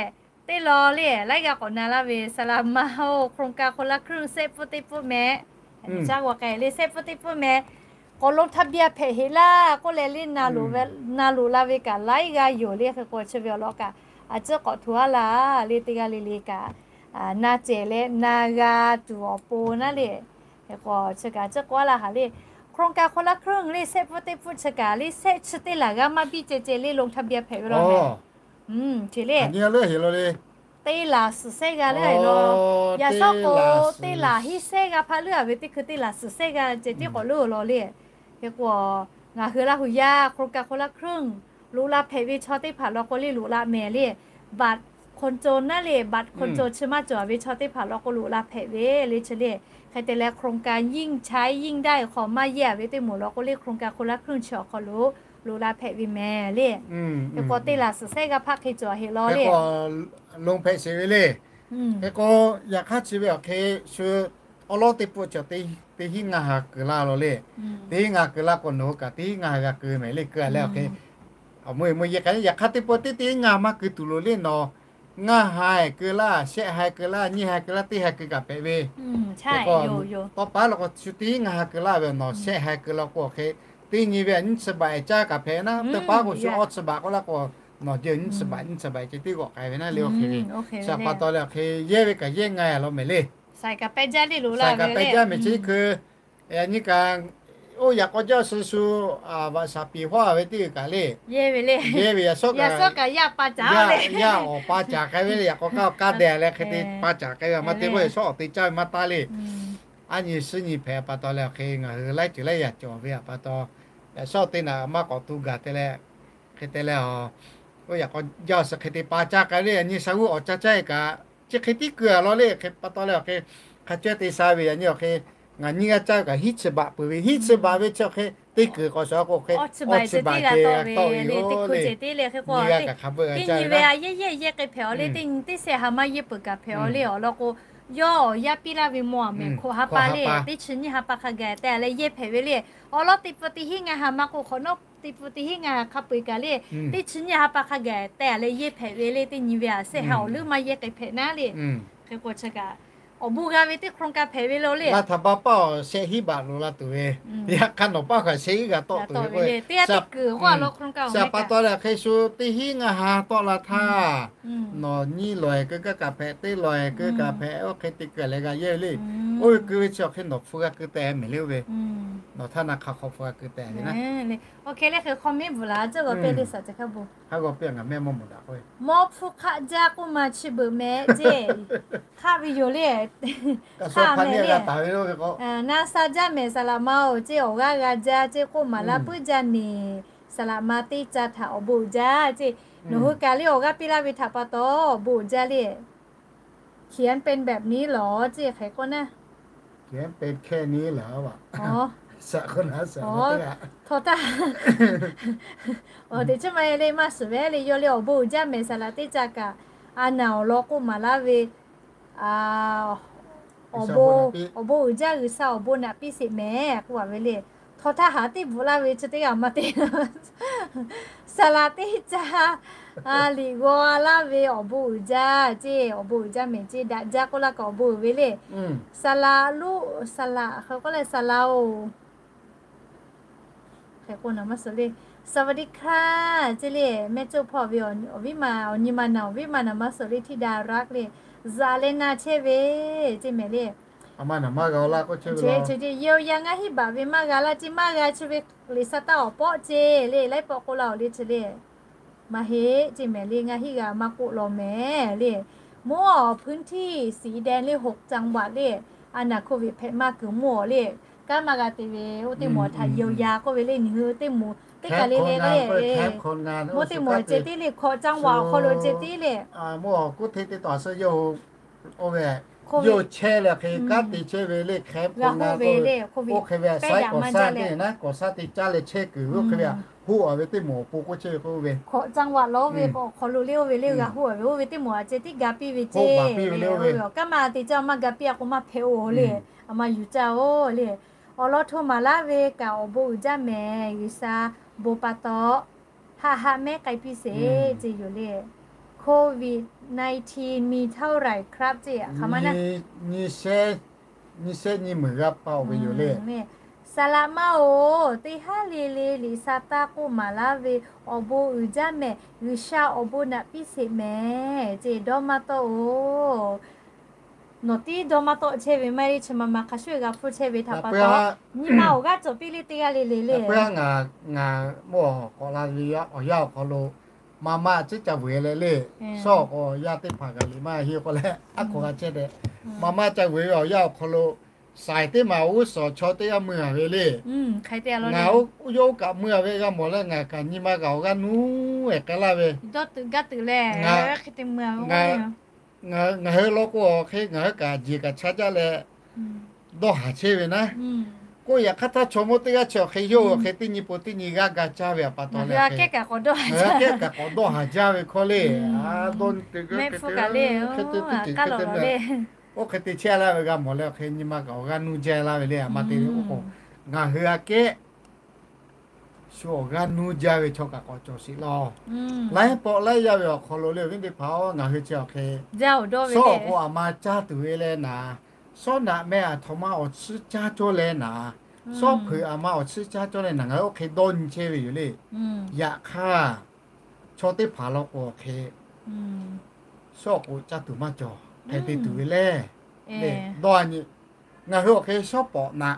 teˇ law le laiˉ g'aˇ k'awꞈ na laˇ ve saˍ laˍ ma-oˬ, โครงการคนละครึ่ง shehˆ pfuhˇ teˇ pfuhˇ mehˍ. Ca g'a k'ai le shehˆ pfuhˇ teˇ pfuhˇ mehˍ. K'awꞈ ลงทะเบียน hpehꞈ heꞈ laˇ k'oˆ leh le, na loꞈ la ve kaꞈ laiˉ g'aˇ yoˬ le. Hk'e k'o chi ve awˬ lawn kaꞈ a ciˉ k'awꞈ hto-a laˇ le, teˇ g'aˇ le le kaꞈ na cehˬ leh na g'a tuˬ awˬ pon naˉ le. Hk'e k'o chi kaꞈ a ciˉ k'oˆ-a laˇ haˍ le, โครงการคนละครึ่ง le shehˆ pfuhˇ teˇ pfuhˇ chi kaꞈ le shehˆ chi teˇ laˬ g'aˇ maˇ biˇ ceh ceh le ลงทะเบียน hpehꞈ ve law mehˍ. Ceˇ le, teˇ laˬ suhˍ shehˆ g'a le a law. Yaꞈ shawˉ k'o teˇ laˬ hiˉ shehˆ g'a hpaˇ leuˉ a ve teˇ hkui teˇ laˬ suhˍ shehˆ g'a ceh tiˉ k'awꞈ leuˉ-o law le. Hk'e k'o ngaˬ hui Laˇ huˍ yaˇ โครงการคนละครึ่ง loꞈ la hpehꞈ ve chaw teˇ hpaˍ law k'o le loꞈ la mehˍ le. บัตรคนจน naˉ le, บัตรคนจน chi maˇ cawˬ ve chaw teˇ hpaˍ law k'o loꞈ la hpehꞈ ve le chi le. Hk'e te leh โครงการ ยิ่งใช้ยิ่งได้ hk'aw maˇ yehˇ a ve teˇ moˍ law k'o le โครงการคนละครึ่ง chi awˬ hk'aw lo loꞈ la hpehꞈ ve mehˍ le. Hk'e k'o teˇ laˬ suhˍ shehˆ g'a hpaˇ hk'e cawˬ heꞈ law le. Lonˉ hpehꞈ sheˍ ve le. Hk'e k'o yaꞈ hk'aˇ chi ve awˬ hk'e shu awˉ lawˉ teˇ pfuhˇ cawˬ teˇ hiˉ ngaˇ ha keu laˇ law le. Teˇ hiˉ ngaˇ ha keu laˇ k'o nawˬ hui kaꞈ teˇ hiˉ ngaˇ ha g'a keu mehˍ le. Keu a leh awˬ hk'e awˬ mui mui yehˇ k'ai le. Yaꞈ hk'aˇ teˇ pawˆ teˇ teˇ hiˉ ngaˇ ha maˇ keu tuˬ loˍ le nawˬ, ngaˇ ha keu laˇ, shehˆ ha keu laˇ, nyiˇ ha keu laˇ, teˇ ha keu kaꞈ hpehꞈ ve. Tawˇ pa law k'o shu teˇ hiˉ ngaˇ ha keu laˇ ve nawˬ shehˆ ha keu laˇ k'o awˬ hk'e teˇ nyi ve a nyiˇ chi baꞈ caˇ kaꞈ hpehꞈ naˉ. Tawˇ pa k'o shu awˇ chi baꞈ k'oˆ laˇ k'o nawˬ jehˇ nyiˇ chi baꞈ nyiˇ chi baꞈ ceh tiˉ g'awꞈ k'ai ve naˉ le. Oˇ hk'e ve chi pa taw leh awˬ hk'e yehˇ ve kaꞈ yehˇ nga a law mehˍ le. Saiˍ kaꞈ pehˇ jaˇ mehˍ chi hkui, nyi kaꞈ oˇ yaꞈ k'aw jaˇ shu shu vaꞈ shaˍ piˍ hawˉ a ve teˇ g'uiˬ kaꞈ le, yehˇ ve yaꞈ shawˉ kaꞈ yaˇ awˬ pa caˍ k'ai ve le. Yaꞈ k'aw kaˇ kaˇ deh leh hk'e te pa caˍ k'ai ve a ma te k'oˆ yaꞈ shawˉ awˬ te caˇ ve maˇ taˇ le. Aˉ nyi suhˉ nyi hpehꞈ pa taw leh awˬ hk'e ngaˬ hui laiˉ ceuˬ laiˉ yaꞈ cawˬ ve a pa taw, yaꞈ shawˉ teˇ naꞈ maˇ k'awꞈ tu gaˬ te leh, hk'e te leh a, oˇ yaꞈ k'aw jaˇ shu hk'e te pa caˇ k'ai le. Aˉ nyi sha g'uˇ awˬ caˇ caˇ e kaꞈ chi hk'e tiˉ keu a law le. Hk'e pa taw leh awˬ hk'e hk'a cawehˇ te sha ve yaꞈ nyi awˬ hk'e ngaˬ nyiˇ g'aˇ caˇ ve kaꞈ hiˉ chi baꞈ peuˬ ve, hiˉ chi baꞈ ve chi awˬ hk'e teˇ kuiˬ k'awꞈ shuˍ k'o hk'e awˇ chi baꞈ ceh tiˉ g'a tawˆ ve le. Teˇ hkui ceh tiˉ le. Hk'e k'o teˇ nyi ve a yehˇ yehˇ yehˇ k'ai hpehꞈ a le, teˇ nyi teˇ shehˆ ha maˇ yehˇ peuˬ kaꞈ hpehꞈ a le. Awˬ lawn k'o yawˇ yaˇ piˇ laˇ ve mawˇ a mehˍ hk'oˆ ha pa le, teˇ chi nyiˇ ha pa hk'a gaˬ teh a leh yehˇ hpehꞈ ve le. Awˬ lawn teˇ pfuhˇ teˇ hiˉ ngaˇ ha maˇ k'oˆ hk'awꞈ nawˉ teˇ pfuhˇ teˇ hiˉ ngaˇ ha hk'a peu-eˬ kaꞈ le, teˇ chi nyiˇ ha pa hk'a gaˬ teh a leh yehˇ hpehꞈ ve le. Teˇ nyi ve a shehˆ ha awˬ leuˉ maˇ yehˇ k'ai hpehꞈ naˉ le. Hk'e k'o chi kaꞈ awˬ bon g'a ve teˇ โครงการ hpehꞈ ve lo le. Laˇ htaꞈ baˆ paˆ awˬ shehˆ hiˉ baꞈ loˍ la tuˬ ve, yaꞈ hk'aˇ nawˬ paˇ kaꞈ shehˆ hiˉ g'a tawˆ tuˬ ve k'o, teˇ g'aˇ teˇ kuiˬ k'oˆ a law โครงการ awˬ pa taw leh hk'e shu teˇ hiˉ ngaˇ ha tawˆ la htaˇ nawˬ nyiˇ lawˬ e keu kaˇ kaꞈ hpehꞈ, teˇ lawˬ e keu kaꞈ hpehꞈ, oˇ hk'e te keu leh g'a yehˇ ve le. Oˇ ve keu ve chi awˬ hk'e nawˬ hpu g'a keu teh mehˍ le oˇ ve. Nawˬ htaˇ na hk'a hk'aw hpu g'a keu teh ve naˉ. Oˇ hk'e le hk'e hk'aw mehˉ bvuhꞈ la ceˇ g'aw piˇ le saˍ ceh hk'a bon. Hk'a g'aw piˇ ngaˬ mehˆ mawˇ mawˬ daꞈ k'oˆ ve, mawˇ hpfuhˇ hk'aˆ jaˇ k'oˆ ma chi beuꞈ mehˍ ceˇ. Hk'aˆ ve yoˬ le. Hk'aˆ mehˍ le. Na sha jaˇ mehˍ saˍ laˍ ma-oˬ ceˇ, awˬ g'aˇ g'a jaˇ ceˇ k'oˆ maˍ laˇ puiˉ jaˇ neˬ. Saˍ laꞈ ma teˇ ca htaꞈ awˬ bon uiˍ jaˇ ceˇ. Nawˬ hui kaꞈ le awˬ g'aˇ piˇ laˇ ve htaꞈ pa taw awˬ bon uiˍ jaˇ le. เขียนเป็นแบบนี้เหรอ ceˇ hk'e k'oˆ naˇ. เขียนเป็นแค่นี้เหรอ htawˇ htaˇ, teꞈ chiˉ maˇ heˆ le, maˇ shiˍ ve le, yawˇ le awˬ bon uiˍ jaˇ mehˍ, saˍ laꞈ teˇ ca kaꞈ a naˬ awˬ lawn k'oˆ maˍ laˇ ve, awˬ bon uiˍ jaˇ G'uiˬsha awˬ bon naꞈ piˇ sheˍ mehˍ k'oˆ a ve le. Htawˇ htaˇ haˍ teˇ bvuhꞈ laˇ ve chi teˇ g'aˇ maˇ te. Saˍ laꞈ teˇ ca liꞈ g'aw laˇ ve awˬ bon uiˍ jaˇ ceˇ, awˬ bon uiˍ jaˇ mehˍ ceˇ, daꞈ jaˇ k'oˆ laˇ kaꞈ awˬ bon uiˍ ve le. Saˍ laꞈ loˉ, saˍ laꞈ hk'e k'oˆ leh saˍ laꞈ-oˬ, hk'e k'o naˍ maˇ suhˍ le. สวัสดีค่ะ ceˇ le, mehˆ cawˇ hpawˇ ve awˬ viˉ ma, awˬ nyi ma naˍ, awˬ viˉ ma naˍ maˇ suhˍ le, ธิดารัก le. Zaˍ leh na chehˇ ve ceˇ mehˍ le. Yawˇ yaˇ ngaˇ hinˉ baꞈ ve maˇ g'a laˇ ceˇ, maˇ g'a chi ve liꞈ sha taˇ awˬ pawˆ ceˇ le, laiˉ pawˆ k'oˆ laˇ-oˬ le chi le. Maˇ heˆ ceˇ mehˍ le, ngaˇ hinˉ g'a maˇ k'oˆ law mehˍ le. Mvuhˇ awˬ พื้นที่สีแดง le, หก จังหวัด le, a naˬ โควิด hpehꞈ maˇ kuiˬ mvuhˇ awˬ le. Kanˉ maˇ g'a te ve, oˇ teˇ moˍ htaꞈ เยียวยา k'oˆ ve le, nyi hui teˇ moˍ teˇ kaˬ le le k'o le. Mvuhˇ teˇ moˍ ceh tiˉ le, หก จังหวัด awˬ hk'aw lo ceh tiˉ le. Mvuhˇ awˬ กรุงเทพ teˇ taw a shu yawˇ hui oˇ ve, yawˇ chehˇ leh hk'e kanˉ te chehˇ ve le, แคมป์คนงาน ve le, oˇ hk'e ve saiˉ k'awꞈ saˉ teˇ naˉ k'awꞈ saˉ teˇ caˇ leh chehˇ kuiˬ ve oˇ hk'e ve a, hoˆ a ve teˇ moˍ awˬ pon k'oˆ chehˇ ve k'o oˇ ve หก จังหวัด lo oˇ ve k'awꞈ hk'aw lo le oˇ ve le g'a hoˆ a ve, oˇ ve teˇ moˍ a ceh tiˉ ga piˇ ve ceˇ. Kanˉ maˇ te caˇ maˇ ga piˇ a k'o maˇ hpehꞈ-oˬ le. A ma yuˬ caˇ-oˬ le. Awˬ lawn hto maˍ laˇ ve kaꞈ awˬ bon uiˍ jaˇ mehˍ, G'uiˬsha bon pa taw haˆ haˆ mehˉ k'ai piˇ sheˍ ceˇ yoˬ le. โควิด nineteen มีเท่าไหร่ครับ ceˇ hk'aˬ ma naˇ, nyi shehˆ nyi meuˍ g'a pa-oˬ ve yoˬ le. Saˍ laꞈ ma-oˬ, teˇ haˉ le le liꞈ sha taˇ k'oˆ maˍ laˇ ve awˬ bon uiˍ jaˇ mehˍ, G'uiˬsha awˬ bon naꞈ piˇ sheˍ mehˍ ceˇ, dawˇ maˇ tawˆ-oˬ. Nawˬ tiˉ dawˇ maˇ tawˆ chehˇ ve maˇ heˆ, chi ma ma hk'a shuˍ g'a hpuˇ chehˇ ve htaꞈ pa taw, nyi ma awˬ g'aˇ cawˬ piˇ le teˇ g'aˇ le le le. Ngaˬ mvuhˇ awˬ k'awꞈ la ve awˬ yanˇ awˬ hk'aw lo, ma ma a ciˉ ca vuiˬ leh le, shawˉ k'o yaˇ teˇ hpaˍ kaꞈ liꞈ maˇ heˆ k'oˆ leh a k'awꞈ g'a chehˇ tehꞈ, ma ma ca vuiˬ ve awˬ yanˇ awˬ hk'aw lo, saiˍ teˇ maˍ g'uˇ suhˍ chaw teˇ g'aˇ mui a ve le. Ngaˬ oˇ yawˇ oˇ kaꞈ mui a ve g'a mawˬ leh ngaˬ kaꞈ nyi ma kaꞈ awˬ g'aˇ nuˇ ehˍ k'ai laˇ ve. Ngaˬ hui law k'o hk'e ngaˬ hui kaꞈ jeˬ kaꞈ chaˇ jaˇ leh dawˇ haˍ chehˇ ve naˉ. K'oˆ yaꞈ hk'aˇ htaˇ chaw mawˇ teˇ g'aˇ chi awˬ hk'e yawˇ hui awˬ hk'e teˇ nyi po teˇ nyi g'aˇ ga caˇ ve a pa taw le, ngaˬ hui a kehˉ kaꞈ k'awꞈ dawˇ haˍ jaˇ ve hkawˇ le. A dawˇ mehˆ hpu kaꞈ le, oˇ hk'e te chehˇ laˇ ve g'a mawˬ leh awˬ hk'e nyi ma kaꞈ awˬ g'aˇ nuˇ jaˇ laˇ ve le. A ma te ve k'o, ngaˬ hui a kehˉ shu awˬ g'aˇ nuˇ jaˇ ve chaw kaꞈ k'awꞈ cawˬ sheˍ laˇ. Laiˉ pawˆ laiˉ yaˇ ve awˬ hk'aw lo le, awˬ viˉ teˇ hpaˍ-oˬ, ngaˬ hui chi awˬ hk'e shawˉ k'o a ma caˇ tuˬ ve leh naˍ, shawˉ naꞈ meh a htoꞈ ma awˬ chiˇ caˇ cawˇ leh naˍ, shawˉ hpeuꞈ a ma awˬ chiˇ caˇ cawˇ leh naˍ, ngaˬ hui oˇ hk'e dawˇ nyi chehˇ ve yoˬ le. Yaꞈ hk'aˇ, chaw teˇ hpaˍ law k'o awˬ hk'e shawˉ k'o caˇ tuˬ maˇ cawˬ hk'e te tuˬ ve le. Dawˇ a nyi, ngaˬ hui awˬ hk'e shawˉ pawˍ naꞈ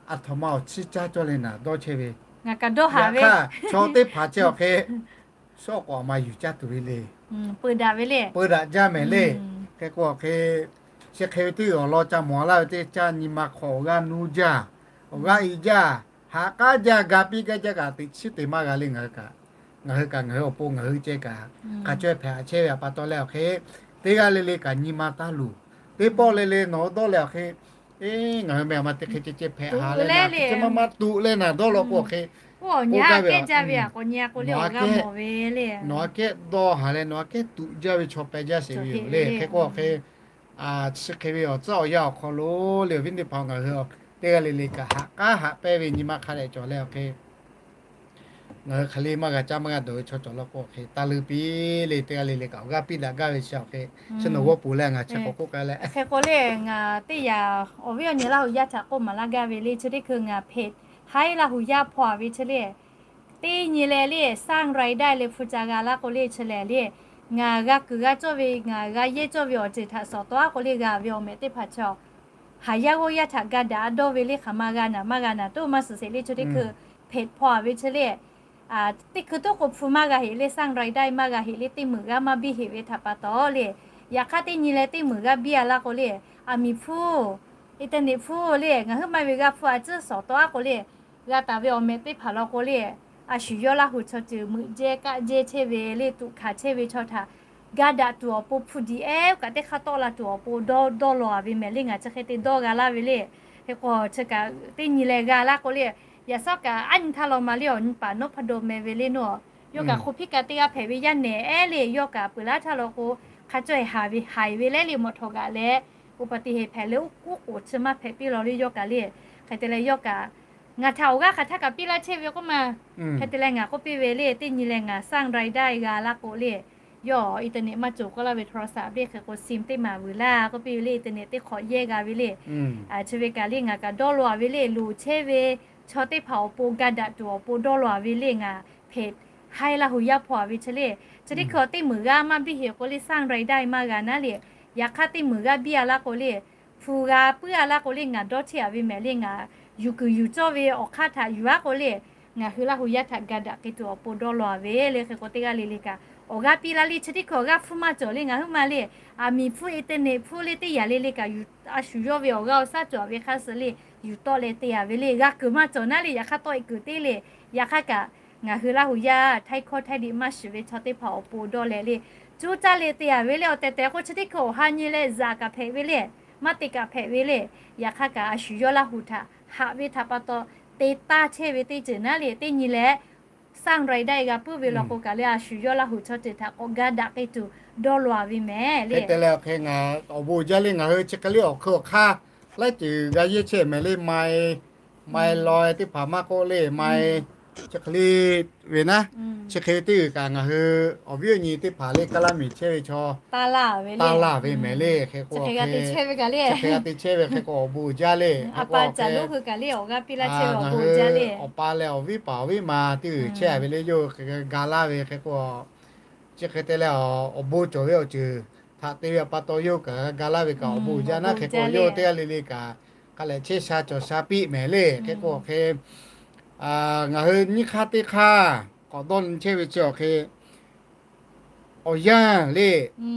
a htoꞈ ma awˬ chiˇ caˇ cawˇ leh naˍ dawˇ chehˇ ve. Yaꞈ hk'aˇ, chaw teˇ hpaˍ chi awˬ hk'e shawˉ k'o a ma yuˬ caˇ tuˬ ve le. Peu daꞈ jaˇ mehˍ le. Hk'e k'o awˬ hk'e, chi hk'e ve teˇ g'aˇ awˬ lawn ca mawˬ laˇ ve teˇ caˇ nyi ma hk'aw awˬ g'aˇ nuˇ jaˇ, awˬ g'aˇ i jaˇ, haꞈ k'aˉ jaˇ, ga piˇ gaˇ jaˇ kaꞈ teꞈ chiˉ te maˇ g'a le. Ngaˬ hui kaꞈ, ngaˬ hui kaꞈ ngaˬ hui awˬ pon ngaˬ hui ceh kaꞈ hk'a chaweh hpehꞈ a chehˇ ve a pa taw leh awˬ hk'e, teˇ g'aˇ le le kaꞈ nyi ma taˇ luˬ. Teˇ pawˆ le le nawˬ hui dawˇ leh awˬ hk'e, eˇ, ngaˬ hui meh a ma teˇ hk'e ceh ceh hpehꞈ ha leh naˍ, teˇ ceh maˇ maˇ tuꞈ leh naˍ dawˇ law k'o awˬ hk'e, k'oˆ gaˇ ve, nawˬ aꞈ kehˉ dawˇ haˍ leh nawˬ aꞈ kehˉ tuꞈ jaˇ ve chaw peh jaˇ sheˍ ve yoˬ le. Hk'e k'o awˬ hk'e, chi hk'e ve awˬ tcuhˉ awˬ yanˇ awˬ hk'aw lo le, awˬ viˉ teˇ hpaˍ ngaˬ hui teˇ g'aˇ le le kaꞈ haꞈ k'aˉ haꞈ pehnˇ ve nyi ma hk'a dehꞈ cawˬ leh awˬ hk'e, ngaˬ hui hk'aˬ le maˇ g'a caˇ maˇ g'a dawˬ ve chaw cawˬ law k'o awˬ hk'e, taˇ leuˉ piˇ le, teˇ g'aˇ le le kaꞈ awˬ g'aˇ piˇ daꞈ gaˇ ve chi awˬ hk'e, chi nawˬ g'awˇ peuˬ leh ngaˬ chi k'awꞈ k'oˆ k'ai leh. Hk'e k'o le, ngaˬ teˇ yanˇ awˬ viˉ awˬ nyi Laˇ hu yaˇ htaꞈ k'oˆ maˍ laˇ gaˇ ve le, chi teˇ hkui ngaˬ hpeꞈ haiˉ Laˇ hu yaˇ hpawˇ a ve chi le, teˇ nyi leh le สร้างรายได้ leh hpu ca g'a laˇ k'o le chi lehˬ le, ngaˬ g'a kuiˬ g'a cawˇ ve, ngaˬ g'a yehˇ cawˇ ve awˬ ceuˬ htaꞈ sawˍ tawˆ a k'o le, g'a ve awˬ mehꞈ teˇ hpaˍ chi haˍ yaˇ g'awˇ yaˇ htaꞈ ga daꞈ dawˇ ve le, hk'aˬ ma g'a naˍ maˇ g'a naˍ toˇ maˇ suhˍ sheˍ le, chi teˇ hkui hpeꞈ hpawˇ a ve chi le, teˇ hkui toˇ k'o hpu maˇ g'a heꞈ le, สร้างรายได้ maˇ g'a heꞈ le, teˇ meunˍ g'aˇ maˇ biˇ heꞈ ve htaꞈ pa taw le, yaꞈ hk'aˇ teˇ nyi leh teˇ meunˍ g'aˇ biˇ a laˇ k'o le, aˬ miˍ hpu, internet hpu le, ngaˬ hui maˇ ve g'aˇ hpu a ciˉ sawˍ tawˆ a k'o le, g'a taˍ ve awˬ mehꞈ teˇ hpaˍ law k'o le, a shu yawˇ Laˇ huˍ chaw ceuˬ meuꞈ jehˇ kaˆ jehˇ chehˇ ve le, tuꞈ hkanˍ chehˇ ve chaw htaꞈ ga daꞈ tuˬ awˬ pon hpu diꞈ ehˉ kaꞈ teˇ hk'aˇ tawˆ la tuˬ awˬ pon dawˇ dawˇ law a ve mehˍ le. Ngaˬ chi hk'e te dawˇ g'a laˇ ve le. Hk'e k'o chi kaꞈ teˇ nyi leh g'a laˇ k'o le, yaꞈ shawˉ kaꞈ aˉ nyi htaˇ law ma le awˬ nyi paˍ Nawˉ hpaˇ daw meh ve le nawˬ, yawˇ kaꞈ hk'o hpiˇ kaꞈ teˇ g'aˇ hpehꞈ ve yaˇ nehˬ ehˉ le, yawˇ kaꞈ peuˬ laˇ htaˇ law k'o, hk'a cawˇ e haˍ ve haiˬ ve leh le mawꞈ htawꞈ g'aꞈ leh, อุบัติเหตุ hpehꞈ leh oˉ k'oˍ chi maˇ hpehꞈ piˇ law le yawˇ kaꞈ le. Hk'e te leh yawˇ kaꞈ ngaˬ htaꞈ awˬ g'aˇ hk'aˬ htaˇ kaꞈ piˇ laˇ chehˇ ve k'oˆ ma. Hk'e te leh ngaˬ k'oˆ piˇ ve le, teˇ nyi leh ngaˬ สร้างรายได้ g'a laˇ k'o le, yawˇ internet maˇ cawˬ k'oˆ laˇ ve โทรศัพท์ le hk'e k'o SIM teˇ maˬ vuiˬ laˇ k'oˆ piˇ ve le, internet teˇ hk'awꞈ yehˇ g'a ve le. Chi ve kaꞈ le ngaˬ kaꞈ dawˇ law a ve le, loˍ chehˇ ve chaw teˇ hpaˍ awˬ pon ga daꞈ tuˬ awˬ pon dawˇ law a ve le, ngaˬ hpehꞈ haiˉ Laˇ huˍ yaˇ hpawˇ a ve chi le. Chi teˇ hkui teˇ meunˍ g'aˇ maˇ biˇ heˆ k'o le สร้างรายได้ maˇ g'a naˉ le. Yaꞈ hk'aˇ teˇ meunˍ g'aˇ biˇ a laˇ k'o le, hpu g'a puiˉ a laˇ k'o le ngaˬ dawˇ chehˇ a ve mehˍ le, ngaˬ yuˬ kuiˬ yuˬ cawˇ ve awˬ hk'aˇ htaꞈ yuˬ a k'o le, ngaˬ hui Laˇ huˍ yaˇ htaꞈ ga daꞈ k'ai tuˬ awˬ pon dawˇ law a ve le. Hk'e k'o teˇ g'aˇ le le kaꞈ awˬ g'aˇ piˇ laˇ le, chi teˇ hkui awˬ g'aˇ hpfuhˇ maˇ cawˬ le ngaˬ hui ma le, aˬ miˍ hpfuhˇ internet hpfuhˇ le teˇ yanˇ le le kaꞈ yuˬ a shu yawˇ ve awˬ g'aˇ awˬ shaˉ cawˬ a ve hk'a suh le, yuˬ tawˆ leh te a ve le, g'a kuiˬ maˇ cawˬ naˉ le, yaꞈ hk'aˇ tawˆ e kuiˬ teˇ le. Yaꞈ hk'aˇ kaꞈ ngaˬ hui Laˇ huˍ yaˇ htaiˇ hkawˇ htaiˇ diꞈ maˇ shiˍ ve chaw teˇ hpaˍ awˬ pon dawˇ leh le, cuˇ caˇ le te a ve le. Awˬ tehˬ tehˬ k'o chi teˇ hkui awˬ ha nyi leh zaꞈ kaꞈ hpehꞈ ve le, maˇ te kaꞈ hpehꞈ ve le. Yaꞈ hk'aˇ kaꞈ a shu yawˇ Laˇ huˍ htaꞈ haꞈ ve htaꞈ pa taw te taˇ chehˇ ve teˇ ceuˬ naˉ le, teˇ nyi leh สร้างรายได้ g'a puiˉ ve law k'o kaꞈ le, a shu yawˇ Laˇ huˍ chaw ceuˬ htaꞈ k'awꞈ ga daꞈ k'ai tuˬ dawˇ law a ve mehˍ le. Hk'e te leh awˬ hk'e ngaˬ awˬ bon jaˇ le, ngaˬ hui chi hk'e le awˬ hk'eun awˬ hk'aˇ laiˉ ceuˬ g'a yehˇ chehˇ mehˍ le, mai, mai laweh teˇ hpaˍ maˇ k'oˆ le, mai chi hk'e le ve naˉ, chi hk'e teˇ g'uiˬ kaꞈ ngaˬ hui awˬ viˉ awˬ nyi teˇ hpaˍ le, kaˇ laˇ miˬ chehˇ ve chaw taˇ laˇ ve mehˍ le. Hk'e k'o chi hk'e g'a te chehˇ ve hk'e k'o awˬ bon jaˇ le. Ngaˬ hui awˬ pa leh awˬ viˉ paˍ awˬ viˉ ma teˇ g'uiˬ chehˇ a ve le, yawˇ hui hk'e ga laˇ ve hk'e k'o, chi hk'e te leh awˬ bon cawˬ ve awˬ ceuˬ htaꞈ te ve pa taw yawˇ hui kaꞈ ga laˇ ve kaꞈ awˬ bon jaˇ naˉ. Hk'e k'o yawˇ hui teˇ g'aˇ le le kaꞈ hk'a lehˬ chehˇ sha cawˬ sha piˇ mehˍ le. Hk'e k'o awˬ hk'e ngaˬ hui nyiˇ hk'aˇ teˇ hk'aˇ k'awꞈ dawˇ nyi chehˇ ve chi awˬ hk'e awˬ yanˇ le,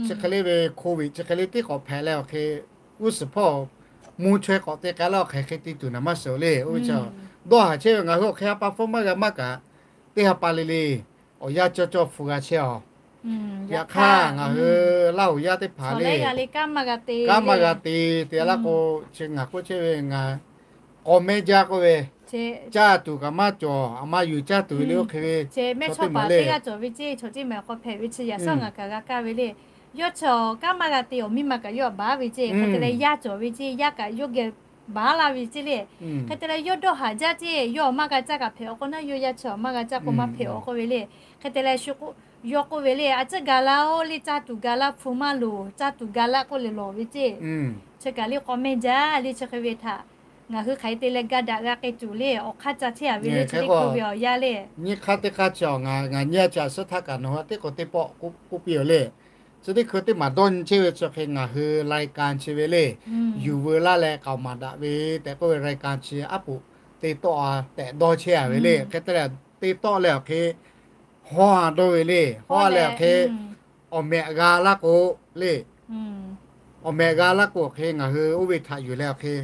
chi hk'e le ve โควิด chi hk'e le teˇ k'awꞈ hpehꞈ leh awˬ hk'e g'uˇ suhˍ hpawˇ mvuhˇ chaweh k'awꞈ te k'ai laˇ awˬ hk'e hk'e te tuˬ naˍ maˇ shiˍ le. Oˇ ve chi dawˇ haˍ chehˇ ve ngaˬ hui awˬ hk'e ha pa hpfuhˇ maˇ g'a maˇ kaꞈ teˇ ha pa le le awˬ yanˇ cawˇ cawˇ hpu g'a chehˇ a. Yaꞈ hk'aˇ ngaˬ hui Laˇ huˍ yaˇ teˇ hpaˍ le kanˉ maˇ g'a te, kanˉ maˇ g'a te te laˇ k'o, chi ngaˬ k'oˆ chehˇ ve ngaˬ k'aw mehˆ jaˇ k'oˆ ve, caˇ tuˬ kaꞈ maˇ cawˬ, aˬ ma yuˬ caˇ tuˬ ve le oˇ hk'e ve, mehˆ chaw paˍ teˇ g'aˇ cawˬ ve ceˇ, chaw ceˇ mehˍ k'aw hpehꞈ ve chi yaꞈ shawˉ ngaˬ kaꞈ g'a kaˇ ve le. Yawˇ chi kanˉ maˇ g'a te awˬ miˇ ma kaꞈ yawˇ baˬ ve ceˇ, hk'e te leh yaˇ cawˬ ve ceˇ, yaˇ kaꞈ yawˇ geh baˬ laˇ ve ceˇ le. Hk'e te leh yawˇ dawˇ haˍ jaˇ ceˇ, yawˇ awˬ maˇ g'a caˇ kaꞈ hpehꞈ awˬ k'o naˉ, yawˇ yaˇ chi awˬ maˇ g'a caˇ k'o maˇ hpehꞈ awˬ k'oˆ ve le. Hk'e te leh shu k'o, yawˇ k'oˆ ve le, a ciˉ ga laˇ oˬ le, caˇ tuˬ ga laˇ, hpu maˇ loˍ, caˇ tuˬ ga laˇ k'oˆ le lawˬ ve ceˇ. Chi kaꞈ le k'aw mehˆ jaˇ le, chi hk'e ve htaꞈ ngaˬ hui hk'aˬ hk'e te leh ga daꞈ g'a k'ai tuˬ le, awˬ hk'aˇ ca chehˇ a ve le, chi teˇ hkui ve awˬ yanˇ le. Nyiˇ hk'aˇ teˇ hk'aˇ chi ngaˬ nyiˇ a chi a suhˉ htaˇ kaꞈ nawˬ hui teˇ k'o teˇ pawˆ k'oˆ piˇ a le. Chi teˇ hkui teˇ maˬ dawˇ nyi chehˇ ve chi hk'e ngaˬ hui รายการ chi ve le, yuˬ veu laˇ leh k'aoˍ maˍ daꞈ ve tehꞈ k'oˆ ve รายการ chi aˉ poꞈ te tawˆ a tehꞈ dawˇ chehˇ a ve le. Hk'e te leh te tawˆ leh awˬ hk'e hawˇ a dawˇ ve le, hawˇ a leh awˬ hk'e awˬ mehꞈ g'a laˇ k'o le, awˬ mehꞈ g'a laˇ k'o awˬ hk'e ngaˬ hui oˇ ve htaꞈ yuˬ leh awˬ hk'e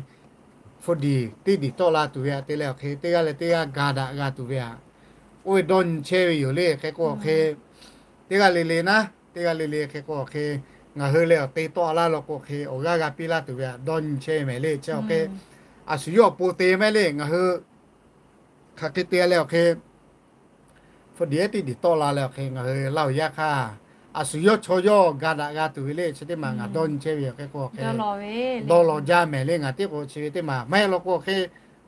hpu diˍ teˇ diˍ tawˆ la tuˬ ve aꞈ te leh awˬ hk'e teˇ g'aˇ leh teˇ g'aˇ ga daꞈ g'a tuˬ ve aꞈ, oˇ ve dawˇ nyi chehˇ ve yoˬ le. Hk'e k'o awˬ hk'e teˇ g'aˇ le le naˉ, teˇ g'aˇ le le hk'e k'o awˬ hk'e ngaˬ hui leh awˬ te tawˆ laˇ law k'o hk'e awˬ g'aˇ g'a piˇ laˇ tuˬ ve aꞈ dawˇ nyi chehˇ ve mehˍ le. Chi awˬ hk'e a shu yawˇ awˬ pon te mehˍ le, ngaˬ hui hk'aˬ hk'e te leh awˬ hk'e hpu diˍ ehˉ teˇ diˍ tawˆ la leh awˬ hk'e ngaˬ hui Laˇ huˍ yaˇ hk'aˇ a shu yawˇ chaw yawˇ ga daꞈ g'a tuˬ ve le. Chi teˇ maˬ ngaˬ dawˇ nyi chehˇ ve awˬ hk'e k'o awˬ hk'e dawˇ law jaˇ mehˍ le. Ngaˬ teˇ k'o chi ve teˇ maˬ maˇ heˆ law k'o awˬ hk'e,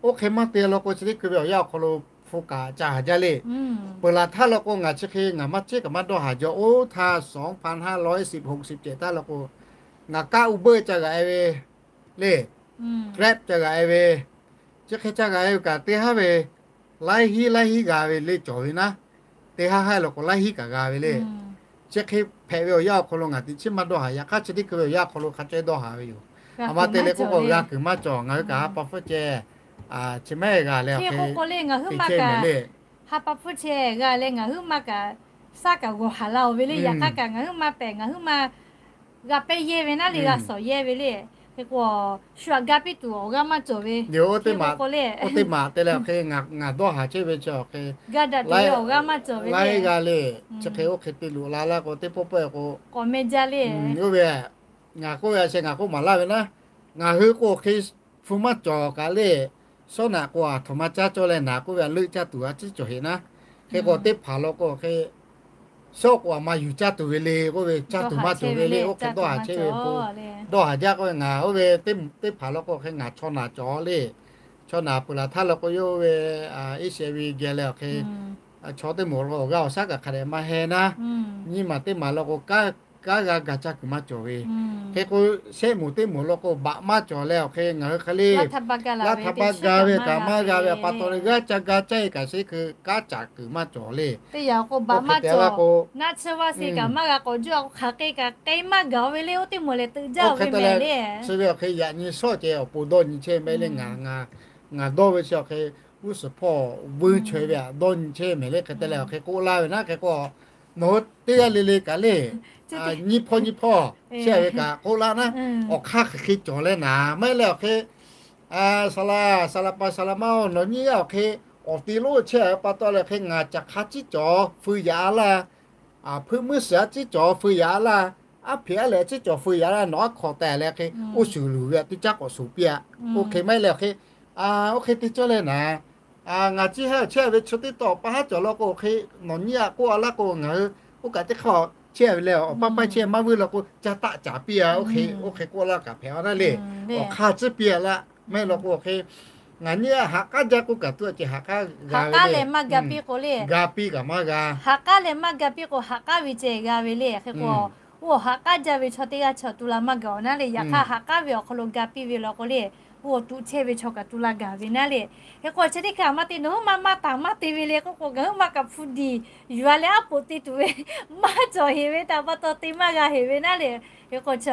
oˇ hk'e maˇ te law k'o chi teˇ hkui ve awˬ yanˇ awˬ hk'aw lo hpu kaꞈ ca haˍ jaˇ le. Peuˬ laˬ htaˇ law k'o ngaˬ chi hk'e ngaˬ maˇ ceˉ kaꞈ maˇ dawˇ haˍ jaw. Oˇ htaˇ สองพันห้าร้อยสิบหก สิบเจ็ด htaˇ law k'o ngaˬ kaˉ Uber ca g'aꞈ e ve le, Grab ca g'aꞈ e ve, chi hk'e ca g'aꞈ e ve kaꞈ teˇ haˉ ve laiˉ hinˉ laiˉ hinˉ g'a ve le cawˬ ve naˉ, teˇ haˉ haˉ law k'o laiˉ hinˉ kaꞈ g'a ve le. Chi hk'e hpehꞈ ve awˬ yanˇ awˬ hk'aw lo ngaˬ teꞈ chiˉ maˇ dawˇ haˍ. Yaꞈ hk'aˇ chi teˇ hkui ve awˬ yanˇ awˬ hk'aw lo hk'a ceh dawˇ haˍ ve yoˬ. Aˬ ma te leh k'oˆ k'o g'a kuiˬ maˇ cawˬ. Ngaˬ hui kaꞈ ha pa hpfuhˇ ceh chi mehˉ g'a leh awˬ hk'e k'oˆ k'o le ngaˬ hui maˇ kaꞈ ha pa hpfuhˇ ceh g'a leh ngaˬ hui maˇ kaꞈ shaˉ kaꞈ g'awˬ haˍ la oˬ ve le. Yaꞈ hk'aˇ kaꞈ ngaˬ hui maˇ pehˬ, ngaˬ hui maˇ g'a pehˇ yehˇ ve naˉ le, g'a shawˍ yehˇ ve le. Hk'e k'o, shu aꞈ ga piˇ tuˬ awˬ g'aˇ maˇ cawˬ ve. Oˇ teˇ maˬ te leh awˬ hk'e ngaˬ dawˇ haˍ chehˇ ve chi awˬ hk'e, laiˉ g'aˇ le. Chi hk'e oˇ hk'e te loꞈ la laˇ k'o, teˇ pawˆ pawˆ k'o, k'awꞈ meh jaˇ le. Oˇ ve, ngaˬ k'oˆ ve a sheh ngaˬ k'oˆ maˍ laˇ ve naˉ, ngaˬ hui k'o hk'e hpu maˇ cawˬ kaꞈ le, shawˉ naꞈ k'o aˬ htoꞈ ma caˇ cawˇ leh naˍ k'oˆ ve a leuˆ caˇ tuˬ a ciˉ cawˬ heꞈ naˉ. Hk'e k'o teˇ hpaˍ law k'o hk'e, shawˉ k'o aˬ ma yuˬ caˇ tuˬ ve le k'oˆ ve, caˇ tuˬ maˇ cawˬ ve le. Oˇ hk'e dawˇ haˍ chehˇ ve k'o, dawˇ haˍ jaˇ k'oˆ ve ngaˬ oˇ ve teˇ hpaˍ law k'o hk'e ngaˬ chaw naˬ cawˬ le. Chaw naˬ peuˬ laˬ htaˇ law k'o yawˇ oˇ ve H I V geh leh awˬ hk'e, chaw teˇ moˍ law awˬ g'aˇ awˬ shaˉ kaꞈ hk'a dehꞈ maˇ hehnˇ naˉ. Nyiˇ maˬ teˇ maˬ law k'o, kanˉ g'a ga caˇ kuiˬ maˇ cawˬ ve. Hk'e k'o, shehˆ moˍ teˇ moˍ law k'o baꞈ maˇ cawˬ leh awˬ hk'e ngaˬ hui hk'e le, laˇ htaˇ baˆ ga ve kaꞈ maˇ g'a ve a pa taw le, g'aˇ ca ga caˇ e kaꞈ sheˉ hkui kanˉ caˍ kuiˬ maˇ cawˬ le. Teˇ yanˇ k'o baꞈ maˇ cawˬ, naˆ tsuhˇ vaˇ se kaꞈ maˇ g'a k'awꞈ juˇ a k'o hk'aˬ hk'e kaꞈ k'ai maˇ gaˬ ve le. Oˇ teˇ moˍ lehˬ teuꞈ jaˇ ve mehˍ le. Chi ve awˬ hk'e yaꞈ nyi shawˉ ceh awˬ pon dawˇ nyi chehˇ mehˍ le. Ngaˬ dawˇ ve chi awˬ hk'e g'uˇ suhˍ hpawˇ vuiˇ chaweh ve htaꞈ dawˇ nyi chehˇ mehˍ le. Hk'e te leh awˬ hk'e k'oˆ laˇ ve naˉ, hk'e k'o, nawˬ hui teˇ g'aˇ le le kaꞈ le, nyiˇ hpawˇ nyiˇ hpawˇ chehˇ ve kaꞈ k'oˆ laˇ naˉ, awˬ hk'aˇ hk'aˬ hk'e cawˬ leh naˍ maˇ heˆ leh awˬ hk'e, saˍ laˍ saˍ laˍ pa saˍ laˍ ma-oˬ, nawˬ nyiˇ g'aˇ awˬ hk'e awˬ te lonˉ chehˇ ve pa taw leh hk'e ngaˬ caꞈ hk'aˇ ciˉ cawˬ feu yaꞈ-a laˇ, hpuiˇ muiˉ suhˍ a ciˉ cawˬ feu yaꞈ-a laˇ, aˉ hpeꞈ aˉ lehꞈ ciˉ cawˬ feu yaꞈ-a laˇ, nawˬ aˉ hk'aw tehꞈ leh hk'e oˇ shuˍ luˬ ve teˇ caˉ k'awꞈ shuˍ piˇ-a. Oˇ hk'e maˇ heˆ leh awˬ hk'e, oˇ hk'e te cawˇ leh naˍ, ngaˬ ciˉ haˉ chehˇ ve chi teˇ taw pa haˉ cawˬ law k'o hk'e, nawˬ nyiˇ g'aˇ k'oˆ-a laˇ k'o ngaˬ hui oˇ kaꞈ teˇ hk'aˇ chehˇ ve le, awˬ paˇ paˇ chehˇ maˇ vuiˇ law k'o ca taˆ caˍ piˇ-a. Oˇ hk'e oˇ hk'e k'oˆ laˇ kaꞈ hpehꞈ-a naˉ le. Awˬ hk'aˇ ciˉ piˇ-a laˇ maˇ heˆ law k'o hk'e, ngaˬ nyiˇ g'aˇ haꞈ k'aˉ jaˇ k'oˆ kaꞈ tuˬ a ceh haꞈ k'aˉ g'a ve le. Ga piˇ kaꞈ maˇ g'a. Haꞈ k'aˉ leh maˇ ga piˇ k'o haꞈ k'aˉ ve ceh g'a ve le. Hk'e k'o, oˇ haꞈ k'aˉ jaˇ ve chaw teˇ g'aˇ chaw tu la maˇ gaˬ-a naˉ le. Yaꞈ hk'aˇ haꞈ k'aˉ ve awˬ hk'aw lo ga piˇ ve law k'o le, oˇ tuꞈ chehˇ ve chaw kaꞈ tu la gaˬ ve naˉ le. Hk'e k'o chi teˇ hk'aˇ maˇ te nawˬ hui maˇ maˇ taˍ maˇ te ve le k'oˆ k'o, ngaˬ hui maˇ kaꞈ hpu diˬ yuˬ-a leh aˉ poꞈ te tuˬ ve maˇ cawˬ heˍ ve htaꞈ pa taw te maˇ g'a heˍ ve naˉ le. Hk'e k'o chi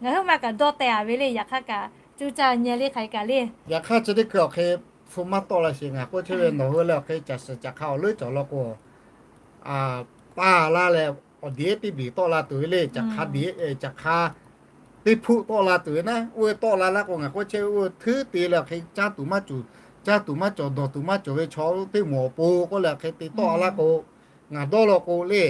ngaˬ hui maˇ kaꞈ dawˇ teh-a ve le. Yaꞈ hk'aˇ kaꞈ cuˇ caˇ nyi le hk'aˬ hk'e kaꞈ le. Yaꞈ hk'aˇ chi teˇ hkui awˬ hk'e hpu maˇ tawˆ la sheˍ. Ngaˬ k'oˆ chehˇ ve nawˬ hui leh awˬ hk'e caˬ suhˍ caˬ hk'a awˬ leuˉ cawˬ law k'o, taˇ laˇ leh awˬ deꞈ teˇ beˬ tawˆ la tuˬ ve le. Caˬ hk'a deꞈ, caˬ hk'a teˇ hpuˆ tawˆ la tuˬ ve naˉ, oˇ ve tawˆ la laˇ k'o ngaˬ k'oˆ chehˇ ve oˇ ve htuˉ te leh awˬ hk'e caˇ tuˬ maˇ cawˬ, caˇ tuˬ maˇ cawˬ, dawˬ tuˬ maˇ cawˬ ve chaw teˇ moˍ awˬ pon k'oˆ leh awˬ hk'e te tawˆ laˇ k'o, ngaˬ dawˇ law k'o le,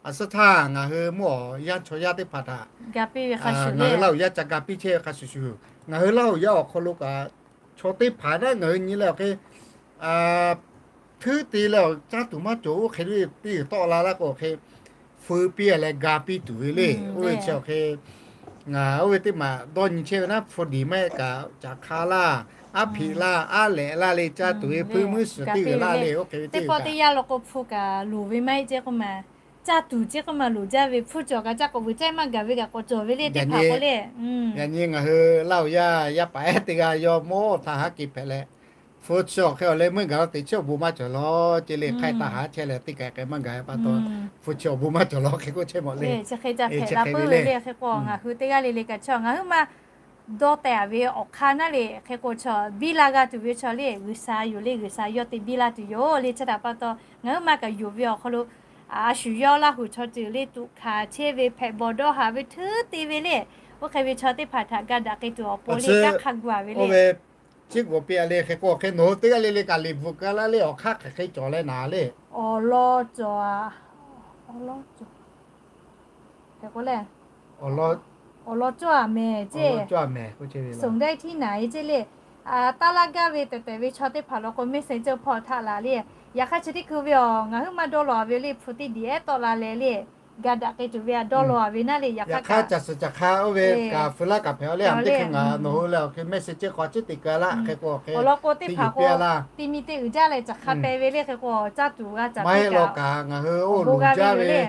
a suhˉ htaˇ ngaˬ hui mvuhˇ awˬ yanˇ chaw yaˇ teˇ hpaˍ htaꞈ ngaˬ hui Laˇ huˍ yaˇ ca ga piˇ chehˇ ve hk'a shuˍ shuˍ, ngaˬ hui Laˇ huˍ yaˇ awˬ hk'aw lo kaꞈ chaw teˇ hpaˍ naˉ ngaˬ hui nyi leh awˬ hk'e htuˉ te leh awˬ caˇ tuˬ maˇ cawˬ oˇ hk'e le teˇ g'uiˬ tawˆ la laˇ k'o awˬ hk'e, feu piˇ-a leh ga piˇ tuˬ ve le. Oˇ ve chi awˬ hk'e ngaˬ oˇ ve teˇ maˬ dawˇ nyi chehˇ ve naˉ, hpu diˬ maˇ heˆ kaꞈ caˬ hk'a laˇ, aˉ hpeꞈ laˇ, aˉ lehꞈ laˇ le caˇ tuˬ ve, hpuiˇ muiˉ suhˍ teˇ g'uiˬ laˇ le. Oˇ hk'e ve teˇ g'uiˬ kaꞈ teˇ pawˆ teˇ yanˇ law k'o hpu kaꞈ loˍ ve maˇ heˆ ceˇ k'oˆ ma, caˇ tuˬ ceˇ k'oˆ ma loˍ jaˇ ve hpu cawˬ kaꞈ caˇ k'awꞈ vuiˬ caˇ maˇ gaˬ ve kaꞈ k'awꞈ cawˬ ve le teˇ hpaˍ k'o le. Yaꞈ nyi ngaˬ hui Laˇ huˍ yaˇ yaˇ paˍ ehˉ teˇ g'aˇ yawˇ mawˇ htaˇ haˉ k'ai hpehꞈ leh, hpu chi awˬ hk'e awˬ leh meuˇ gaˬ la teꞈ chi awˬ bon maˇ cawˬ law ceˇ le. Hk'ai taˍ haˉ chehˇ leh teˇ kaꞈ k'ai maˇ gaˬ pa taw, hpu chi awˬ bon maˇ cawˬ law hk'e k'oˆ chehˇ mawˬ le. Chi hk'e ca hpehꞈ la peuˬ ve le. Hk'e k'o ngaˬ hui teˇ g'aˇ le le kaꞈ chi ngaˬ hui maˇ dawˇ teh-a ve awˬ hk'aˇ naˉ le. Hk'e k'o chaw biˇ la g'a tuˬ ve chaw le G'uiˬsha yoˬ le. G'uiˬsha yawˇ te biˇ laˇ tuˬ yoˬ le. Chi htaꞈ pa taw ngaˬ hui maˇ kaꞈ yonˍ ve awˬ hk'aw lo a shu yawˇ Laˇ huˍ chaw ceuˬ le tuꞈ hkanˍ chehˇ ve hpehꞈ bawˬ dawˇ haˍ ve htuˉ te ve le. Oˇ hk'e ve chaw teˇ hpaˍ htaꞈ ga daꞈ k'ai tuˬ awˬ pon le kaˇ hk'a gu-a ve le. Chi k'oˆ piˇ-a le. Hk'e k'o hk'e nawˬ hui teˇ g'aˇ le le kaꞈ liꞈ bvuhꞈ keu laˇ le. Awˬ hk'aˇ hk'aˬ hk'e cawˬ leh naˍ le. Awˬ lawn cawˬ-a, awˬ lawn cawˬ, hk'e k'o le, awˬ lawn cawˬ-a mehˍ ceˇ. Suhˍ daiˇ htiˉ naˍ e ceˇ le. Taˇ laˇ gaˇ ve tehꞈ tehꞈ ve chaw teˇ hpaˍ law k'o mehˆ sehˍ ceuˇ hpawˇ htaꞈ laˬ le. Yaꞈ hk'aˇ chi teˇ hkui ve awˬ ngaˬ huiˉ maˇ dawˇ law-a ve le hpu teˇ diꞈ ehˉ tawˆ la leh le, ga daꞈ k'ai tuˬ ve a dawˇ law-a ve naˉ le. Yaꞈ hk'aˇ caˬ suhˍ caˬ hk'a oˇ ve kaꞈ feu laˇ kaꞈ hpehꞈ-a le. Teˇ hkui ngaˬ nawˬ hui leh awˬ hk'e mehˆ sehˍ ceuˇ hk'aw ciˉ teꞈ keu laˇ. Hk'e k'o hk'e awˬ lawn k'o teˇ hpaˍ k'o teˇ mi te uiˍ jaˇ leh caˬ hk'a peh ve le. Hk'e k'o caˇ tuˬ g'a caˬ maˇ heˆ law kaꞈ ngaˬ hui oˇ loˍ jaˇ ve,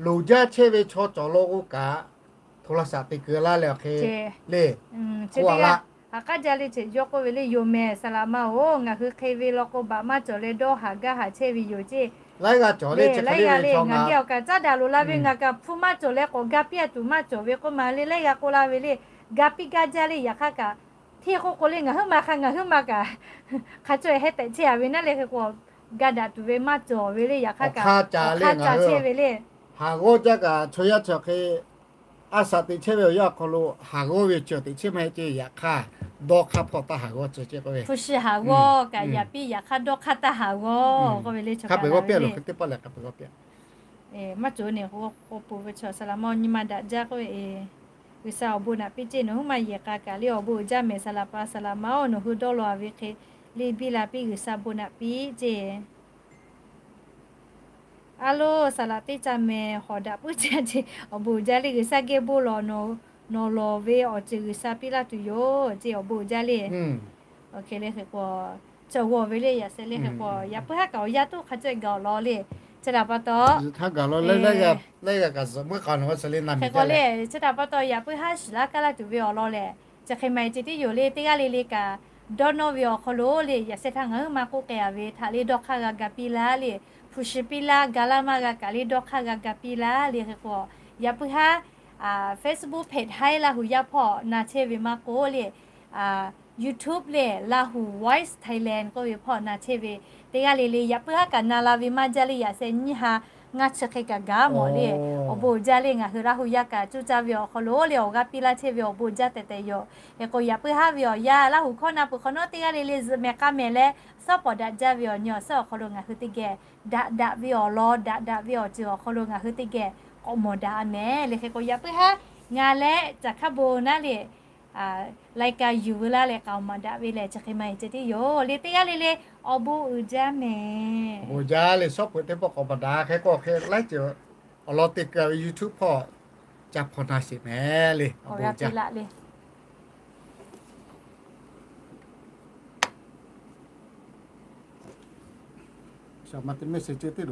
loˍ jaˇ chehˇ ve chaw cawˬ law k'o kaꞈ hto la shaꞈ te keu laˇ leh awˬ hk'e le. Chi teˇ g'aˇ haꞈ k'aˉ jaˇ le. Ceh yawˇ k'oˆ ve le, yoˬ mehˍ saˍ laˍ ma-oˬ, ngaˬ hui hk'e ve law k'o baꞈ maˇ cawˬ leh dawˇ haˍ gaˇ haˍ chehˇ ve yoˬ ceˇ. Laiˉ g'aˇ cawˬ le. Laiˉ g'aˇ le ngaˬ geh awˬ kaꞈ caˉ daꞈ loˍ la ve, ngaˬ kaꞈ hpu maˇ cawˬ leh k'awꞈ ga piˇ-a tuˬ maˇ cawˬ ve k'oˆ ma le. Laiˉ g'aˇ k'oˆ laˇ ve le, ga piˇ gaˇ jaˇ le. Yaꞈ hk'aˇ kaꞈ hteˇ k'oˆ k'o le, ngaˬ huiˉ ma hk'a ngaˬ huiˉ ma kaꞈ hk'a caweh heh tehꞈ chehˇ-a ve naˉ le. Hk'e k'o ga daꞈ tuˬ ve maˇ cawˬ ve le. Yaꞈ hk'aˇ kaꞈ hk'a ca chehˇ ve le. Haˍ g'awˇ jaˇ kaꞈ chaw yaˇ chi hk'e A shaꞈ teꞈ chehˇ ve awˬ yanˇ awˬ hk'aw lo haˍ g'awˇ ve ceuˬ teꞈ chehˇ maˇ heˆ ceˇ. Yaꞈ hk'aˇ dawˇ hk'aˇ hpawˇ taˇ haˍ g'awˇ ceuˬ ceˇ k'oˆ ve. Hpu shi haˍ g'awˇ kaꞈ yaꞈ piˇ, yaꞈ hk'aˇ dawˇ hk'aˇ taˇ haˍ g'awˇ k'oˆ ve le. Hk'a peu-eˬ g'awˇ piˇ-a le, hk'e teˇ pawˆ lehˬ hk'a peu-eˬ g'awˇ piˇ-a. Maˇ cawˬ neˬ k'o, k'o peuˬ ve chaw saˍ laꞈ ma-oˬ, nyi ma daꞈ jaˇ k'oˆ ve. G'uiˬsha awˬ bon naꞈ piˇ ceˇ, nawˬ huiˉ maˇ yehˬ k'a kaꞈ le awˬ bon uiˍ jaˇ mehˍ. Saˍ laꞈ pa saˍ laꞈ ma-oˬ, nawˬ hui dawˇ law-a ve hk'e le biˇ la piˇ, G'uiˬsha bon naꞈ piˇ ceˇ. A lo, saˍ laꞈ teˇ ca mehˍ hawˍ daꞈ puiˉ caˇ ceˇ. Awˬ bon uiˍ jaˇ le, G'uiˬsha geh bon lawˬ, nawˬ lawˬ ve awˬ ceuˬ G'uiˬsha piˇ laˇ tuˬ yoˬ ceˇ. Awˬ bon uiˍ jaˇ le. Oˇ hk'e le hk'e k'o, cawˬ g'awˬ ve le yaꞈ sheh le hk'e k'o, yaꞈ puiˉ haˉ kaꞈ awˬ yanˇ toˇ hk'a caweh gaˬ awˬ lawn le. Chi htaꞈ pa taw, hk'e k'o le, chi htaꞈ pa taw yaꞈ puiˉ haˉ shiˍ laˇ kaˇ laˇ tuˬ ve awˬ lawn lehˬ, chi hk'e maˬ-e ceh tiˉ yoˬ le. Teˇ g'aˇ le le kaꞈ dawˇ nawˇ ve awˬ hk'aw lo le, yaꞈ sheh htaˇ ngaˬ huiˉ maˇ k'oˆ k'ai-a ve htaꞈ le dawˇ hk'aˇ g'a ga piˇ laˇ le. Hpu shi piˇ laˇ, ga laˇ maˇ g'a kaꞈ le dawˇ hk'aˇ g'a ga piˇ laˇ le. Hk'e k'o, yaꞈ puiˉ haˉ Facebook page haiˉ Laˇ hu yaˇ hpawˇ na chehˇ ve maˇ k'oˆ le, YouTube le Lahu Voice Thailand k'oˆ ve hpawˇ na chehˇ ve, teˇ g'aˇ le le yaꞈ puiˉ haˉ kaꞈ na la ve maˇ jaˇ le, yaꞈ sheh nyiˇ ha ngaˇ chi hk'e kaꞈ gaˬ mawˬ le. Awˬ bon uiˍ jaˇ le, ngaˬ hui Laˇ hu yaˇ kaꞈ cuˇ caˇ ve awˬ hk'aw lo le awˬ g'aˇ piˇ laˇ chehˇ ve awˬ bon jaˇ tehꞈ tehꞈ yoˬ. Hk'e k'o yaꞈ puiˉ haˉ ve awˬ yanˇ Laˇ hu hkawˇ na peuˬ hk'awꞈ nawˉ teˇ g'aˇ le le zuhꞈ mehˍ k'a mehˍ leh, suhˉ pawˍ daꞈ jaˇ ve awˬ nyi awˬ suhˉ awˬ hk'aw lo ngaˬ hui teˇ geh daꞈ daꞈ ve awˬ lawn, daꞈ daꞈ ve awˬ ceuˬ awˬ hk'aw lo ngaˬ hui teˇ geh k'awꞈ mawˬ daꞈ-a mehˍ le. Hk'e k'o yaꞈ puiˉ haˉ ngaˬ leh caˬ hkaˇ bon naˉ le lai ka yuˬ veu laˇ leh k'aoˍ maˍ daꞈ ve lehˬ, chi hk'e maˬ-e ceh tiˉ yoˬ le. Teˇ g'aˇ le le awˬ bon uiˍ jaˇ mehˍ. Awˬ bon uiˍ jaˇ le, suhˉ peuˬ teˇ pawˆ k'awꞈ maˍ daꞈ. Hk'e k'o hk'e laiˉ ceuˬ awˬ lawn te keu ve YouTube hpawˇ ca hpawnˬ na sheˍ mehˍ le. Awˬ bon jaˇ. Message ceh tiˉ